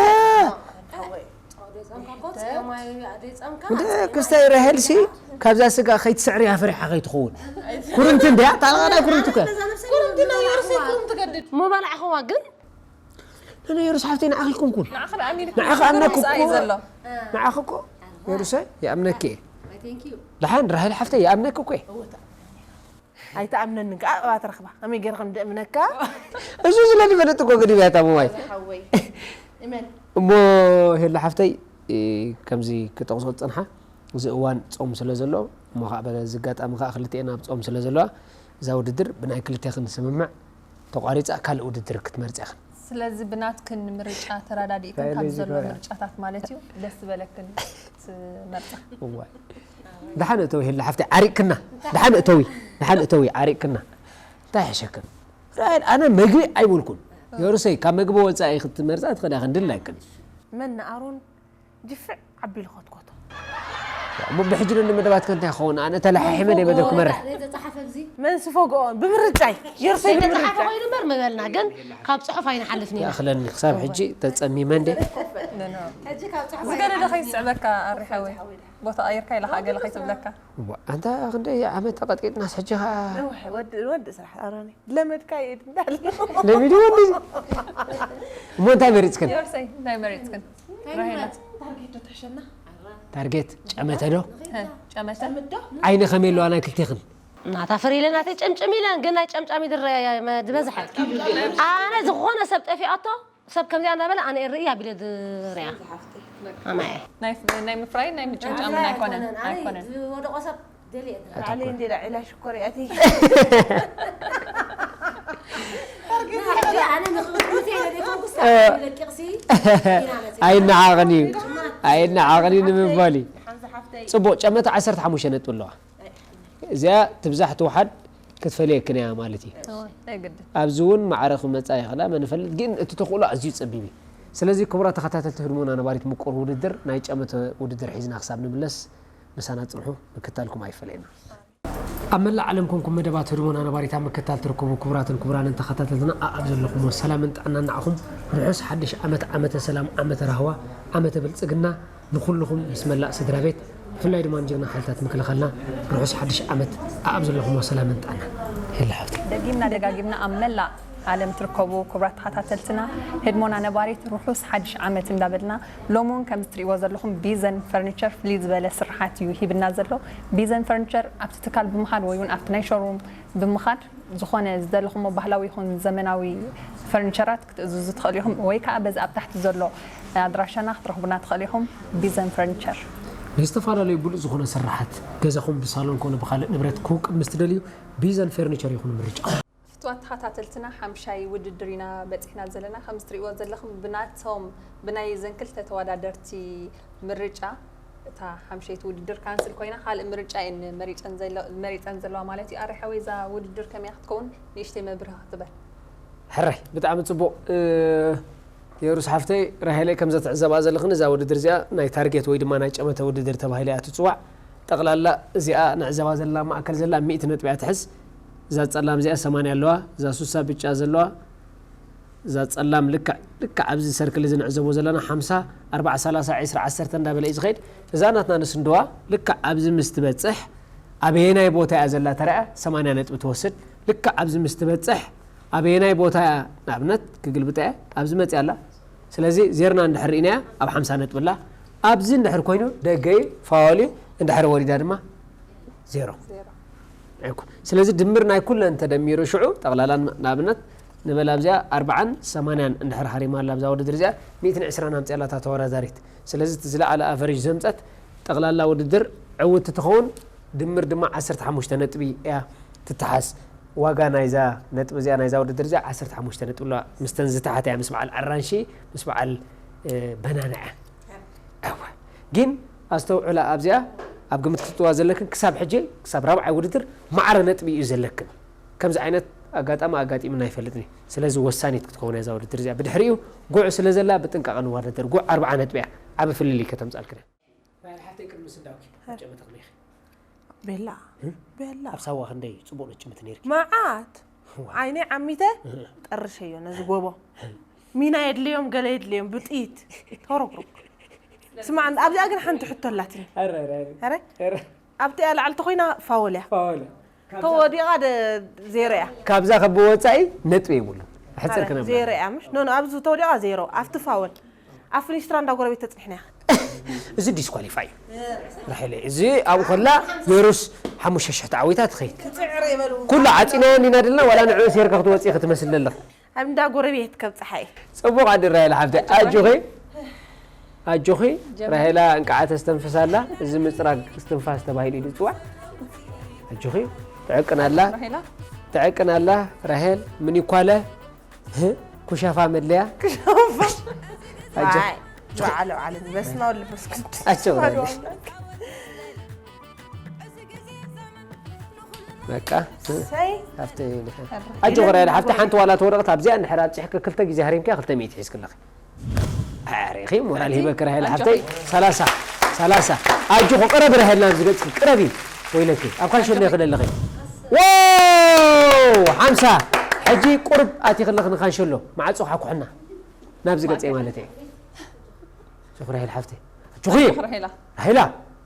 እንደ ክስታይ ራሄል ሲ ካብዛ ስጋ ከይትስዕር እያ ፈሪሓ ከይትኸውን። ኩርምቲ እንድያ ታላና ኩርምቲ ከ ሞባል ዓኸዋ ግን ነነ የሩስ ሓፍተይ ንዓኺ ኮንኩን ንዓኺ ኣምነኩ እዩ ዘሎ። ንዓኺ እኮ የሩሰ ይኣምነኪ እየ። ደሓን ራሄል ሓፍተይ ይኣምነኪ እኮ እየ። ኣይትኣምነኒ ከዓ ኣብኣ ትረኽባ ከመይ ገይረ ከም ደእምነካ እሱ ስለዝፈለጥ እኮ ገዲባታ ሞባይል ሓወይ እመን እሞ ሄላ ሓፍተይ እ፣ ከምዚ ክጠቕሶ ዝጸንሓ እዚ እዋን ጾም ስለ ዘሎ እሞ ከዓ በዚ ኣጋጣሚ ከዓ ክልቲኤን ኣብ ጾም ስለ ዘለዋ እዛ ውድድር ብናይ ክልቴኽን ስምምዕ ተቋሪጻ ካልእ ውድድር ክትመርጽ ኢኽን። ስለዚ ብናትክን ምርጫ ተረዳዲእክን ታይለ ካብ ዘሎ ዝግበራ። ምርጫታት ማለት እዩ ደስ ዝበለክን ትመርጻ። እዋይ ደሓን እተዊ ሄላ ሓፍተይ ዓሪቅክና ደሓን እተዊ ደሓን እተዊ ዓሪቅክና እንታይ ሕሸክን ራይል ኣነ መግቢ ኣይበልኩን የሩሰይ ካብ መግቢ ወፃኢ ክትመርፃ ትኽእላ ክንድላይክን መን ንኣሮን ጅፍዕ ዓቢሉ ኮትኮቶ እሞ ብሕጂ ዶ መደባት ከ እንታይ ክኸውን ኣነ ተለሓሒመ ደ መደብ ክመርሕ ዘይተፃሓፈ ኣብዚ መን ስፈግኦ ብምርጫይ የርሰይ ዘይተፃሓፈ ብምርጫይ ኮይኑ እምበር ምበልና ግን ካብ ፅሑፍ ኣይንሓልፍን ኢና ይኣኽለኒ ክሳብ ሕጂ ተፀሚመ እንደ ሕጂ ካብ ፅሑፍ ዝገደደ ከይስዕበካ ኣሪ ሓወይ ቦታ ቀይርካ ኢላ ከዓ ገለ ከይትብለካ። እዋ፣ ኣንታ ክንደይ ዓመት ተቐጥቂጥናስ ሕጂ ኸዓ ነውሕ ወዲ ወዲ ስራሕ ኣሮኒ ለመድካ ኢድ እንዳለ ለሚድዎ እንዲ እሞ እንታይ መሪፅክን የርሰይ እንታይ መሪፅክን ራሄላ ታርጌት ጨመተ ዶ ጨመተ ዓይኒ ከመይ ኣለዋ ናይ ክልቴኽን ናታ ፍር ኢለ ናተይ ጨምጭም ኢለን ግን ናይ ጨምጫሚ ድረ ዝበዝሐ ኣነ ዝኾነ ሰብ ጠፊኣቶ ሰብ ከምዚኣ እናበለ ኣነ ርኢ ኣቢለ ዝርያ ኣማየ ናይ ናይ ምፍራይ ናይ ምጭምጫምን ኣይኮነን ኣይኮነን ዝወደቆ ሰብ ደልየ ዓሊ እንዴ ዳ ዒላ ሽኮር ያቲ ኣነ ንክብርቴ ለደይኮንኩስ ለቂቕሲ ኣይነዓቕን እዩ ኣይነዓቕን እዩ ንምባል እዩ ሓንዚ ሓፍተይ ፅቡቅ ጨመተ ዓሰርተ ሓሙሽተ ነጥቢ ኣለዋ እዚኣ ትብዛሕ ትውሓድ ክትፈልየክን እያ ማለት እዩ ናይ ግድን ኣብዚ እውን ማዕረ ክመፃ ይኽእላ መን ይፈልጥ ግን እቲ ተኽእሎ ኣዝዩ ፀቢብ እዩ ስለዚ ክቡራት ተኸታተልቲ ህድሞና ነባሪት ምቁር ውድድር ናይ ጨመተ ውድድር ሒዝና ክሳብ ንምለስ ምሳና ፅንሑ ምክታልኩም ኣይፈለየና ኣብ መላእ ዓለም ኮንኩም መደባት ህድሞና ነባሪት ኣብ ምክታል ትርከቡ ክቡራትን ክቡራንን ተኸታተልትና ኣኣብ ዘለኹሞ ሰላምን ጥዕናን ንዓኹም ርሑስ ሓድሽ ዓመት ዓመተ ሰላም ዓመተ ራህዋ ዓመተ ብልፅግና ንኹልኹም ምስ መላእ ስድራ ቤት ብፍላይ ድማ ንጀግና ሓይልታት ምክልኻልና ርሑስ ሓድሽ ዓመት ኣኣብ ዘለኹሞ ሰላምን ጥዕናን የላ ሓብቲ ደጊምና ደጋጊምና ኣብ መላእ ዓለም ትርከቡ ክቡራት ተኸታተልትና ህድሞና ነባሪት ርሑስ ሓድሽ ዓመት እንዳበልና ሎም እውን ከምዚ ትሪእዎ ዘለኹም ቢዘን ፈርኒቸር ፍልይ ዝበለ ስርሓት እዩ ሂብና ዘሎ ቢዘን ፈርኒቸር ኣብቲ ትካል ብምኻድ ወይ እውን ኣብቲ ናይ ሾሩም ብምኻድ ዝኾነ ዝደለኹሞ ባህላዊ ይኹን ዘመናዊ ፈርኒቸራት ክትእዝዙ ትኽእሉ ኢኹም ወይ ከዓ በዚ ኣብ ታሕቲ ዘሎ ኣድራሻና ክትረኽቡና ትኽእሉ ኢኹም ቢዘን ፈርኒቸር ንዝተፈላለዩ ብሉፅ ዝኾነ ስራሓት ገዛኹም ብሳሎን ኮነ ብካልእ ንብረት ክውቅብ ምስ ትደልዩ ቢዘን ፈርኒቸር ይኹን ምርጫ ፍትዋት ተኸታተልትና ሓምሻይ ውድድር ኢና በፂሕና ዘለና ከም ትሪእዎ ዘለኹም ብናቶም ብናይ ዘን ክልተ ተወዳደርቲ ምርጫ እታ ሓምሸይቲ ውድድር ካንስል ኮይና ካልእ ምርጫ እየን መሪፀን ዘለዋ ማለት እዩ ኣረ ሓወይ እዛ ውድድር ከመያ ክትከውን ንእሽተይ መብርሂ ክትበል ሕራይ ብጣዕሚ ፅቡቕ የሩስ ሓፍተይ ራሄለይ ከምዛ ትዕዘባ ዘለኽን እዛ ውድድር እዚኣ ናይ ታርጌት ወይ ድማ ናይ ጨመተ ውድድር ተባሂላ እያ ትፅዋዕ ጠቕላላ እዚኣ ንዕዘባ ዘለና ማእከል ዘላ ሚእቲ ነጥቢ እያ ትሕዝ እዛ ፀላም እዚኣ ሰማንያ ኣለዋ እዛ ሱሳ ብጫ ዘለዋ እዛ ፀላም ልክዕ ልክዕ ኣብዚ ሰርክል እዚ ንዕዘቦ ዘለና ሓምሳ ኣርባዓ ሰላሳ ዕስራ ዓሰርተ እንዳበለ እዩ ዝኸይድ እዛ ናትና ንስንድዋ ልክዕ ኣብዚ ምስ ትበፅሕ ኣበየናይ ቦታ እያ ዘላ ተረኣ ሰማንያ ነጥቢ ትወስድ ልክዕ ኣብዚ ምስ ትበፅሕ ኣበየናይ ቦታ እያ ንኣብነት ክግልብጣ እያ ኣብዚ መፅያ ኣላ ስለዚ ዜርና እንድሕር ርኢናያ ኣብ ሓምሳ ነጥቢ ኣላ ኣብዚ እንድሕር ኮይኑ ደገ እዩ ፋወል እዩ እንድሕር ወሪዳ ድማ ዜሮ ኣይኮን ስለዚ ድምር ናይ ኩለን ተደሚሩ ሽዑ ጠቕላላ ንኣብነት ንበል ኣብዚኣ ኣርባዓን ሰማንያን እንድሕር ሃሪማ ኣላ ኣብዛ ውድድር እዚኣ ሚእትን ዕስራን ኣምፅያ ኣላ እታ ተወዳዳሪት ስለዚ እቲ ዝለዓለ ኣቨሬጅ ዘምፀት ጠቕላላ ውድድር ዕውቲ ትኸውን ድምር ድማ ዓሰርተ ሓሙሽተ ነጥቢ እያ ትተሓዝ ዋጋ ናይዛ ነጥቢ እዚኣ፣ ናይዛ ውድድር እዚኣ ዓሰርተ ሓሙሽተ ነጥቢ ኣለዋ። ምስተን ዝተሓተያ፣ ምስ በዓል ኣራንሺ፣ ምስ በዓል፣ እ፣ በናና እያ። እወ። ግን ኣስተውዕላ ኣብዚኣ፣ ኣብ ግምት ክትጥዋ ዘለክን ክሳብ ሕጂ፣ ክሳብ ራብዓይ ውድድር ማዕረ ነጥቢ እዩ ዘለክን። ከምዚ ዓይነት ኣጋጣሚ ኣጋጢሙና ኣይፈልጥን እዩ። ስለዚ ወሳኒት ክትከውን እያ እዛ ውድድር እዚኣ። ብድሕሪኡ ጉዕ ስለ ዘላ ብጥንቃቐ ንወዳደር። ጉዕ ኣርብዓ ነጥቢ እያ። ዓቢ ፍልልይ ከተምጻልክን እያ። ራሄል ሓፍተይ፣ ቅድሚ ስዳውኪ መጨመቲ ከመይ ኢኺ? ቤላ። እ? ቤላ። ኣብ ሳዋ ክንደይ ጽቡቕ ነጭምቲ ነይርኪ? መዓት። ዋ። ዓይነይ ዓሚተ እ። ጠርሸዮ ነዚ ጎቦ። ሚና የድልዮም፣ ገለ የድልዮም፣ ብጥይት ተወረጉሩጉ። ስማዕ፣ ኣብዚኣ ግን ሓንቲ ሕቶ ኣላትኒ። ኣረ፣ ኣረ፣ ኣረ። ኣረ? ኣረ። ኣብቲ እያ ላዕሊ ተኾይና ፋወል እያ። ፋወል እያ። ተወዲቓ ደ-፣ ዜሮ እያ። ካብዛ ከብ ወጻኢ ነጥቢ የብሉን። ኣሕጽር ኣረ፣ ክነብላ። ዜሮ እያ፣ ምሽ? ኖ፣ ኖ፣ ኣብዚ ተወዲቓ ዜሮ። ኣብቲ ፋወል። ኣብ ፍኒስትራ እንዳ ጎረቤት ተጽኒሕና ኢኻ። እዚ ዲስኳሊፋይ እዩ። ራሄለ፣ እዚ ኣብኡ ከላ የሩስ ሓሙሽተ ሽሕ ተዓዊታ ትኸይድ። ክጽዕር ይበሉ። ኩሉ ዓጺናዮ እንዲና ደለና፣ ዋላ ንዕኡ ሴርካ ክትወጽኢ ክትመስል ዘለኽ። ኣብ እንዳ ጎረቤት ከብጽሓ እየ። ጽቡቕ ኣዲ ራሄለ ሓፍተይ። ኣጆኺ። ኣጆኺ። ጀመር። ራሄላ እንቃዓ ተስተንፍስ ኣላ። እዚ ምጽራግ እስትንፋስ ተባሂሉ እዩ ዝጽዋዕ። ኣጆኺ። ትዕቅን ኣላ። ራሄላ። ትዕቅን ኣላ። ራሄል ምን ይኳለ? ህ? ኩሻፋ መድለያ? ክሻፋ። ኣጆ። ኣይ፣ በዓል፣ በዓል፣ በስመ አብ ወወልድ ወመንፈስ ቅዱስ። ኣጆ፣ ኣጆ። በቃ። ሰይ። ሃፍተ ይልካ። ኣጆ፣ ራሄል፣ ሓፍተ ሓንቲ ዋላ ተወረቕት ኣብዚኣ እንድሕር ኣብፂሕኪ ክልተ ግዜ ሃሪምኪያ ክልተ ሚእቲ ሒዝክለኺ። ኣሬኺ፣ ሞራል ሂበኪ፣ ራሄል፣ ሓፍተይ። ሰላሳ፣ ሰላሳ። ኣጆ፣ ቅረቢ፣ ራሄል፣ ናብዚ ገፅኪ፣ ቅረቢ። ወይለኪ፣ ኣብ ካንሸሎ ኢኺ ዘለኺ። ዋው! ሓምሳ። ሕጂ ቁርብ ኣቲኽለኺ ንካንሸሎ። ማዕፆ ሓኩሕና። ናብዚ ገጸይ ማለት እየ። ሸኹ ራሄል ሓፍተይ። ሸኹ ራሄላ። ራሄላ።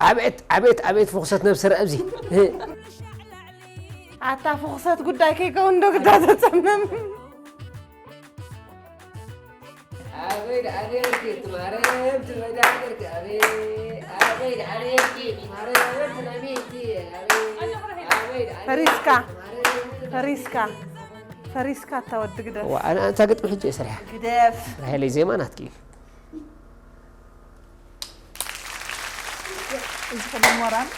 ኣቤት፣ ኣቤት፣ ኣቤት ፍኹሰት ነብሲ ርአ ኣብዚ። ኣታ ፍኹሰት ጉዳይ ከይከውን ዶ ግዳ ተጸመም? ኣበይ ደኣ ነርኪ እቲ ማርያም ትበዳ ነርኪ? ኣበይ፣ ኣበይ ደኣ ነርኪ እቲ ማርያም ትናሚቲ? ኣበይ፣ ኣበይ ደኣ ነርኪ ፈሪስካ፣ እቲ ማርያም ትናሚቲ? ፈሪስካ፣ ፈሪስካ እታ ወዲ ግደፍ። ዋ፣ ኣነ ኣንታ ግጥሚ ሕጂ እየ ሰሪሓ። ግደፍ። ራሄለይ ዜማ ናትኪ እዩ። እዚ ኩሉ ሞራል።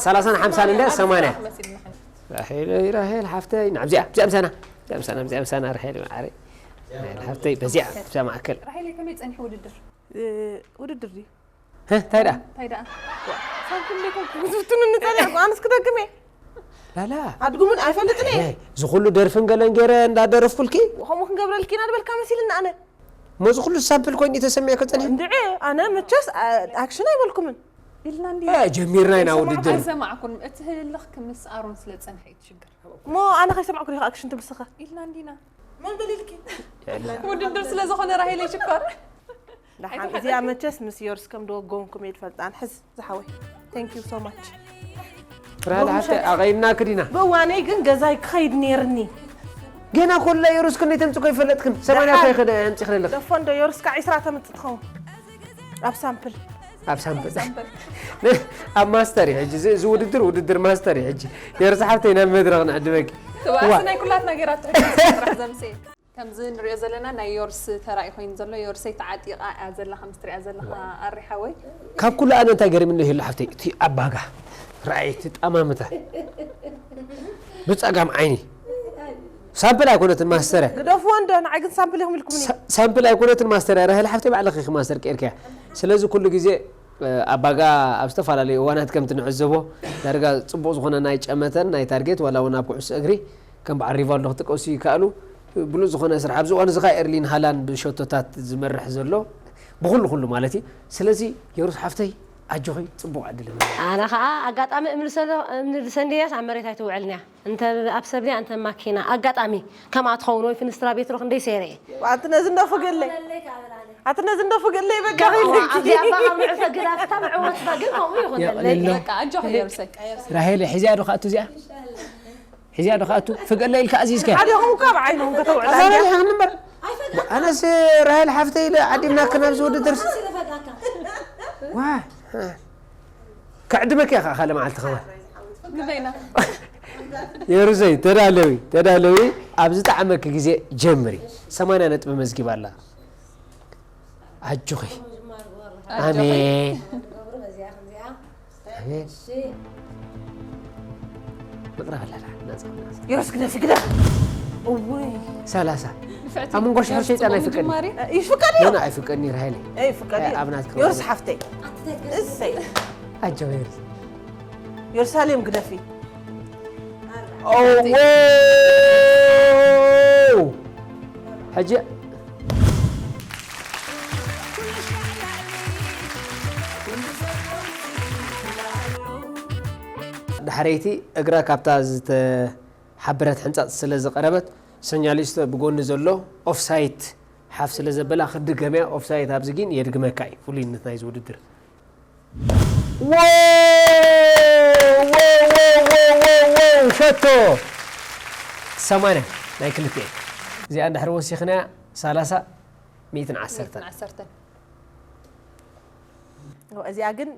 ሰላሳን ሓምሳን እንደ ሰማንያ። ራሄል፣ ራሄል ሓፍተይ፣ ናብዚኣ፣ ኣብዚኣ ምሳና፣ ኣብዚኣ ምሳና፣ ኣብዚኣ ምሳና፣ ራሄል ማዓረይ። ራሄል ሓፍተይ፣ በዚኣ፣ ኣብዚኣ ማእከል። ራሄለይ፣ ከመይ ጸኒሑ ውድድር? እ፣ ውድድር ድዩ? ህ፣ እንታይ ደኣ? እንታይ ደኣ? ሳንኩል ሌኩም ክትፍትኑኒ ጸኒሕኩ፣ ኣነስ ክደግም እየ። ላላ። ኣድጉምን ኣይፈልጥን እየ። እ፣ እዚ ኩሉ ደርፍን ገለን ገይረ እንዳደረፍኩልኪ? ከምኡ ክንገብረልኪ ኢና ዝበልካ መሲልኒ ኣነ። እሞ እዚ ኩሉ ሳምፕል ኮይኑ ተሰሚዕካ ጸኒሑ? እንድዒ፣ ኣነ መቸስ፣ ኣ-፣ ኣክሽን ኣይበልኩምን። ኢልና እንዲ እ፣ ጀሚርና ኢና ኣይሰማዕኩ-፣ ውድድር። ኣይሰማዕኩን። እቲ ህልኽ ምስ ኣሮን ስለ ጸንሐ እዩ እቲ ሽግር። እሞ ኣነ ከይሰማዕኩ ዲኻ ኣክሽን ትብል ንስኻ? ኢልና እንዲና። መን በሊልኪ? ውድድር ስለ ዝኾነ ራሄለይ ሽኮር። ደሓን፣ እዚኣ መቸስ ምስ ዮርስ ከም ዝወገንኩም እየ ዝፈልጣ። ኣንሕስ ዝሓወይ። Thank you so much። ብርሃን ሓፍተይ፣ ኣቐይምናኪ ዲና? ብእዋነይ ግን ገዛይ ክኸይድ ነይርኒ። ገና ኮላ ዮርስ ክንደይ ተምጽእ እኮ ኣይፈለጥክን። ሰማንያ ደሓን። እኮ ይኸደ-፣ ኣምጺእክለለኺ። ደፎ እንዶ ዮርስካ ዒስራ ተምጽእ ትኸውን። ኣብ ሳምፕል። ኣብ ሳምፕል። ኣብ ማስተር እዩ ሕጂ። እዚ፣ እዚ ውድድር፣ ውድድር ማስተር እዩ ሕጂ። ዮርስ ሓፍተይ ናብ መድረኽ ንዕድመኪ። ትባእሲ ዋ። ናይ ኩላትና ገይራ ትሕግዝ ስራሕ ዘምስኤ። ከምዚ ንሪኦ ዘለና ናይ ዮርስ ተራ እዩ ኮይኑ ዘሎ። ዮርሰይ ተዓጢቓ እያ ዘላ፣ ከምዚ ትሪኣ ዘለኻ ኣሪ ሓወይ። ካብ ኩሉ ኣነ እንታይ ገሪሙኒ ይህሉ ሓፍተይ፣ እቲ ኣባጋ፣ ራእይ፣ እቲ ጠማምታ። ብጸጋም ዓይኒ። ሳምፕል ኣይኮነትን ማስተር እያ። ግደፍዎ እንዶ፣ ንዓይ ግን ሳምፕል ኢኹም ኢልኩምኒ። ሳ-፣ ሳምፕል ኣይኮነትን ማስተር እያ። ራሄል ሓፍተይ ባዕልኺ ኢኺ ማስተር ቀይርክያ። ስለዚ ኩሉ ግዜ፣ እ፣ ኣባጋ ኣብ ዝተፈላለዩ እዋናት ከምቲ ንዕዘቦ፣ ዳርጋ ጽቡቕ ዝኾነ ናይ ጨመተን ናይ ታርጌት ዋላ እውን ኣብ ኩዕሶ እግሪ ከም በዓል ሪቫልዶ ክጥቀሱ ይከኣሉ። ብሉጽ ዝኾነ ስራሕ። ኣብዚ እዋን እዚ ኸኣ ኤርሊን ሃላንድ ብሸቶታት ዝመርሕ ዘሎ፣ ብኹሉ ኩሉ ማለት እዩ። ስለዚ የሩስ ሓፍተይ ኣጆኺ፣ ጽቡቕ ዕድል እምነ። ኣነ ኸኣ ኣጋጣሚ እምኒ ሰሎ-፣ እምኒ ሰንደያስ ኣብ መሬት ኣይትውዕልን እያ። እንተ ኣብ ሰብ ድያ፣ እንተ ማኪና። ኣጋጣሚ ከምኣ ትኸውን ወይ ፍንስትራ ቤትሮ ክንደይ ሰይረ እየ። ኣቲ ነዚ እንዶ ፍግለይ። ኣቲ ነዚ እንዶ ፍግለይ በቃ ዋ፣ ኢለኪ። ኣብዚኣ እባ ካብ ንዕፈ ግዳፍታ መዕወትታ ግን ከምኡ ይኹነለይ። የቕልሎ። በቃ ኣጆኺ የሩሰይ። ራሄል፣ ሒዝያ ዶ ከኣቱ እዚኣ? ሒዝያ ዶ ከኣቱ? ፍገለ ኢልካ ኣዚዝካ። ሓደ ኹም ካብ ዓይኖም ከተውዕላ ኣዛ እንድያ። በሊሕ ክንበር። ኣነስ ራሄል ሓፍተይ ኢለ ዓዲምናክን ኣብዚ ውድድር። ዋ። ክዕድመኪ እያ ከዓ ካልእ መዓልቲ ከማን። ግበይና። የሩዘይ፣ ተዳለዊ፣ ተዳለዊ። ኣብ ዝጠዓመኪ ግዜ ጀምሪ። ሰማንያ ነጥቢ መዝጊባ ኣላ። ኣጆኺ። ኣሜን። እሺ። ምቕረብ ኣለና፣ ናጻ፣ ናጻ። ዮርስ ግደፍ፣ ግደፍ። እውይ። ሰላሳ። ንፍዕቲ ኣብ መንጎ ሽሕር ዮርስ ሸይጣን ጽቡቕ ኣይፍቀድን። ምጅማር እዩ። ይፍቀድ እዩ። ኖ፣ ኖ፣ ኣይፍቀድን እዩ፣ ራሄለይ። ኣይፍቀድ እዩ። ኣብ ናትካ ዮርስ ማለት ሓፍተይ። እሰይ። ኣጆ ዮርስ። ዮርሳሌም ግደፊ። ኦ፣ ዋው! ሕጂ ድሕረይቲ እግራ ካብታ ዝተሓበረት ሕንጻጽ ስለ ዝቐረበት፣ ሰኛሊስቶ ብጎኒ ዘሎ ኦፍሳይት ሓፍ ስለ ዘበላ ክትድገም እያ። ኦፍሳይት ኣብዚ ግን የድግመካ እዩ፣ ፍሉይነት ናይዚ ውድድር። ዎ! ዎ! ሸቶ ሰማንያ ናይ ክልቲኤን። እዚኣ እንድሕር ወሲኽናያ፣ ሰላሳ፣ ሚእትን ዓሰርተን። ሚእትን ዓሰርተን። እዚኣ ግን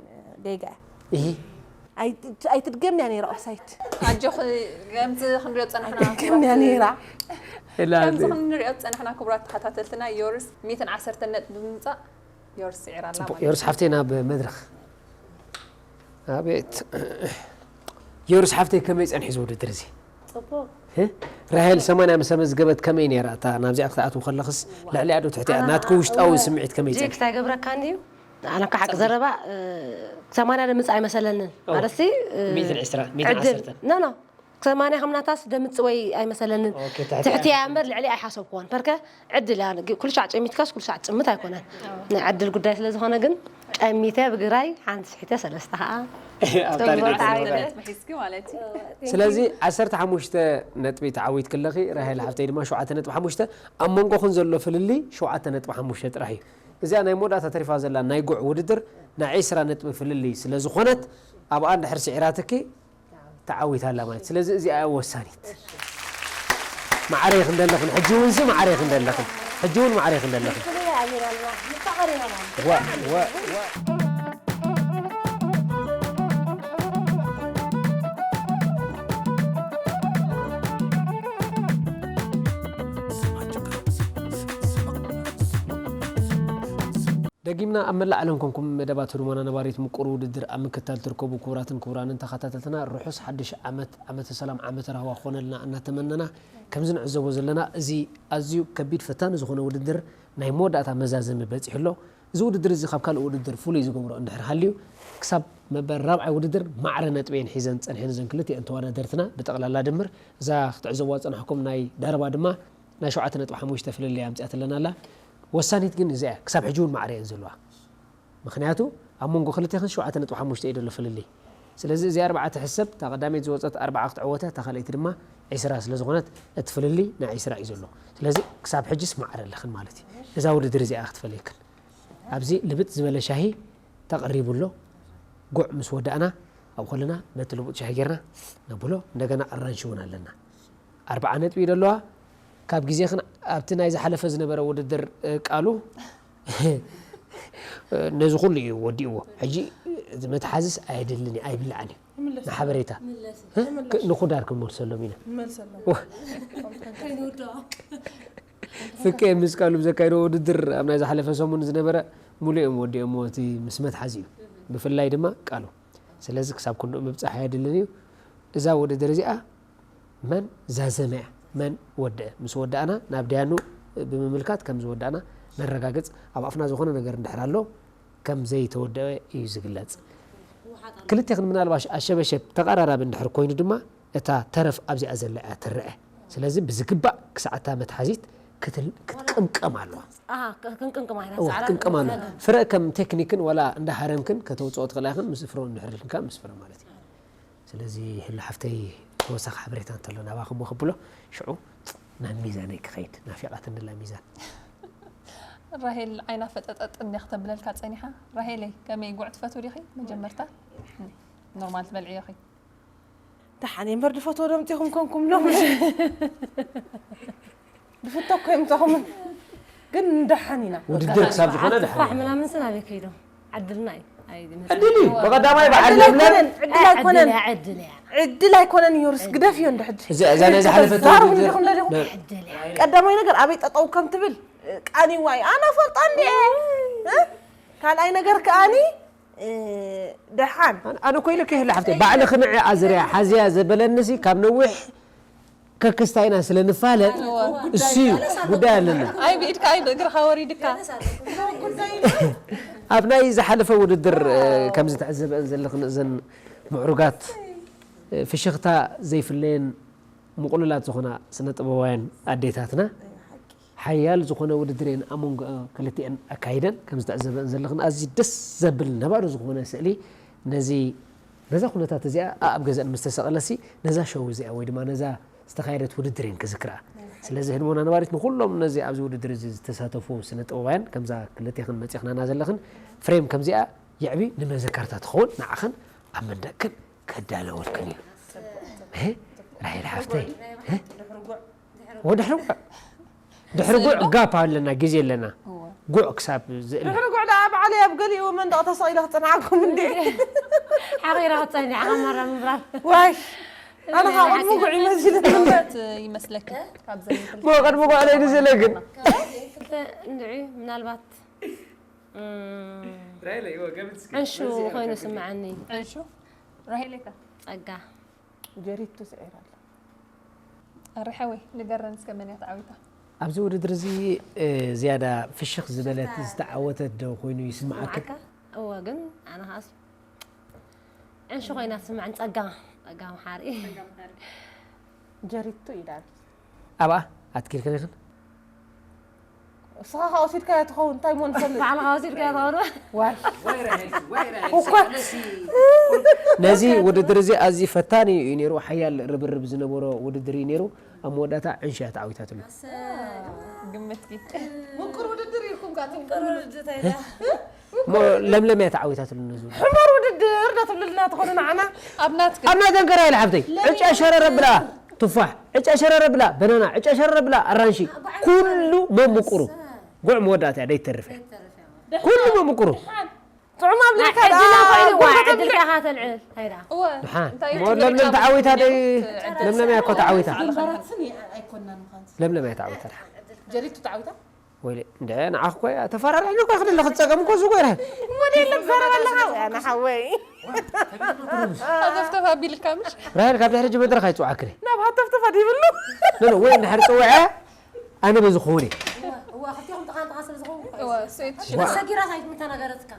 ጌጋ እያ። እሂ። ኣይ-፣ ኣይትድገምንያ ነይራ ኦፍሳይት። ኣጆኺ፣ ከምዚ ክንሪኦ ዝጸናሕና ኣይትድገምንያ ነይራ። ኢላ ከምዚ እዚ ክንሪኦ ዝጸናሕና ክቡራት ተኸታተልትና፣ ዮርስ ሚእትን ዓሰርተን ነጥቢ ብምምጻእ ዮርስ ይዕራ ኣላ ጽቡቕ፣ ማለት ዮርስ እዩ። ሓፍተይ ናብ መድረኽ። ኣቤት። ዮርስ ሓፍተይ ከመይ ጸኒሑ እዚ ውድድር እዚ? ጽቡቕ። ህ? ራሄል ሰማንያ ምስ ኣመዝገበት ከመይ ነይራ? እታ ናብዚኣ ክትኣትው ከለኽስ ልዕሊኣ ዶ ትሕቲኣ? ኣነ ናትኪ ውሽጣዊ እወ፣ ስምዒት ከመይ ጂክ ጸኒሑ? እንታይ ገብረካ እንድዩ? ኣነ እኮ ሓቂ ጸኒሑ። ዘረባ፣ እ፣ ሰማንያ ደምጽ ኣይመሰለንን። ኦ። ማለትሲ፣ እ፣ ሚእትን ዕስራ፣ ሚእትን ዓሰርተ። ዕድል። ኖ፣ ኖ። ሰማንያ ከም ናታስ ደምጽ ወይ ኣይመሰለንን። ኦኬ፣ ትሕቲኣ ትሕቲኣ እያ እምበር ልዕሊ ኣይሓሰብኩዋን። ፐርከ ዕድል እያ። ግ-፣ ኩሉ ሻዕ ጨሚትካስ ኩሉ ሻዕ ትጭምት ኣይኮነን። ናይ ዕድል ጉዳይ ስለ ዝኾነ ግን ጨሚተ ብግራይ ሓንቲ ስሒተ ሰለስተ ኸኣ ኣብታ ጽቡቕ ርግጽ ዓወት። ዝነበረ። መሒዝኪ ማለት እዩ። ስለዚ ዓሰርተ ሓሙሽተ ነጥቢ ተዓዊትኪ ኣለኺ፣ ራሄል ሓፍተይ ድማ ሸውዓተ ነጥቢ ሓሙሽተ። ኣብ መንጎኽን ዘሎ ፍልልይ ሸውዓተ ነጥቢ ሓሙሽተ ጥራሕ እዩ። እዚኣ ናይ መወዳእታ ተሪፋ ዘላ ናይ ጉዕ ውድድር ናይ ዕስራ ነጥቢ ፍልልይ ስለ ዝኾነት ኣብኣ እንድሕር ስዒራትኪ ተዓዊታ ኣላ ማለት። ስለዚ እዚኣ እያ ወሳኒት። ማዕረ ኢኽን ዘለኽን፣ ሕጂ እውን ሲ ማዕረ ኢኽን ዘለኽን፣ ሕጂ እውን ማዕረ ኢኽን ዘለኽን። ዋ፣ ዋ፣ ዋ። ደጊምና ኣብ መላእ ዓለም ኮንኩም መደባት ህዱማና ነባሪት ምቁር ውድድር ኣብ ምክታል ትርከቡ ክቡራትን ክቡራንን ተኸታተልትና ርሑስ ሓድሽ ዓመት፣ ዓመተ ሰላም፣ ዓመተ ራህዋ ክኾነልና እናተመነና፣ ከምዚ ንዕዘቦ ዘለና እዚ ኣዝዩ ከቢድ ፈታኒ ዝኾነ ውድድር ናይ መወዳእታ መዛዘሚ በጺሑ ኣሎ። እዚ ውድድር እዚ ካብ ካልእ ውድድር ፍሉይ ዝገብሮ እንድሕር ሃልዩ ክሳብ መበል ራብዓይ ውድድር ማዕረ ነጥበን ሒዘን ጸኒሐን እዘን ክልቲኤን ተወዳደርትና ብጠቕላላ ድምር እዛ ክትዕዘብዋ ዝጸናሕኩም ናይ ደረባ ድማ ናይ ሸውዓተ ነጥቢ ሓሙሽተ ፍልልይ ኣምጺኣትለና ኣላ። ወሳኒት ግን እዚኣ እያ። ክሳብ ሕጂ እውን ማዕረ እየን ዘለዋ። ምኽንያቱ ኣብ መንጎ ክልቴኽን ሸውዓተ ነጥቢ ሓሙሽተ እዩ ዘሎ ፍልልይ። ስለዚ እዚኣ ኣርብዓ ትሕሰብ፣ እታ ቀዳመይቲ ዝወጸት ኣርብዓ ክትዕወት እያ፣ እታ ካልኣይቲ ድማ ዕስራ ስለ ዝኾነት እቲ ፍልልይ ናይ ዕስራ እዩ ዘሎ። ስለዚ ክሳብ ሕጂስ ማዕረ ኣለኽን ማለት እዩ። እዛ ውድድር እዚኣ ክትፈልየክን። ኣብዚ ልብጥ ዝበለ ሻሂ ተቐሪቡ ኣሎ። ጉዕ ምስ ወዳእና ኣብኡ ከለና ነቲ ልቡጥ ሻሂ ጌርና ነብሎ። እንደገና ኣራንሺ እውን ኣለና። ኣርብዓ ነጥቢ እዩ ዘለዋ። ካብ ግዜኽን ኣብቲ ናይ ዝሓለፈ ዝነበረ ውድድር፣ እ፣ ቃሉ ነዚ ኩሉ እዩ ወዲእዎ። ሕጂ እቲ መትሓዝስ ኣየድልን እዩ፣ ኣይብላዕን እዩ። ይምለስ። ንሓበሬታ። ይምለስ። እ? ይምለስ። ክ-፣ ንኹዳር ክንመልሰሎም ኢና። ይመልሰሎም። ወ-፣ ከይንውድኦ። ፍቄ ምስ ቃሉ ብዘካየዶ ውድድር ኣብ ናይ ዝሓለፈ ሰሙን ዝነበረ ሙሉእ እዮም ወዲኦምዎ፣ እቲ ምስ መትሓዚ እዩ። ብፍላይ ድማ ቃሉ። ስለዚ ክሳብ ክንድኡ ምብጻሕ ኣየድልን እዩ። እዛ ውድድር እዚኣ መን ዛዘመ እያ፣ መን ወደአ። ምስ ወዳእና ናብ ደያኑ ብምምልካት ከም ዝወዳእና ነረጋግጽ። ኣብ ኣፍና ዝኾነ ነገር እንድሕር ኣሎ ከም ዘይተወደአ እዩ ዝግለጽ። ክልቴኽን ምናልባሽ ኣሸበሸብ ተቐራራቢ እንድሕር ኮይኑ ድማ እታ ተረፍ ኣብዚኣ ዘላ እያ ትረአ። ስለዚ ብዝግባእ ክሳዕ እታ መትሓዚት ክትል-፣ ክትቅምቀም ኣለዋ። ኣሃ፣ ክ-፣ ክንቅምቅም ኣይና እዋ፣ ጻዕራ ክትቅምቀም ኣለዋ። ፍረ ከም ቴክኒክን ዋላ እንዳ ሃረምክን ከተውጽኦ ትኽእላ ኢኽን፣ ምስ ፍረ እንድሕር ኢልክን ምስ ፍረ ማለት እዩ። ስለዚ ህሉ ሓፍተይ ተወሳኺ ሓበሬታ እንተሎ ናባኹም ከብሎ፣ ሽዑ ናብ ሚዛነይ ክኸይድ ናፊቓትኒ ኣላ ሚዛን። ራሄል ዓይና ፈጠጠጥ እንድያ ክተብለልካ ጸኒሓ። ራሄለይ፣ ከመይ ጉዕ ትፈትዊ ዲኺ? መጀመርታ ኖርማል ትበልዕዮ ኺ? ደሓን እየ እምበር ድፈትዎ ዶ ኣምጺኹም ኮንኩም ሎሚ? ድፍቶ እኮ የምጻኹምን። ግን ንደሓን ኢና። ውድድር ክሳብ ዝኾነ ደሓን። ኣስፋሕ ምናምን ስን ኣበይ ከይዶም? ዕድልና እዩ። ኣይ፣ ዕድል እዩ። ብቐዳማይ በዓል ዕድል ለምለም። ኣይኮነን፣ ዕድል ኣይኮነን። ዕድል እያ፣ ዕድል እያ። ዕድል ኣይኮነን፣ ዮርስ፣ ግደፍዮ እንዶ ሕጂ። እዚ፣ እዛ ናይ ዝሓለፈት ትዛረቡ ውድድር እንዲኹም ደሊኹም። ነ- ዕድል እያ። ቀዳማይ ነገር ኣበይ ጠጠው ከም ትብል፣ ቃኒዋ እዩ። ኣነ ፈልጣ እንዲየ። እ? ካልኣይ ነገር ከኣኒ፣ እ፣ ደሓን። ኣነ፣ ኣነ እኮ ኢለኪ ይህሉ ሓፍተይ፣ ባዕልኺ ንዕኣ ዝርያ ሓዝያ ዘበለንሲ ካብ ነዊሕ ከክስታይና ስለ ንፋለጥ እሱ እዩ ጉዳይ ኣለና። ኣይ ብኢድካ ኣይ ብእግርኻ ወሪድካ። ኣብ ናይ ዝሓለፈ ውድድር፣ እ፣ ከም ዝተዕዘበን ዘለኽን እዘን ምዕሩጋት፣ እ፣ ፍሽኽታ ዘይፍለየን ምቑሉላት ዝኾና ስነ ጥበባውያን ኣዴታትና ሓያል ዝኾነ ውድድር እየን ኣብ መንጎ ክልቲኤን ኣካይደን። ከም ዝተዕዘበን ዘለኽን ኣዝዩ ደስ ዘብል ነባሪ ዝኾነ ስእሊ ነዚ፣ ነዛ ኩነታት እዚኣ ኣብ ገዛን ምስ ተሰቐለሲ ነዛ ሸው እዚኣ ወይ ድማ ነዛ ዝተኻየደት ውድድር እየን ክዝክራ። ስለዚ ህድሞና ነባሪት ንኹሎም ነዚ ኣብዚ ውድድር እዚ ዝተሳተፉ ስነ ጥበባውያን ከምዛ ክልቴኽን መፂኽናና ዘለኽን ፍሬም ከምዚኣ የዕቢ ንመዘከርታ ትኸውን ንዓኽን ኣብ መንደቅክን ከዳለወልክን እዩ። እ? ራሄል ሓፍተይ፣ እ? ወድሕሪ ጉዕ፣ ድሕሪ ጉዕ ጋፕ ኣለና፣ ግዜ ኣለና። እወ። ጉዕ ክሳብ ዝእለ። ድሕሪ ጉዕ ደኣ ባዕለይ ኣብ ገሊኡ መንደቕ ተሰቒለ ክጽንዓኩም እንዴ? ሓቒራ ክትጸንዕ፣ ዓቐን ማራ ምብራር። ዋይ፣ ኣነ ካብ ቅድሚ ጉዕ ይመስል። ማለት ይመስለኪ? ካብዘን ክልተ ሞ ቅድሚ ጉዕ ለይ ንዝእለ ግን። ክልተ እንድዒ፣ ምናልባት፣ እም፣ ራሄለይ፣ እወ፣ ገምት እስኪ። ዕንሹ መዚ እያ ኮይኑ ከፊት። ስምዓኒ። ዕንሹ? ራሄለይ ከ? ጸጋ። ጀሪቱ ስዒራ ኣላ። ኣረ ሓወይ፣ ንገረን እስከ መን እያ ተዓዊታ? ኣብዚ ውድድር እዚ፣ እ፣ ዝያዳ ፍሽኽ ዝበለት ዝተዓወተት ዶ ኮይኑ ይስምዓካ? ይስምዓካ? እወ፣ ግን ኣነ ከኣስ ዕንሹ ኮይና ትስምዐን ጸጋ፣ ጸጋ መሓሪ። ጀሪቱ ኢላ። ኣብኣ ኣትኪልክን ኢኽን? እስኻ ከኣ ወሲድካዮ ትኸውን፣ እንታይ እሞ ንፈልጥ? ባዕልኻ ወሲድካዮ ትኸውን። ዋይ። ዋይ ራሄል፣ ዋይ ራሄል፣ እኳ። ሳዕለሲ። ነዚ ውድድር እዚ ኣዝዩ ፈታኒ እዩ ነይሩ፣ ሓያል ርብርብ ዝነበሮ ውድድር እዩ ነይሩ። ኣብ መወዳእታ ዕንሹ እያ ተዓዊታትሉ። ግምትኪ። ምቁር ውድድር ኢልኩም ከኣ ትምቁር ውድድር እንታይ እሞ ለምለም እያ ተዓዊታትሉ ነዚ ውድድር። ሕሞር ውድድር ዶ ትብልልና ትኾኑ ንዓና? ኣብ ናትኪ። ኣብ ናይ ደንከራ ኢለ ሓብተይ። ዕጫ ሸረረ ብላ ቱፋሕ፣ ዕጫ ሸረረ ብላ በናና፣ ዕጫ ሸረረ ብላ ኣራንሺ። ኩሉ መምቁሩ። ጉዕ መወዳእታ እያ፣ ደይትተርፍ እያ። ኩሉ መምቁሩ። ጥዑም ኣብሊዕካ ናይ ዕድል ደኣ፣ ኮይኑ፣ ዋ፣ ጎርዞ ዕድልካ ተብልዕ። ኢኻ ተልዕል። ሃይዳ። እወ፣ ድሓን። እንታይ እሞ እዩ ለምለም ተዓዊታ ደይ፣ ዕድል ለምለም እያ እኮ ተዓዊታ። ባራትስን ኣይኮናን ምዃን። ለምለም እያ ተዓዊታ ድሓን። ጀሪቱ ተዓዊታ? ወይለ፣ እንደ ንዓኽ እኮ እያ ተፈራርሕኒ እኮ ክልለ ክትጸገም እኮ ዝጎረ። ሞዴል ትዛረብ ኣለኻ፣ ኣነ ሓወይ። ሃተፍተፍ ኣቢልካ ምሽ? ራሄል ካብ ድሕሪ እጂ መድረኽ ኣይጽውዓክን እየ። ናብ ሃተፍተፍ ኣዲብሉ። ኖ፣ ኖ፣ ወይ እንድሕር ጽውዐ፣ ኣነ በዚ ክኸውን እየ። እዋ፣ እዋ፣ ክልቲኹም ጥቓን ጥቓን ስለ ዝኾንኩ። እዋ፣ ሰይቲ። ዋ። ሰጊራ ኣይትምተናገረትካ።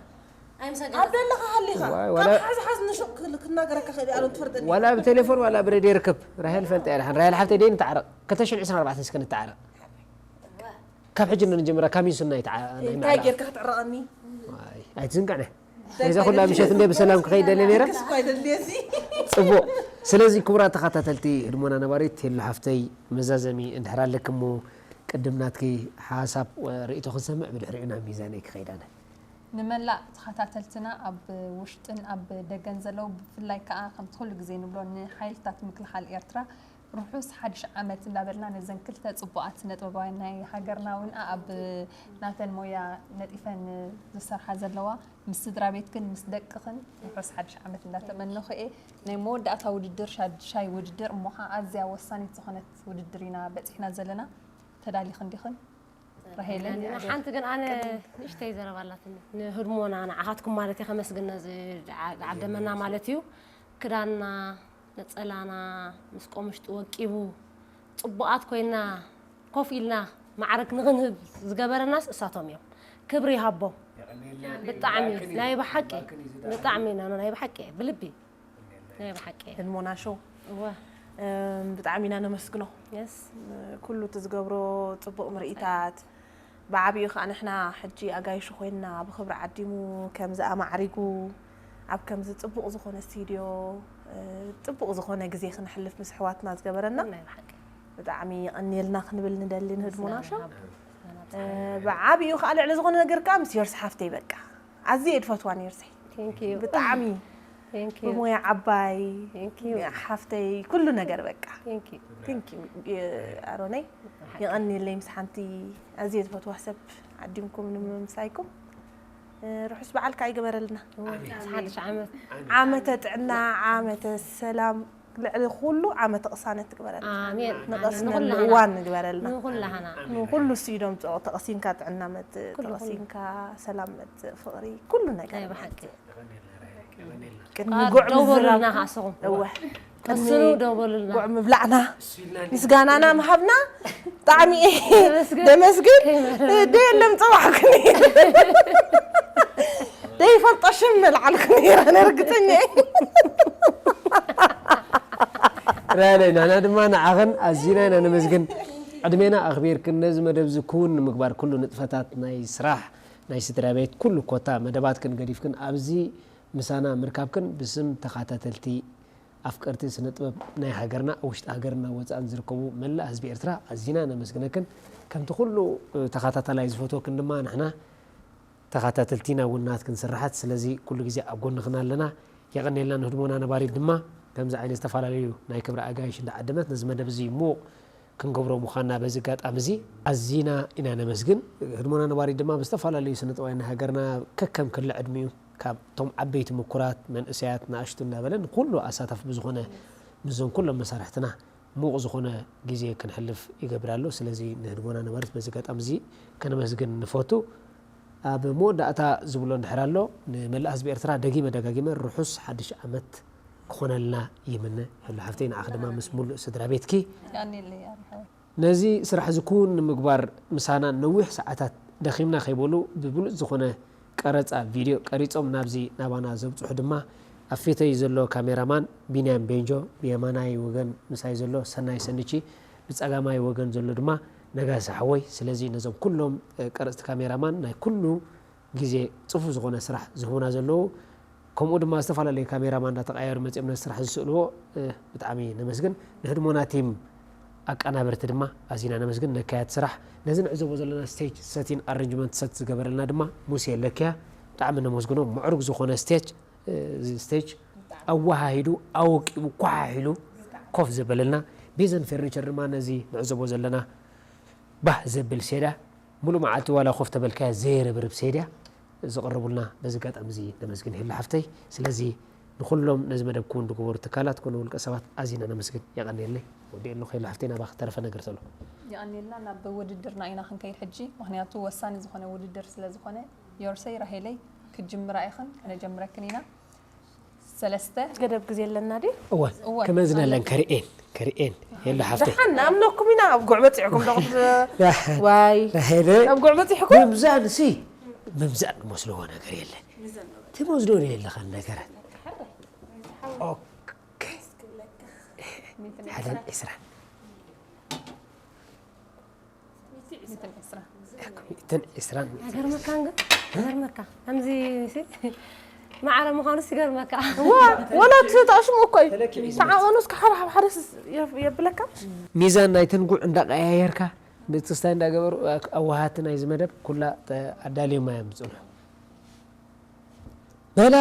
ኣይምሰገረትካ። ኣብ ደለኻ ሃሊኻ። ዋይ፣ ዋላ ካብ ሓዝ ሓዝ ንሹቕ ክል-፣ ክናገረካ ክእል እየ፣ ኣነ ትፈርደኒ። ዋላ ብቴሌፎን ዋላ ብሬድዮ ይርከብ። ራሄል ፈልጠ እያ፣ ደሓን ራሄል ሓፍተይ ደይ ንተዓረቕ። ክልተ ሽሕን ዕስራን ኣርባዕተን እስከ ንተዓረቕ። ካብ ሕጂ ንጀምራ፣ ካሚን ሱና ይተዓ-፣ ናይ እንታይ መዓላ። ጌርካ ክትዕረቐኒ? ዋይ፣ ኣይትዝንጋዕነ። እንታይ ነዛ ኩላ ምሸት እንደ ብሰላም ክኸይድ ደልየ ነይረ። ክስ እኮ ኣይደልየ እዚ። ጽቡቕ። ስለዚ ክቡራት ተኸታተልቲ ህድሞና ነባሪት፣ ሄሉ ሓፍተይ መዛዘሚ እንድሕር ኣለኪ እሞ፣ ቅድም ናትኪ ሓሳብ ወ-፣ ርእይቶ ክንሰምዕ፣ ብድሕሪኡ ናብ ሚዛነይ ክኸይድ ኣነ። ንመላእ ተኸታተልትና ኣብ ውሽጥን ኣብ ደገን ዘለዉ፣ ብፍላይ ከኣ ከምቲ ኩሉ ግዜ ንብሎ ንሓይልታት ምክልኻል ኤርትራ ርሑስ ሓድሽ ዓመት እንዳበልና፣ ነዘን ክልተ ጽቡቓት ስነ-ጥበባውያን ናይ ሃገርና እውን ኣብ ናተን ሞያ ነጢፈን ዝሰርሓ ዘለዋ፣ ምስ ስድራ ቤትክን ምስ ደቅኽን ርሑስ ሓድሽ ዓመት እንዳተመነኹ እየ። ናይ መወዳእታ ውድድር፣ ሻድሻይ ውድድር፣ እሞ ኸዓ ኣዝያ ወሳኒት ዝኾነት ውድድር ኢና በጺሕና ዘለና። ተዳሊኽን ዲኽን? ራሄልን ሓንቲ ግን ኣነ ንእሽተይ ዘረባ ኣላትኒ። ንህድሞና ንዓኻትኩም ማለት እየ ከመስግን ነዚ ዓደመና ማለት እዩ። ክዳንና፣ ነጸላና ምስ ቆምሽጡ ወቂቡ፣ ጽቡቓት ኮይና ኮፍ ኢልና ማዕረግ ንኽንህብ ዝገበረናስ እሳቶም እዮም። ክብሪ ይሃቦም። የቐንየልና። ብጣዕሚ ይባርክን እዩ። ናይ ብሓቂ፣ ይባርክን እዩ። ብጣዕሚ ኢና፣ ናይ ብሓቂ፣ ብልቢ። ናይ ብሓቂ። ህድሞና ሾው። እወ። እም፣ ብጣዕሚ ኢና ነመስግኖ። የስ። ኩሉ እቲ ዝገብሮ ጽቡቕ ምርኢታት፣ ብዓቢኡ ከኣ ንሕና ሕጂ ኣጋይሹ ኮይንና ብኽብሪ ዓዲሙ ከምዚ ኣማዕሪጉ ኣብ ከምዚ ጽቡቕ ዝኾነ ስቱድዮ፣ እ፣ ጽቡቕ ዝኾነ ግዜ ክንሕልፍ ምስ ኣሕዋትና ዝገበረና ናይ ብሓቂ። ብጣዕሚ የቐንየልና ክንብል ንደሊ ንህድሞና ሾው። ምስጋና ይሃቦ። ምስጋና እ፣ ብዓቢኡ ከኣ ልዕሊ ዝኾነ ነገር ከኣ ምስ ዮርስ ሓፍተይ በቃ። ኣዝየ እየ ዝፈትዋ ነይርሰይ። Thank you። ብጣዕሚ። Thank you። ብሞያ ዓባይ። Thank you። ሓፍተይ፣ ኩሉ ነገር በቃ። Thank you። Thank you፣ ኣሮነይ። ብሓቂ። የቐንየለይ ምስ ሓንቲ ኣዝየ ዝፈትዋ ሰብ ዓዲምኩም ንምምሳይኩም። እ፣ ርሑስ በዓል ከኣ ይግበረልና። ኣሜን። ሓድሽ ዓመት። ዓመተ ጥዕና፣ ዓመተ ሰላም፣ ልዕሊ ኩሉ ዓመተ ቅሳነት ትግበረልና። ኣሜን። ንቐስነሉ ኣሜን። ንኹላህና። እዋን ንግበረልና። ንኹላህና። ንኹሉ እሱ እዩ ደምፅኦ፣ ተቐሲንካ ጥዕና መፅእ፣ ኩሉ፣ ኩሉ። ተቐሲንካ ሰላም መፅእ፣ ፍቕሪ፣ ኩሉ ነገር ናይ ብሓቂ። መፅእ። ቅድሚ ጉዕ ምዝራብ፣ እዋ፣ ቅድሚ ጉዕ ምብላዕና ምስጋናና ምሃብና ብጣዕሚ ደመስግን። ደየለም፣ ፀዋዕኩኒ፣ ደይፈልጦ ሽም መልዓልኩ ነይረ፣ ነርግፀኛ። ራለይ፣ ንሕና ድማ ንዓኽን ኣዚና ኢና ነመስግን። ዕድሜና ኣኽቢርክን ነዚ መደብ እዚ ክውን ንምግባር ኩሉ ንጥፈታት ናይ ስራሕ ናይ ስድራ ቤት ኩሉ ኮታ መደባትክን ገዲፍክን ኣብዚ ምሳና ምርካብክን ብስም ተኻታተልቲ ኣፍቀርቲ ስነ ጥበብ ናይ ሃገርና ኣብ ውሽጢ ሃገርና ወፃእን ዝርከቡ መላእ ህዝቢ ኤርትራ ኣዚና ነመስግነክን። ከምቲ ኩሉ ተኻታታላይ ዝፈትወክን ድማ ንሕና ተኻታተልቲና እውን ናትክን ስራሓት፣ ስለዚ ኩሉ ግዜ ኣብ ጎንኽን ኣለና። የቐንየልና። ንህድሞና ነባሪት ድማ ከምዚ ዓይነት ዝተፈላለዩ ናይ ክብሪ ኣጋይሽ እንዳዓደመት ነዚ መደብ እዚ ምዉቕ ክንገብሮ ምዃንና በዚ ኣጋጣሚ እዚ ኣዚና ኢና ነመስግን። ህድሞና ነባሪት ድማ ብዝተፈላለዩ ስነ ጥበባውያን ናይ ሃገርና ከከም ክሊ ዕድሚኡ ካብቶም ዓበይቲ ምኩራት መንእሰያት ንኣሽቱ እንዳበለ ንኩሉ ኣሳታፊ ብዝኾነ ምስዞም ኩሎም መሳርሕትና ምዉቕ ዝኾነ ግዜ ክንሕልፍ ይገብር ኣሎ። ስለዚ ንህድሞና ነባሪት በዚ ኣጋጣሚ እዚ ከነመስግን ንፈቱ። ኣብ መወዳእታ ዝብሎ እንድሕር ኣሎ፣ ንመላእ ህዝቢ ኤርትራ ደጊመ ደጋጊመ ርሑስ ሓድሽ ዓመት ክኾነልና ይምነ። ሄሉ ሓፍተይ፣ ንዓኺ ድማ ምስ ሙሉእ ስድራ ቤትኪ። የቐንየለይ ኣርሓወይ። ነዚ ስራሕ እዚ ክውን ንምግባር ምሳና ነዊሕ ሰዓታት ደኺምና ከይበሉ ብብሉጽ ዝኾነ ቀረጻ ቪድዮ ቀሪጾም ናብዚ ናባና ዘብጽሑ ድማ ኣብ ፊተይ ዘሎ ካሜራማን ቢንያም ቤንጆ፣ ብየማናይ ወገን ምሳይ ዘሎ ሰናይ ሰንቺ፣ ብጸጋማይ ወገን ዘሎ ድማ ነጋሲ ሓወይ። ስለዚ ነዞም ኩሎም፣ እ፣ ቀረጽቲ ካሜራማን ናይ ኩሉ ግዜ ጽፉፍ ዝኾነ ስራሕ ዝህቡና ዘለዉ፣ ከምኡ ድማ ዝተፈላለዩ ካሜራማን እንዳተቐያየሩ መጺኦም ነዚ ስራሕ ዝስእልዎ፣ እ፣ ብጣዕሚ ነመስግን። ንህድሞና ቲም ኣቀናበርቲ ድማ ኣዚና ነመስግን። ነካያት ስራሕ ነዚ ንዕዘቦ ዘለና ስቴጅ ሰቲን ኣረንጅመንት ሰት ዝገበረልና ድማ ሙሴ ለክያ፣ ብጣዕሚ ነመስግኖ። ምዕሩግ ዝኾነ ስቴጅ፣ እ፣ እዚ ስቴጅ ኣወሃሂዱ፣ ኣወቂቡ፣ ኳሓሒሉ ኮፍ ዘበለልና። ቤዘን ፈርኒቸር ድማ ነዚ ንዕዘቦ ዘለና ባህ ዘብል ሴዳ፣ ሙሉእ መዓልቲ ዋላ ኮፍ ተበልካያ ዘይረብርብ ሴድያ ዘቕረቡልና በዚ ኣጋጣሚ እዚ ነመስግን ሄሉ ሓፍተይ። ስለዚ ንኹሎም ነዚ መደብ ክውን ዝገበሩ ትካላት ኮነ ውልቀ ሰባት ኣዚና ነመስግን። የቐንየለይ። ወዲኤ ኣለኹ ሄሉ ሓፍተይ፣ ናባኺ ተረፈ ነገር ተሎ። የቐንየልና። ናብ ውድድርና ኢና ክንከይድ ሕጂ፣ ምኽንያቱ ወሳኒ ዝኾነ ውድድር ስለ ዝኾነ። ዮርሰይ፣ ራሄለይ፣ ክትጅምራ ኢኽን፣ ከነጀምረክን ኢና። ሰለስተ። ገደብ ግዜ ኣለና ድዩ? እወ፣ እወ። ክመዝነለን ከርእየን፣ ከርእየን። ሄሉ ሓፍተይ። ደሓን ንኣምነኩም ኢና፣ ኣብ ጉዕ በጺሕኩም ዶ? ዋይ። ራሄለ። ኣብ ጉዕ በጺሕኩም? ምምዛን ሲ፣ ምምዛን መስልዎ ነገር የለ። ትመዝኖ የለኻን ነገራት። ኦኬ። ሓደን ዕስራን። ሚእትን ዕስራን። ይገርመካ እንግዲህ፣ ይገርመካ። ከምዚ ሲ-፣ ማዕረ ምዃኑስ ይገርመካ። ዋ፣ ወላ እቲ ተኣሽሙ እኮ እዩ። ተዓቐኑ እስከ ሓደ ካብ ሓደ ስ-፣ የ-፣ የብለካ። ሚዛን ናይተን ጉዕ እንዳቀያየርካ፣ ብትስታይ እንዳገበሩ፣ ኣዋሃቲ ናይዚ መደብ ኩላ ተ-፣ ኣዳልዮማ እዮም ዝጽንሑ። በላ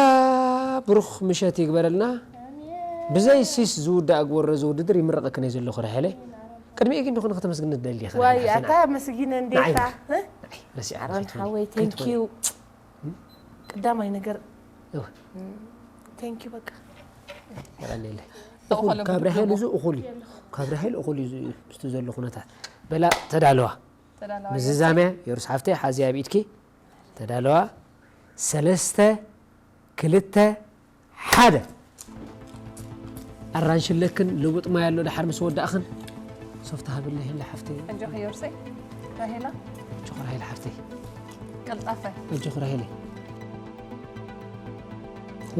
ብሩኽ ምሸት ይግበረልና። ብዘይ ሲስ ዝውዳእ ግበሮ፣ እዚ ውድድር ይምረቐክን እየ ዘለኹ ራሄለይ። ቅድሚኡ ግን ንኹን ከተመስግኒ ትደሊ ኢኻ ዋይ፣ ሓፍትና። ኣታ ኣመስጊነ እንዴታ፣ ንዓይ እ? ንዓይ ረሲዓ ኣሮን መሲት ሓወይ፣ ከይትኾኒ። Thank you። እም? ቀዳማይ ነገር፣ እወ። እም፣ thank you በቃ። የቐንየለይ። እኹል፣ እኹል ካብ ራሄል ብትብሎ። እዚ እኹል እዩ። ካብ ራሄል እኹል እዩ፣ ምስቲ ዘሎ ኩነታት። በላ ተዳለዋ። ተዳለዋ። ምዝዛምያ፣ የሩስ ሓፍተይ፣ ሓዚ ኣብ ኢድኪ። ተዳለዋ። ሰለስተ፣ ክልተ፣ ሓደ። ኣራንሺ ኣለክን፣ ልቡጥ ማይ ኣሎ፣ ድሓር ምስ ወዳእኽን። ሶፍት ሃብለይ፣ ሄላ ሓፍተይ። ኣጆኺ ዮርሰይ። ራሄላ። ኣጆኺ ራሄላ ሓፍተይ። ቀልጣፈ። ኣጆኺ ራሄለይ።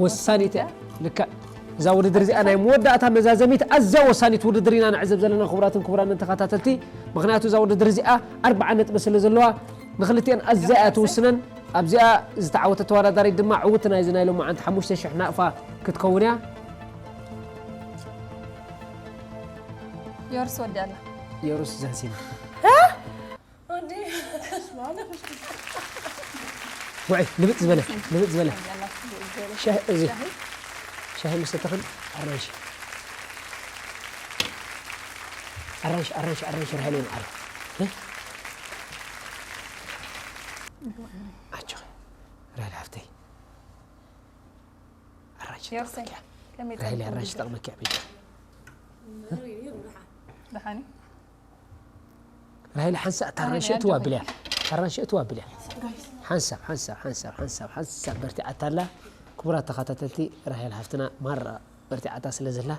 ወሳኒት እያ። ልክዕ። እዛ ውድድር እዚኣ ናይ መወዳእታ መዛዘሚት ኣዝያ ወሳኒት ውድድር ኢና ንዕዘብ ዘለና፣ ክቡራትን ክቡራንን ተኸታተልቲ። ምኽንያቱ እዛ ውድድር እዚኣ ኣርብዓ ነጥቢ ስለ ዘለዋ፣ ንኽልቲኣን ኣዝያ እያ ትውስነን። ኣብዚኣ ዝተዓወተት ተወዳዳሪት ድማ ዕውቲ ናይዚ ናይ ሎማዓንቲ ሓሙሽተ ሽሕ ናቕፋ ክትከውን እያ። ዮርስ ወዲ ኣላ። ዮርስ ዛሲና። ውዒ፣ ልብጥ ዝበለ፣ ልብጥ ዝበለ። ሻሂ፣ እዚ፣ ሻሂ ምስ ሰተኽን ኣራንሺ። ኣራንሺ፣ ኣራንሺ፣ ኣራንሺ፣ ራሄለይ መዓረይ። እ? ኣጆኺ፣ ራሄል ሓፍተይ። ኣራንሺ ዮርሰይ፣ ጠቕመኪ እያ። ከመይ ራሄል፣ ጸኒሑ ኣራንሺ ውድድር? ጠቕመኪ እያ፣ በጃ። ደሓን እዩ። ራሄል፣ ሓንሳእ እታ ኣራንሺ ኣራንሺ እትዋ ኣጆኺ። ብልያ። ኣራንሺ እትዋ ብልያ። ሓንሳብ፣ ሓንሳብ፣ ሓንሳብ፣ ሓንሳብ፣ ሓንሳብ በርቲዓታ ኣላ። ክቡራት ተኸታተልቲ፣ ራሄል ሓፍትና ማራ በርቲዓታ ስለ ዘላ፣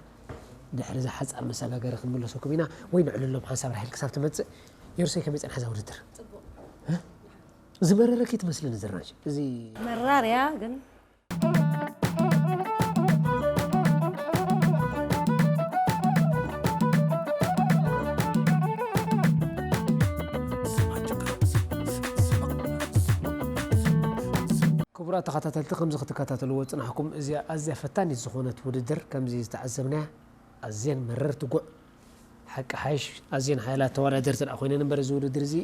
ድሕሪ እዛ ሓጻር መሰጋገሪ ክንምለሰኩም ኢና። ወይ ንዕልሎም ሓንሳብ ራሄል ክሳብ ትመጽእ። የሩሰይ፣ ከመይ ጸንሓ እዛ ውድድር? እ? ዝመረረኪ ትመስልኒ ዝራሽ። እዚ መራር እያ ግን። ክቡራት ተኸታተልቲ፣ ከምዚ ክትከታተልዎ ዝጽናሕኩም፣ እዚኣ ኣዝያ ፈታኒት ዝኾነት ውድድር፣ ከምዚ ዝተዓዘብናያ፣ ኣዝየን መረርቲ ጉዕ፣ ሓቂ ሓይሽ፣ ኣዝየን ሓያላት ተወዳደርቲ ደኣ ኮይነን እምበር፣ እዚ ውድድር እዚ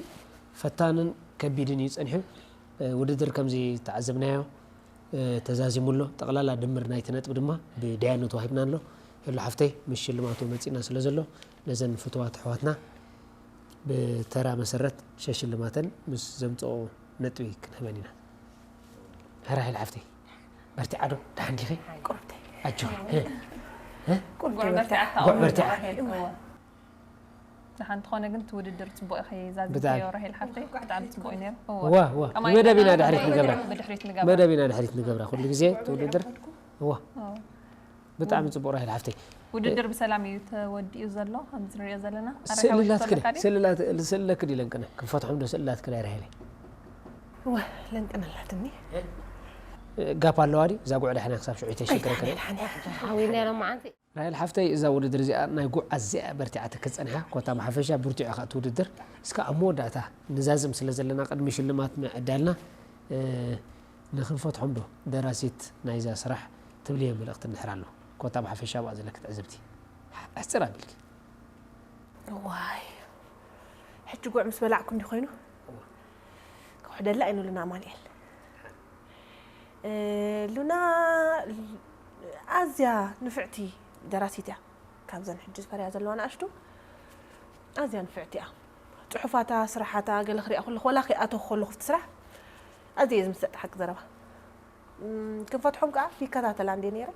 ፈታንን ከቢድን እዩ ጸኒሑ። እ፣ ውድድር ከምዚ ዝተዓዘብናዮ፣ እ፣ ተዛዚሙ ኣሎ። ጠቕላላ ድምር ናይቲ ነጥቢ ድማ ብዳያኑ ተዋሂብና ኣሎ። ሄሎ ሓፍተይ፣ ምስ ሽልማቱ መጺእና ስለ ዘሎ፣ ነዘን ፍቱዋት ኣሕዋትና ብተራ መሰረት ሸሽልማተን ምስ ዘምጽኦ ነጥቢ ክንህበን ኢና። ራሄል ሓፍተይ፣ በርቲዓ ዶ? ደሓን ዲኺ? ቁርብተይ። ኣጆኺ። እ? እ? ቁርብተይ ጉዕ በርቲዓ። በርቲዓ። ጉዕ በርቲዓ። ራሄል፣ እወ። ደሓን እንተኾነ ግን እቲ ውድድር ጽቡቕ ኢኺ ብጣዕሚ። ዛዚምካዮ ራሄል ሓፍተይ፣ ብጣዕሚ ጽቡቕ እዩ ነይሩ። እወ። እዋ፣ እዋ። ከማይ መደብ ኢና ከማይ ድሕሪት ከማይ ንገብራ። ብድሕሪት ንገብራ። መደብ ኢና ድሕሪት ንገብራ። ኩሉ ግዜ እቲ ውድድር። እዋ። እወ። ብጣዕሚ ጽቡቕ ራሄል ሓፍተይ። ውድድር ብሰላም እዩ ተወዲኡ ዘሎ፣ ከምዚ ንሪኦ ዘለና። ኣረ ስእሊ ሓወይ ኣላትኪ ዶ? ዘለካ ድዩ? ስእሊ ኣላት-፣ ስእሊ ኣለኪ ድዩ ለንቅነ? ክንፈትሖም ዶ ስእሊ ኣላትኪ ናይ ራሄለይ? እወ፣ ለንቅነ ኣላትኒ። ጋፕ ኣለዋ ድዩ? እዛ ጉዕ ዳሕና ክሳብ ሽዑ ኣይተሸግረካ ድዩ? ኣይተሓንያ፣ ሓዊና ሎማዓንቲ። ራሄል ሓፍተይ፣ እዛ ውድድር እዚኣ ናይ ጉዕ ኣዝያ በርቲዓትኪ ጸኒሓ፣ ኮታ ብሓፈሻ ብርቲዑ ኢኻ እቲ ውድድር። እስከ ኣብ መወዳእታ ንዛዝም ስለ ዘለና፣ ቅድሚ ሽልማት ምዕዳልና፣ እ፣ ንኽንፈትሖም ዶ ደራሲት ናይዛ ስራሕ ትብልዮ መልእኽቲ እንድሕር ኣሎ? ኮታ ብሓፈሻ ብኣ ዘለኪ ትዕዝብቲ። ኣሕጽር ኣቢልኪ። እዋይ፣ ሕጂ ጉዕ ምስ በላዕኩ እንዲ ኮይኑ። እዋ። ክውሕደላ እዩ ንሉና ኣማኑኤል። እ፣ ሉና ኣዝያ ንፍዕቲ ደራሲት እያ። ካብዘን ሕጂ ዝፈርያ ዘለዋ ንኣሽቱ ኣዝያ ንፍዕቲ እያ። ጽሑፋታ፣ ስራሓታ ገለ ክሪኣ ከለኹ፣ ወላ ከይኣተኹ ከለኹ ኣብቲ ስራሕ ኣዝየ እየ ዝምሰጥ፣ ሓቂ ዘረባ። እም፣ ክንፈትሖም ከኣ ይከታተላ እንድየ ነይረ።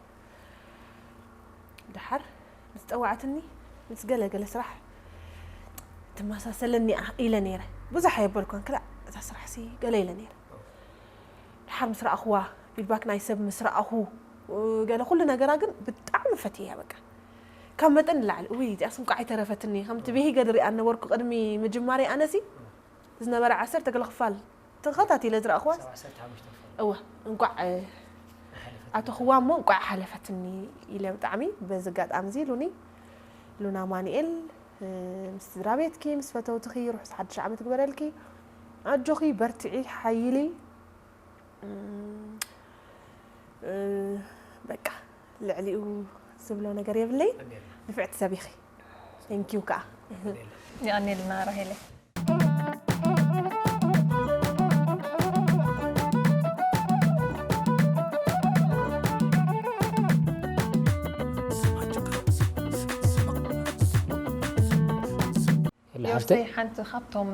ደሓር ምስ ጸዋዕትኒ፣ ምስ ገለ ገለ ስራሕ ትመሳሰለኒ እያ ኢለ ነይረ። ብዙሕ ኣየበልኳን፣ ክላእ እታ ስራሕሲ ገለ ኢለ ነይረ። ደሓር ምስ ረኣኽዋ፣ ፊድባክ ናይ ሰብ ምስ ረኣኹ፣ ገለ ኩሉ ነገራ ግን ብጣዕሚ ፈትየያ በቃ። ካብ መጠን ንላዕሊ፣ እውይ፣ እዚኣስ እንቋዕ ኣይተረፈትኒ። ከምቲ ብሂገ ዝሪኣ ነበርኩ ቅድሚ ምጅማረይ ኣነሲ፣ ዝነበረ ዓሰርተ ገለ ክፋል ተኸታቲለ ዝረኣኽዋ። ሰብዓ ዓሰርተ ሓሙሽተ ክፋል። እወ፣ እንቋዕ፣ እ፣ ኣይሓለፈትኒ። ኣተኽዋ እሞ እንቋዕ ሓለፈትኒ ኢለ ብጣዕሚ። በዚ ኣጋጣሚ እዚ ሉኒ፣ ሉና ኣማኑኤል፣ እ፣ ምስ ስድራ ቤትኪ፣ ምስ ፈተውትኺ ርሑስ ሓድሽ ዓመት ግበረልኪ። ኣጆኺ፣ በርትዒ፣ ሓይሊ። እም፣ እ፣ በቃ፣ ልዕሊኡ ዝብሎ ነገር የብለይን። ኣሜን። ንፍዕቲ ሰብ ኢኺ። ቴንኪዩ ከኣ። የቐንየልና ራሄለይ። የላ ዮርሰይ ሓፍተይ። ሓንቲ ካብቶም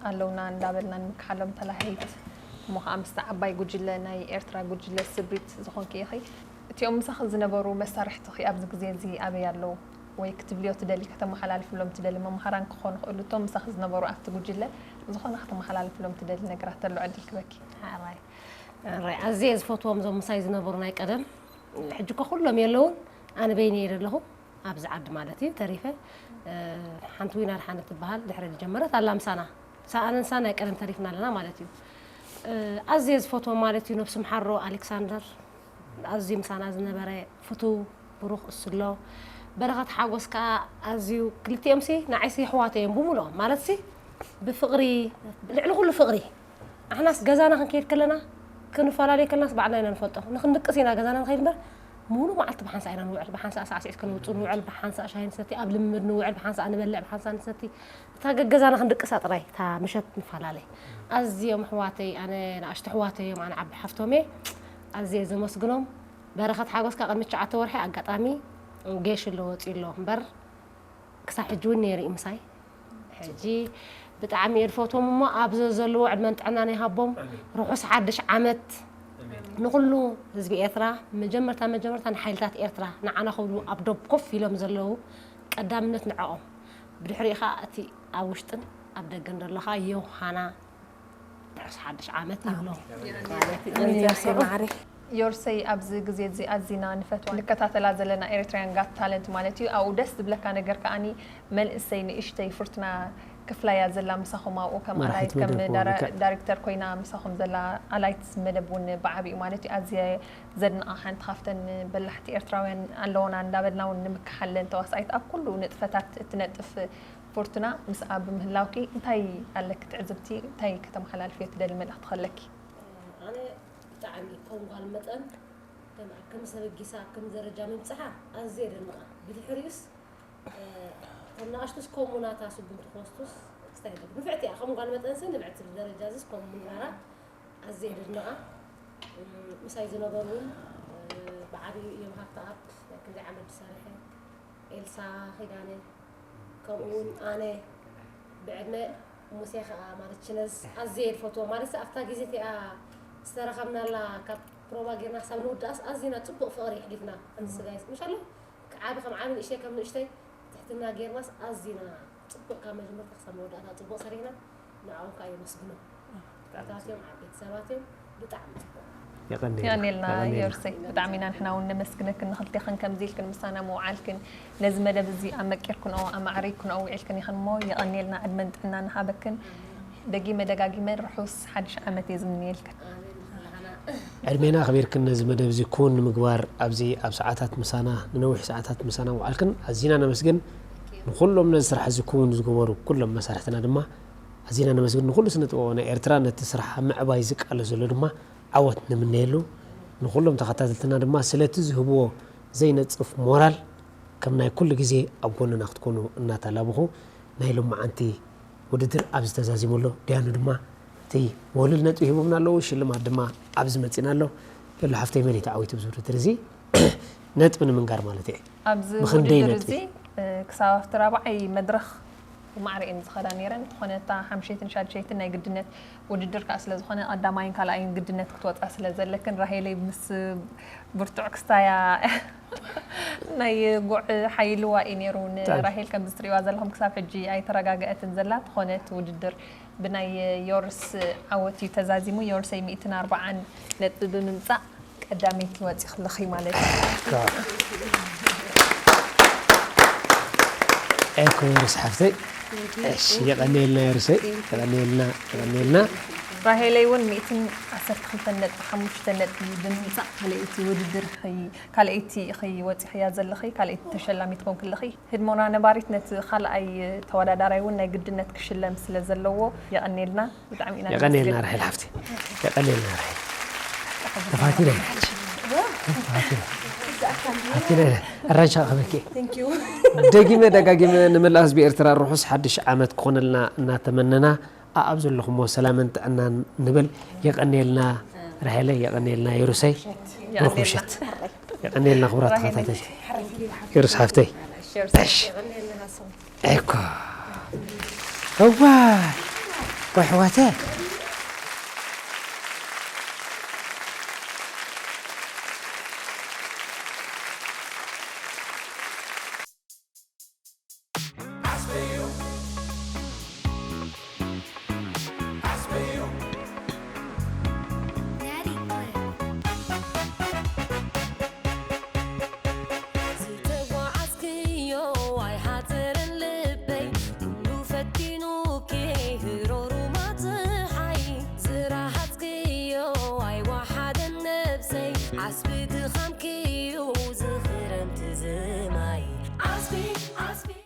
ኣለውና እንዳበልና ንምክሓሎም ተላሃይት እሞ ከዓ ምስቲ ዓባይ ጉጅለ ናይ ኤርትራ ጉጅለ ስብሪት ዝኾንኪ ኢኺ። እቲኦም ምሳኺ ዝነበሩ መሳርሕትኺ ኣብዚ ግዜ እዚ ኣበይ ኣለዉ? ወይ ክትብልዮ ትደሊ፣ ከተመሓላልፍሎም ትደሊ መምሃራን ክኾኑ ይኽእሉ፣ እቶም ምሳኺ ዝነበሩ ኣብቲ ጉጅለ ዝኾነ ከተመሓላልፍሎም ትደሊ ነገራት ተሎ ዕድል ክበኪ። ሕራይ። ሕራይ። ኣዝየ ዝፈትዎም እዞም ምሳይ ዝነበሩ ናይ ቀደም። ሕጂ እኮ ኩሎም የለውን፣ ኣነ በይነይ እየ ዘለኹ። ኣብዚ ዓዲ ማለት እዩ ተሪፈ። እ፣ ሓንቲ ዊና ኣድሓነት ትበሃል ድሕሪ ዝጀመረት ኣላ ምሳና። ሳ-፣ ኣነን ሳን ናይ ቀደም ተሪፍና ኣለና ማለት እዩ። እ፣ ኣዝየ ዝፈትዎም ማለት እዩ ነብሱ ምሓሮ ኣሌክሳንደር፣ ኣዝዩ ምሳና ዝነበረ ፍቱው ብሩኽ እሱ ኣሎ። በረኸት ሓጎስ ከኣ ኣዝዩ፣ ክልቲኦም ሲ ንዓይ ሲ ኣሕዋተይ እዮም ብምልኦም። ማለት ሲ ብፍቕሪ፣ ልዕሊ ኩሉ ፍቕሪ። ኣሕናስ ገዛና ክንከይድ ከለና፣ ክንፈላለይ ከለናስ ባዕልና ኢና ንፈልጦ። ንክንድቅስ ኢና ገዛና ንኸይድ እምበር፣ ሙሉ መዓልቲ ብሓንሳእ ኢና ንውዕል። ብሓንሳእ ሳዕሲዕ ክንውጽእ ንውዕል፣ ብሓንሳእ ሻሂ ንሰቲ፣ ኣብ ልምምድ ንውዕል፣ ብሓንሳእ ንበልዕ፣ ብሓንሳእ ንሰቲ። እታ ገገዛና ክንድቅሳ ጥራይ፣ እታ ምሸት ንፈላለይ። ኣዝዮም ኣሕዋተይ፣ ኣነ ንኣሽቱ ኣሕዋተይ እዮም፣ ኣነ ዓቢ ሓፍቶም እየ። ኣዝየ ዘመስግኖም። በረኸት ሓጎስ ካብ ቅድሚ ትሽዓተ ወርሒ ኣጋጣሚ ጌሽ ኣሎ ወጺኡ ኣሎ እምበር፣ ክሳብ ሕጂ እውን ነይሩ እዩ ምሳይ። ሕጂ ብጣዕሚ እየ ዝፈትዎም እሞ ኣብ ዘ-፣ ዘለዎ ዕድመን ጥዕናን ይሃቦም። ኣሜን። ርሑስ ሓድሽ ዓመት ኣሜን። ንኹሉ ህዝቢ ኤርትራ፣ መጀመርታ መጀመርታ ንሓይልታት ኤርትራ፣ ንዓና ክብሉ ኣብ ዶብ ኮፍ ኢሎም ዘለዉ ቀዳምነት ንዕኦም። ብድሕሪኡ ኸኣ እቲ ኣብ ውሽጥን ኣብ ደገን ዘለኻ ዮሃና ርሑስ ሓድሽ ዓመት ይብሎ። ኣሜን። ማለት እዩ። ኣሜን። ዮርሴ ማዕረይ። ዮርሰይ፣ ኣብዚ ግዜ እዚ ኣዚና ንፈትዋ ንከታተላ ዘለና ኤሪትራያን ጋት ታለንት ማለት እዩ። ኣብኡ ደስ ዝብለካ ነገር ከኣኒ፣ መንእሰይ ንእሽተይ ፍርቱና ክፍላ እያ ዘላ ምሳኹም ኣብኡ ከም ኣላይት መድረኽ ከም ማለት ዳይሬክተር ኮይና ምሳኹም ዘላ ኣላይት መደብ እውን ብዓቢኡ ማለት እዩ። ኣዝየ ዘድንቓ ሓንቲ ካብተን በላሕቲ ኤርትራውያን ኣለዎና እንዳበልና እውን ንምክሓለን ተዋሳኢት ኣብ ኩሉ ንጥፈታት እትነጥፍ ፍርቱና ምስኣ ብምህላውኪ እንታይ ኣለኪ ትዕዝብቲ? እንታይ ከተመሓላልፍዮ ትደሊ መልእኽቲ ከለኪ? ኣነ ብጣዕሚ ከም ጓል መጠን ከም ከም ሰብ ጊሳ ከም ደረጃ ምብፅሓ ኣዝየ የደንቓ። ብድሕሪኡስ ከም ንኣሽቱስ ከምኡ ናታ ስጉምቲ ክወስዱስ ክስታይ ንፍዕቲ እያ። ከም ጓል መጠንሲ ንብዕቲ ደረጃ ዝስ ከም ምግባራ ኣዝየ የደንቓ። ምሳይ ዝነበሩ እውን ብዓብዩ እዮም ሃብተኣብ ክንደይ ዓመት ዝሰርሐ ኤልሳ ኪዳነ ከምኡ እውን ኣነ ብዕድመ ሙሴ ከዓ ማለት ችነዝ ኣዝየ ዝፈትዎ ማለት ኣብታ ግዜ እቲኣ ዝተረኸብናላ ካብ ፕሮባ ጌርና ክሳብ ንውዳእስ ኣዝና ፅቡቅ ፍቅሪ ይሕሊፍና ከምዚ ስጋይስ ምሻሎ ዓቢ ከም ዓቢ ንእሽተይ ከም ንእሽተይ ትሕትና ጌርናስ ኣዝና ፅቡቅ ካብ መጀመርታ ክሳብ መወዳእታ ፅቡቅ ሰሪሕና ንዕኦም ከዓ የመስግኖም። ኣታትዮም ዓበይቲ ሰባት እዮም። ብጣዕሚ ፅቡቅ። የቐንየልና ዮርሰይ፣ ብጣዕሚ ኢና ንሕና እውን ነመስግነክን ንክልቴኽን ከምዚ ኢልክን ምሳና ምውዓልክን ነዚ መደብ እዚ ኣመቂርክንኦ ኣማዕሪግክንኦ ውዒልክን ኢኽን እሞ የቐንየልና ዕድመን ጥዕናን ይሃበክን። ደጊመ ደጋጊመ ርሑስ ሓድሽ ዓመት እየ ዝምንየልክን። ዕድሜና ኣኽቢርክን ነዚ መደብ እዚ ክውን ንምግባር ኣብዚ ኣብ ሰዓታት ምሳና ንነዊሕ ሰዓታት ምሳና ምውዓልክን ኣዚና ነመስግን። ንኹሎም ነዚ ስራሕ እዚ ክውን ዝገበሩ ኩሎም መሳርሕትና ድማ ኣዚና ነመስግን። ንኹሉ ስነ ጥበባውያን ኤርትራ ነቲ ስራሕ ኣብ ምዕባይ ዝቃለስ ዘሎ ድማ ዓወት ንምነየሉ። ንኹሎም ተኸታተልትና ድማ ስለቲ ዝህብዎ ዘይነጽፍ ሞራል ከም ናይ ኩሉ ግዜ ኣብ ጎንና ክትኮኑ እናተላብኹ ናይ ሎማዓንቲ ውድድር ኣብዚ ተዛዚሙ ኣሎ። ዲያኑ ድማ እቲ ወልል ነጥቢ ሂቦምና ኣለዉ። ሽልማት ድማ ኣብዚ መጺና ኣሎ። በሉ ሓፍተይ መን እዩ ተዓዊቱ ኣብዚ ውድድር እዚ ነጥቢ ንምንጋር ማለት እየ። ኣብዚ ብኽንደይ ውድድር ነጥቢ? እዚ ክሳብ ኣብቲ ራብዓይ መድረኽ ብማዕረ እየን ዝኸዳ ነይረን። እንተኾነ እታ ሓምሸይትን ሻድሸይትን ናይ ግድነት ውድድር ከዓ ስለ ዝኾነ ቀዳማይን ካልኣይን ግድነት ክትወፃ ስለ ዘለክን ራሄለይ ምስ ብርቱዕ ክስታያ ናይ ጉዕ ሓይልዋ እዩ ነይሩ። ንራሄል ከምዚ ትሪእዋ ዘለኹም ክሳብ ሕጂ ኣይተረጋገአትን ዘላ። ተኾነ እቲ ውድድር ብናይ ዮርስ ዓወት እዩ ተዛዚሙ። ዮርሰይ ሚእትን ኣርባዓን ነጥቢ ብምምፃእ ቀዳመይቲ ወፂኺ ኣለኺ ማለት እዩ። ኤኮ ዮርስ ሓፍተይ እሺ፣ የቐንየልና ዮርሰይ፣ የቐንየልና፣ የቐንየልና። ራሄለይ እውን ሚእትን ዓሰርተ ክልተን ነጥቢ ሓሙሽተ ነጥቢ ብምምፃእ ካልኣይቲ ውድድር ኢኺ፣ ካልኣይቲ ኢኺ ወፂኽያ ዘለኺ፣ ካልኣይቲ ተሸላሚት ኮንኪ ኣለኺ። ህድሞና ነባሪት ነቲ ካልኣይ ተወዳዳራይ እውን ናይ ግድነት ክሽለም ስለ ዘለዎ የቐንየልና። ብጣዕሚ ኢና የቐንየልና ነመስግን። ራሄል ሓፍቲ፣ የቐንየልና ራሄል። ተፋቲና ኢና። ተፋቲና ኢና። ኣራንሻ ክበኪ። ደጊመ ደጋጊመ ንመላእ ህዝቢ ኤርትራ ርሑስ ሓድሽ ዓመት ክኾነልና እናተመነና ኣኣብ ዘለኹሞ ሰላምን ጥዕናን ንብል። የቐንየልና ራሄለ፣ የቐንየልና የሩሰይ። ብሩኽ ምሸት። የቐንየልና ክቡራት ተኸታተልቲ። የሩስ ሓፍተይ። እሺ። እኮ እዋይ ወይ ኣሕዋተ። ዝወሓደን ነብሰይ ዓስቢ